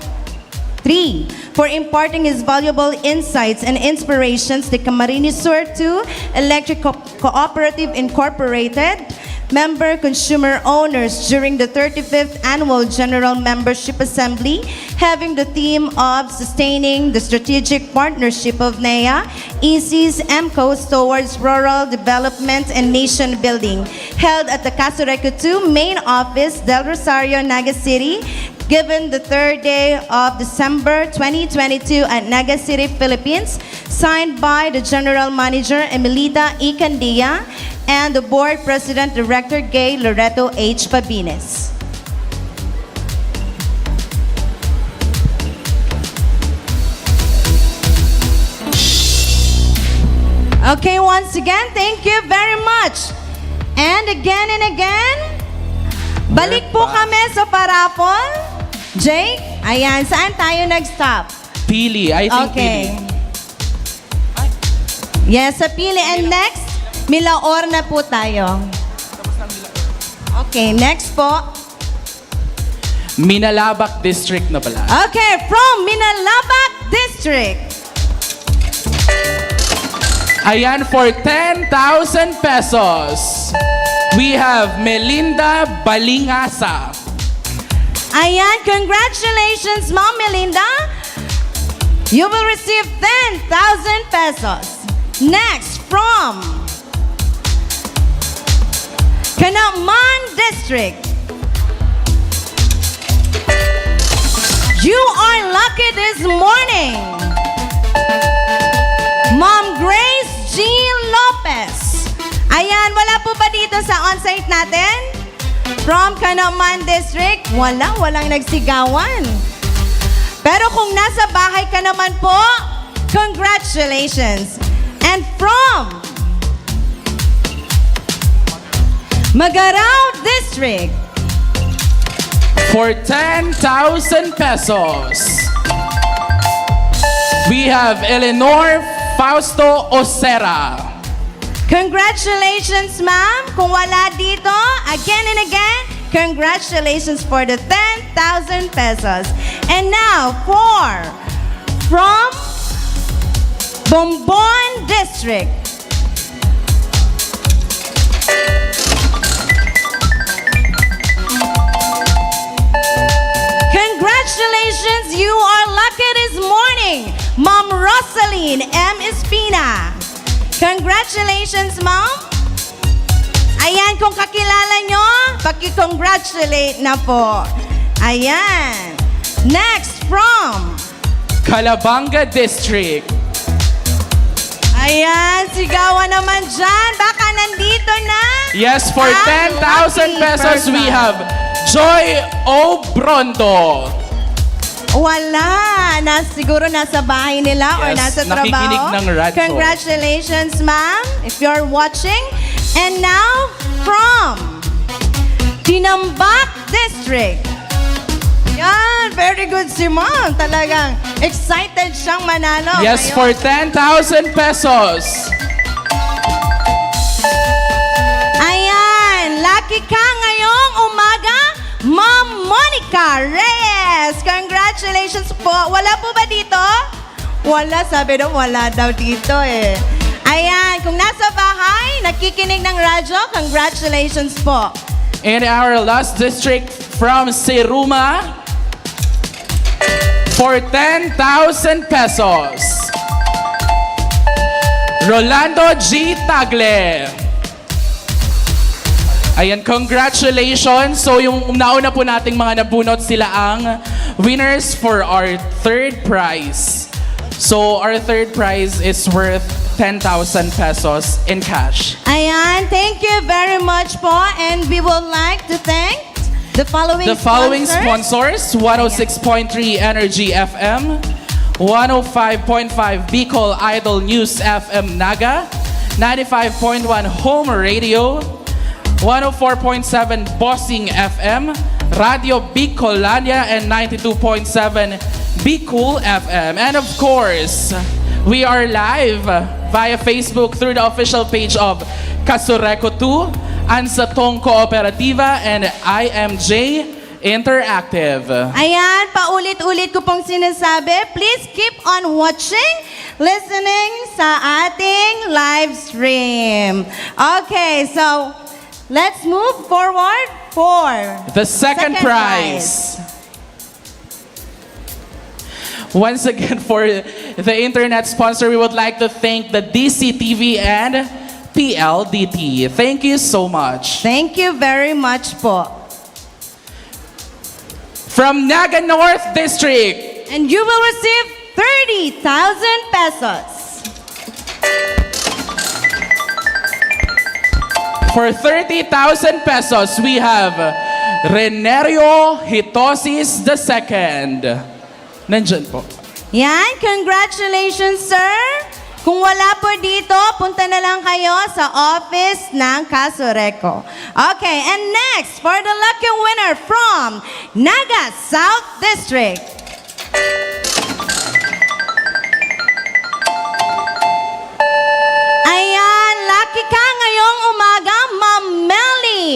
three, for imparting his valuable insights and inspirations to Camarines Sur two Electric Co-, Cooperative Incorporated member consumer owners during the thirty-fifth Annual General Membership Assembly, having the theme of Sustaining the Strategic Partnership of NEA, E Cs, M COs towards rural development and nation building, held at the Casureco two main office, Del Rosario, Naga City, given the third day of December twenty twenty-two at Naga City, Philippines, signed by the General Manager, Emelita E. Candia, and the Board President Director Gay Loreto H. Pabines. Okay, once again, thank you very much. And again and again, balik po kami sa parapol. Jake, ayan, saan tayo nag-stop? Pili, I think Okay. Pili. Yes, sa Pili. And next, Milaor na po tayo. Okay, next po. Minalabac District na pala. Okay, from Minalabac District. Ayan, for ten thousand pesos, we have Melinda Balingasa. Ayan, congratulations, Ma'am Melinda. You will receive ten thousand pesos. Next, from Canaman District. You are lucky this morning. Ma'am Grace G. Lopez. Ayan, wala po ba dito sa on-site natin? From Canaman District, wala, walang nagsigawan. Pero kung nasa bahay ka naman po, congratulations. And from Magarao District. For ten thousand pesos, we have Eleanor Fausto Osera. Congratulations, ma'am. Kung wala dito, again and again, congratulations for the ten thousand pesos. And now, for, from Bombon District. Congratulations, you are lucky this morning, Ma'am Rosaline M. Espina. Congratulations, ma'am. Ayan, kung kakilala nyo, paki-congratulate na po. Ayan. Next, from Calabanga District. Ayan, sigawan naman dyan. Baka nandito na. Yes, for Ang ten thousand lucky pesos, we person. have Joy Obrondo. Wala. Na, siguro nasa bahay nila or Yes, nasa nakikinig trabaho. ng radyo. Congratulations, ma'am, if you're watching. And now, from Dinambac District. Yan, very good si ma'am. Talagang excited siyang manalo Yes, ngayon. for ten thousand pesos. Ayan, lucky ka ngayong umaga, Ma'am Monica Reyes. Congratulations po. Wala po ba dito? Wala, sabi daw, wala daw dito eh. Ayan, kung nasa bahay, nakikinig ng radyo, congratulations po. And our last district from Siruma for ten thousand pesos. Rolando G. Tagle. Ayan, congratulations. So, yung nauna po nating mga nabunot, sila ang winners for our third prize. So, our third prize is worth ten thousand pesos in cash. Ayan, thank you very much po. And we would like to thank the following The following sponsors. sponsors, one oh six point three Energy F M, one oh five point five Bicol Idol News F M Naga, ninety-five point one Home Radio, one oh four point seven Bossing F M, Radyo Bicolania, and ninety-two point seven Bicol F M. And of course, we are live via Facebook through the official page of Kasureco two, Ansatong Kooperatiba, and I M J Interactive. Ayan, paulit-ulit ko pong sinasabi, please keep on watching, listening sa ating live stream. Okay, so let's move forward for The second second prize. prize. Once again, for the internet sponsor, we would like to thank the D C T V and P L D T. Thank you so much. Thank you very much po. From Naga North District. And you will receive thirty thousand pesos. For thirty thousand pesos, we have Renerio Hitosis the second. Nandyan po. Yan, congratulations, sir. Kung wala po dito, punta na lang kayo sa office ng Kasureco. Okay, and next, for the lucky winner from Naga South District. Ayan, lucky ka ngayong umaga, Ma'am Melly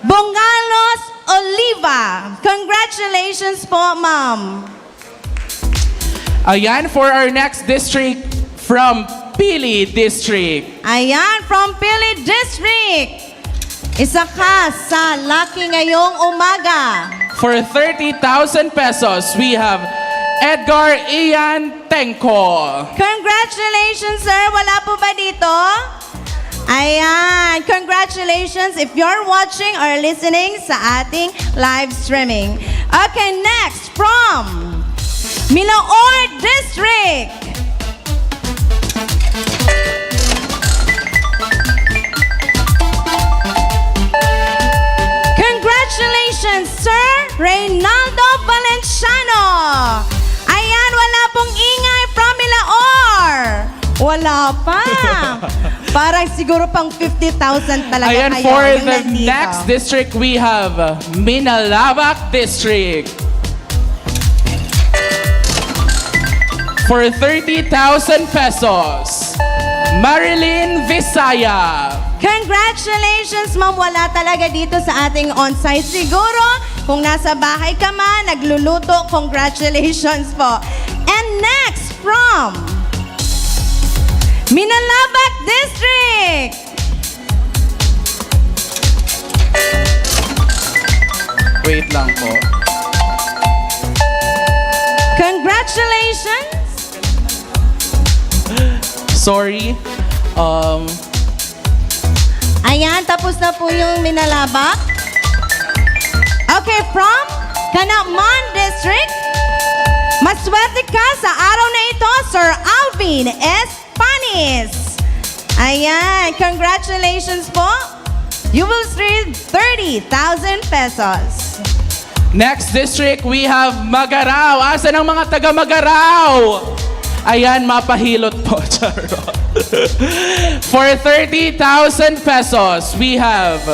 Bongalos Oliva. Congratulations po, ma'am. Ayan, for our next district, from Pili District. Ayan, from Pili District. Isa ka sa lucky ngayong umaga. For thirty thousand pesos, we have Edgar Ian Tengko. Congratulations, sir. Wala po ba dito? Ayan. Congratulations if you're watching or listening sa ating live streaming. Okay, next, from Milaor District. Congratulations, Sir Reynaldo Valenciano! Ayan, wala pong ingay from Milaor! Wala pa! Parang siguro pang fifty thousand talaga Ayan, kayo for yung the nandito. next district, we have Minalabac District. For thirty thousand pesos, Marilyn Visaya. Congratulations, ma'am. Wala talaga dito sa ating on-site. Siguro, kung nasa bahay ka man, nagluluto, congratulations po. And next, from Minalabac District. Wait lang po. Congratulations! Sorry. Um, Ayan, tapos na po yung Minalabac. Okay, from Canaman District. Maswerte ka sa araw na ito, Sir Alvin S. Panis. Ayan, congratulations po. You will receive thirty thousand pesos. Next district, we have Magarao. Asan ang mga taga Magarao? Ayan, mapahilot po. Charot. For thirty thousand pesos, we have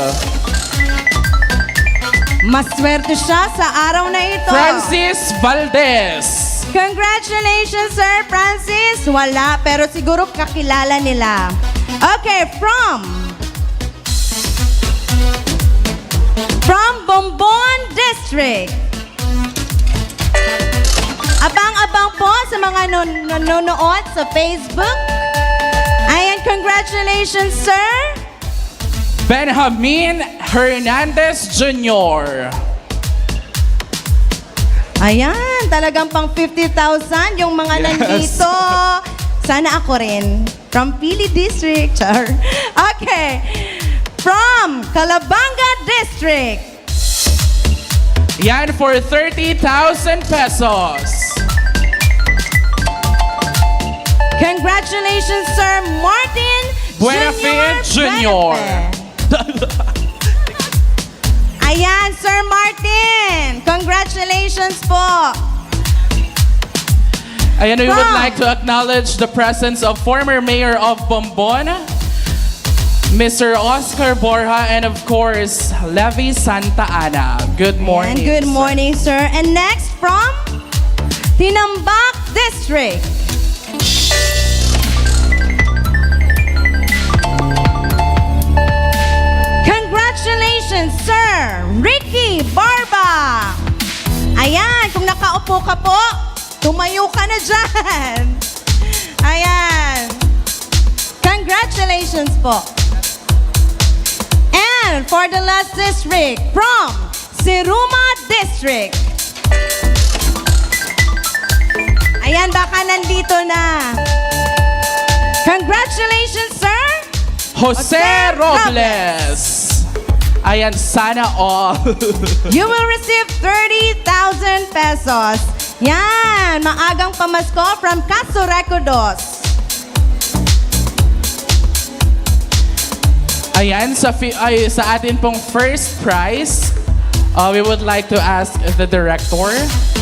Maswerte siya sa araw na ito. Francis Valdez. Congratulations, Sir Francis. Wala, pero siguro kakilala nila. Okay, from from Bombon District. Abang-abang po sa mga non-, nanonood sa Facebook. Ayan, congratulations, sir. Benjamin Hernandez Junior. Ayan, talagang pang fifty thousand yung mga Yes. nandito. Sana ako rin. From Pili District. Char. Okay. From Calabanga District. Yan for thirty thousand pesos. Congratulations, Sir Martin Buenafin Junior Junior. Buenafin. Ayan, Sir Martin. Congratulations po. Ayan, we would From like to acknowledge the presence of former Mayor of Bombon, Mister Oscar Borja, and of course, Levi Santa Ana. Good morning, And good sir. morning, sir. And next from Tinambac District. Congratulations, Sir Ricky Barba! Ayan, kung nakaupo ka po, tumayo ka na dyan. Ayan. Congratulations po. And for the last district, from Siruma District. Ayan, baka nandito na. Congratulations, sir. Jose Jose Robles. Robles. Ayan, sana all. You will receive thirty thousand pesos. Yan, maagang pamasko from Casureco Dos. Ayan, sa fi-, ay, sa atin pong first prize, uh, we would like to ask the director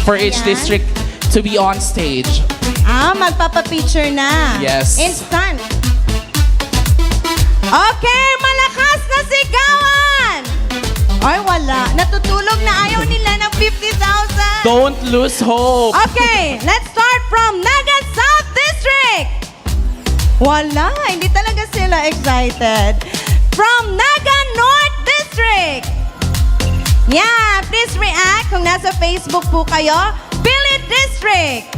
for each Ayan. district to be on stage. Ah, magpapapicture na. Yes. Instant. Okay, malakas na sigawan! Ay, wala. Natutulog na, ayaw nila ng fifty thousand. Don't lose hope. Okay, let's start from Naga South District. Wala, hindi talaga sila excited. From Naga North District. Yeah, please react kung nasa Facebook po kayo. Pili District.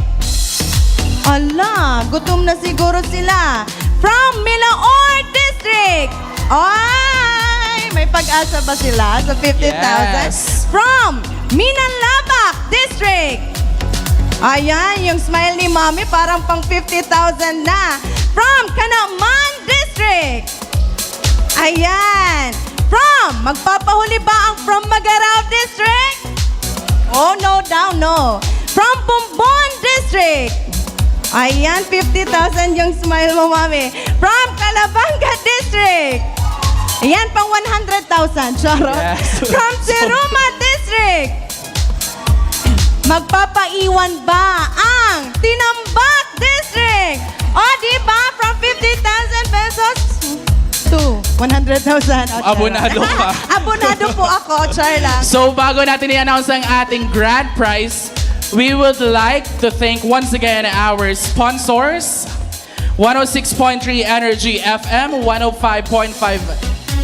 Ala, gutom na siguro sila. From Milaor District. Ay, may pag-asa ba sila sa fifty thousand? Yes. From Minalabac District. Ayan, yung smile ni Mami parang pang fifty thousand na. From Canaman District. Ayan. From, magpapahuli ba ang from Magarao District? Oh, no daw, no. From Bombon District. Ayan, fifty thousand yung smile mo, Mami. From Calabanga District. Ayan, pang one hundred thousand. Charot. Yes. From Siruma District. Magpapaiwan ba ang Tinambac District? O, di ba? From fifty thousand pesos to one hundred thousand. O, charot. Abonado ka. Abonado po ako. Char lang. So, bago natin i-announce ang ating grand prize, we would like to thank once again our sponsors, one oh six point three Energy F M, one oh five point five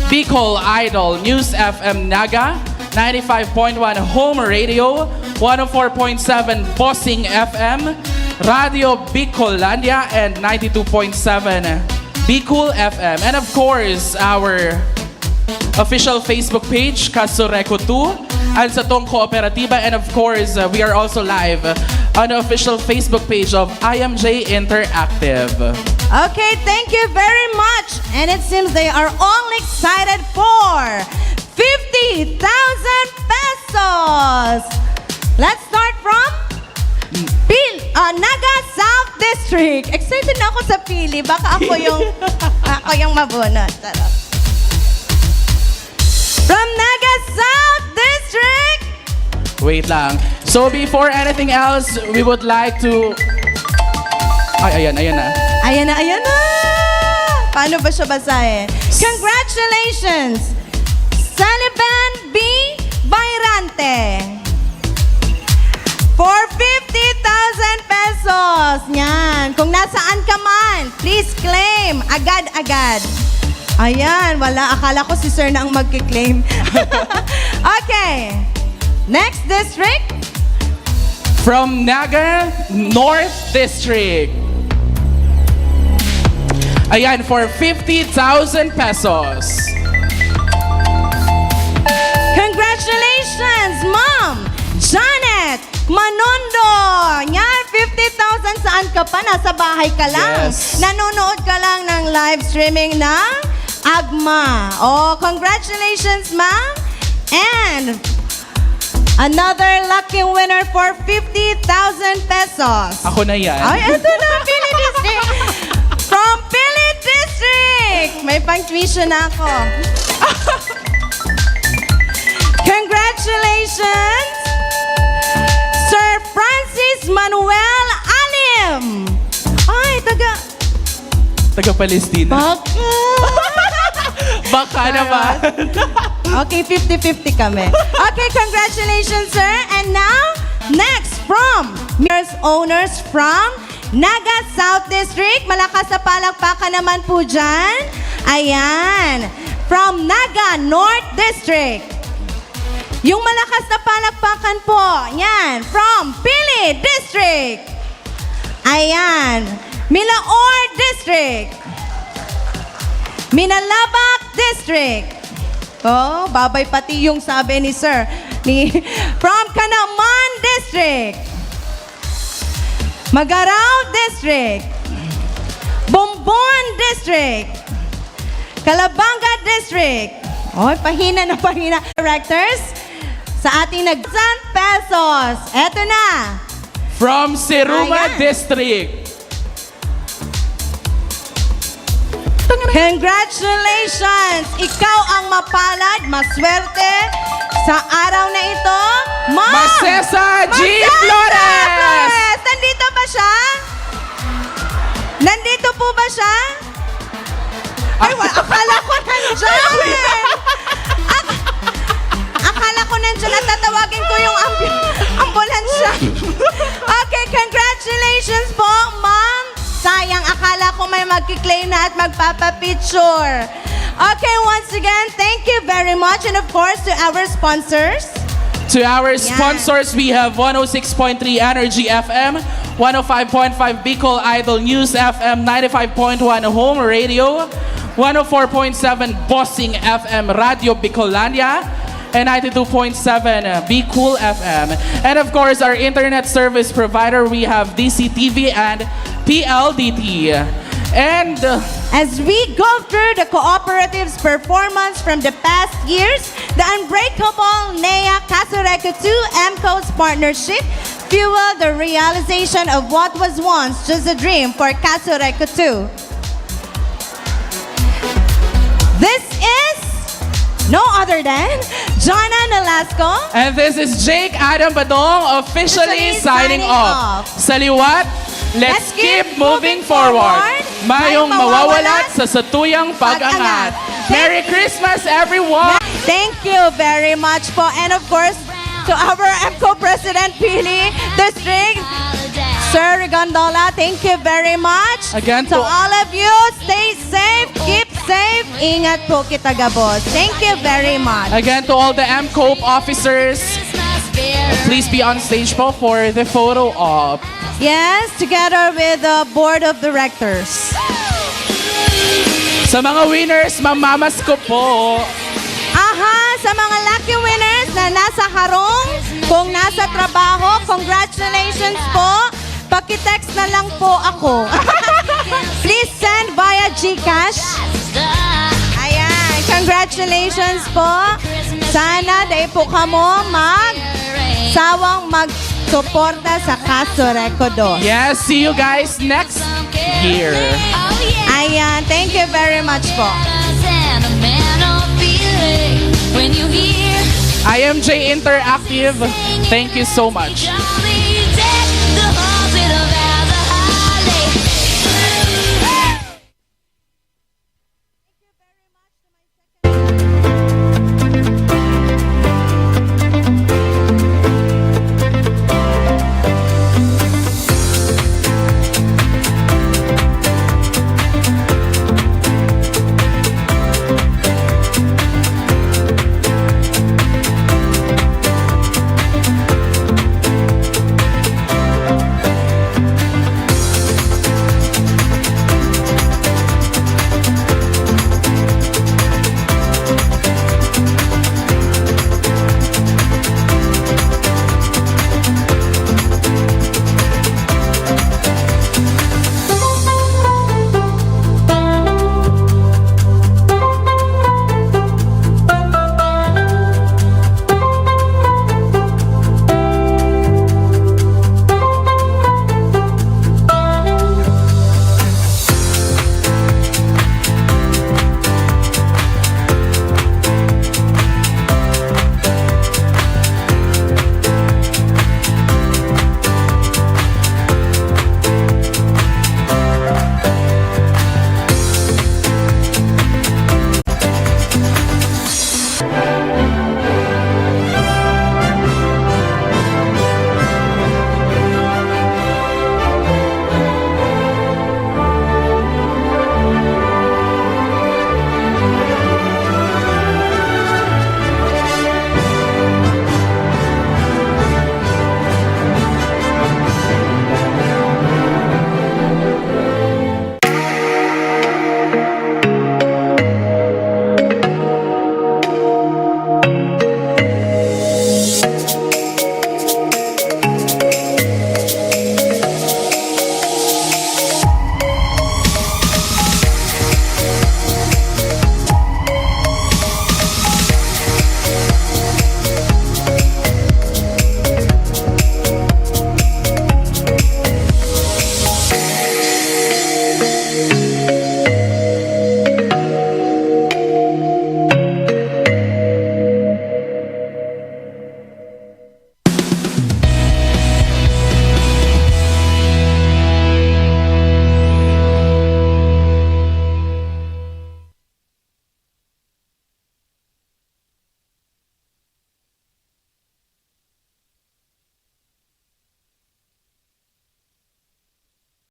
Bicol Idol, News F M Naga, ninety-five point one Home Radio, one oh four point seven Bossing F M, Radio Bicolandia, and ninety-two point seven Bicol F M. And of course, our official Facebook page, Casureco two, and sa Tong Kooperatiba. And of course, uh, we are also live on the official Facebook page of I M J Interactive. Okay, thank you very much. And it seems they are all excited for fifty thousand pesos. Let's start from Pil-, ah, Naga South District. Excited na ako sa pili. Baka ako yung, ako yung mabunot. Charot. From Naga South District, Wait lang. So before anything else, we would like to... Ay, ayan, ayan na. Ayan na, ayan na! Paano ba siya basahin? Congratulations! Saliban B. Bayrante. For fifty thousand pesos. Yan. Kung nasaan ka man, please claim. Agad-agad. Ayan, wala. Akala ko si sir na ang magki-claim. Okay. Next district. From Naga North District. Ayan, for fifty thousand pesos. Congratulations, Ma'am Janet Manondo! Yan, fifty thousand. Saan ka pa? Nasa bahay ka lang. Yes. Nanonood ka lang ng live streaming ng Agma. Oh, congratulations, ma'am. And another lucky winner for fifty thousand pesos. Ako na yan. Ay, eto na, Pili District. From Pili District! May pang-tuition na ako. Congratulations, Sir Francis Manuel Alim! Ay, taga... Taga Palestina. Baka. Baka naman. Okay, fifty fifty kami. Okay, congratulations, sir. And now, next from Mirrors Owners from Naga South District. Malakas na palakpakan naman po dyan. Ayan. From Naga North District. Yung malakas na palakpakan po. Yan. From Pili District. Ayan. Milaor District. Minalabac District. Oh, babay pati yung sabi ni Sir. Ni, from Canaman District. Magarao District. Bombon District. Calabanga District. Oy, pahina na pahina. Directors, sa ating nag-, san pesos. Eto na. From Siruma Ayan. District. Congratulations! Ikaw ang mapalad, maswerte sa araw na ito, Ma'am Masesa G Masesa Flores! Flores! Nandito ba siya? Nandito po ba siya? Ay, wa-, akala ko nandyan! Ak-, akala ko nandyan at tatawagin ko yung ambu-, ambulansya. Okay, congratulations po, ma'am. Sayang, akala ko may magki-claim na at magpapapicture. Okay, once again, thank you very much. And of course, to our sponsors. To our Yan. sponsors, we have one oh six point three Energy F M, one oh five point five Bicol Idol News F M, ninety-five point one Home Radio, one oh four point seven Bossing F M Radio Bicolandia, and ninety-two point seven, uh, Be Cool F M. And of course, our internet service provider, we have D C T V and P L D T. And, uh, As we go through the cooperative's performance from the past years, the unbreakable N E A Casureco two MCO's partnership fueled the realization of what was once just a dream for Casureco two. This is no other than Jonna Nolasco. And this is Jake Adam Badong, officially Officially signing signing off. off. Sa liwat, let's Let's keep keep moving moving forward. forward. Mayong Mayong mawawalat mawawalat sa satuyang pag-angat. pag-angat. Merry Thank Christmas, everyone! Thank you very much po. And of course, to our MCO President Pili District, Sir Rigondola, thank you very much. Again To po. all of you, stay safe, keep safe. Ingat po kita gabos. Thank you very much. Again, to all the MCOPE officers, please be on stage po for the photo op. Yes, together with the board of directors. Sa mga winners, mamamasko po. Aha, sa mga lucky winners na nasa harong, kung nasa trabaho, congratulations po. Paki-text na lang po ako. Please send via GCash. Ayan, congratulations po. Sana dai po kamo mag sawang magsuporta sa Casureco dos. Yes, see you guys next year. Ayan, thank you very much po. When you hear I M J Interactive, thank you so much.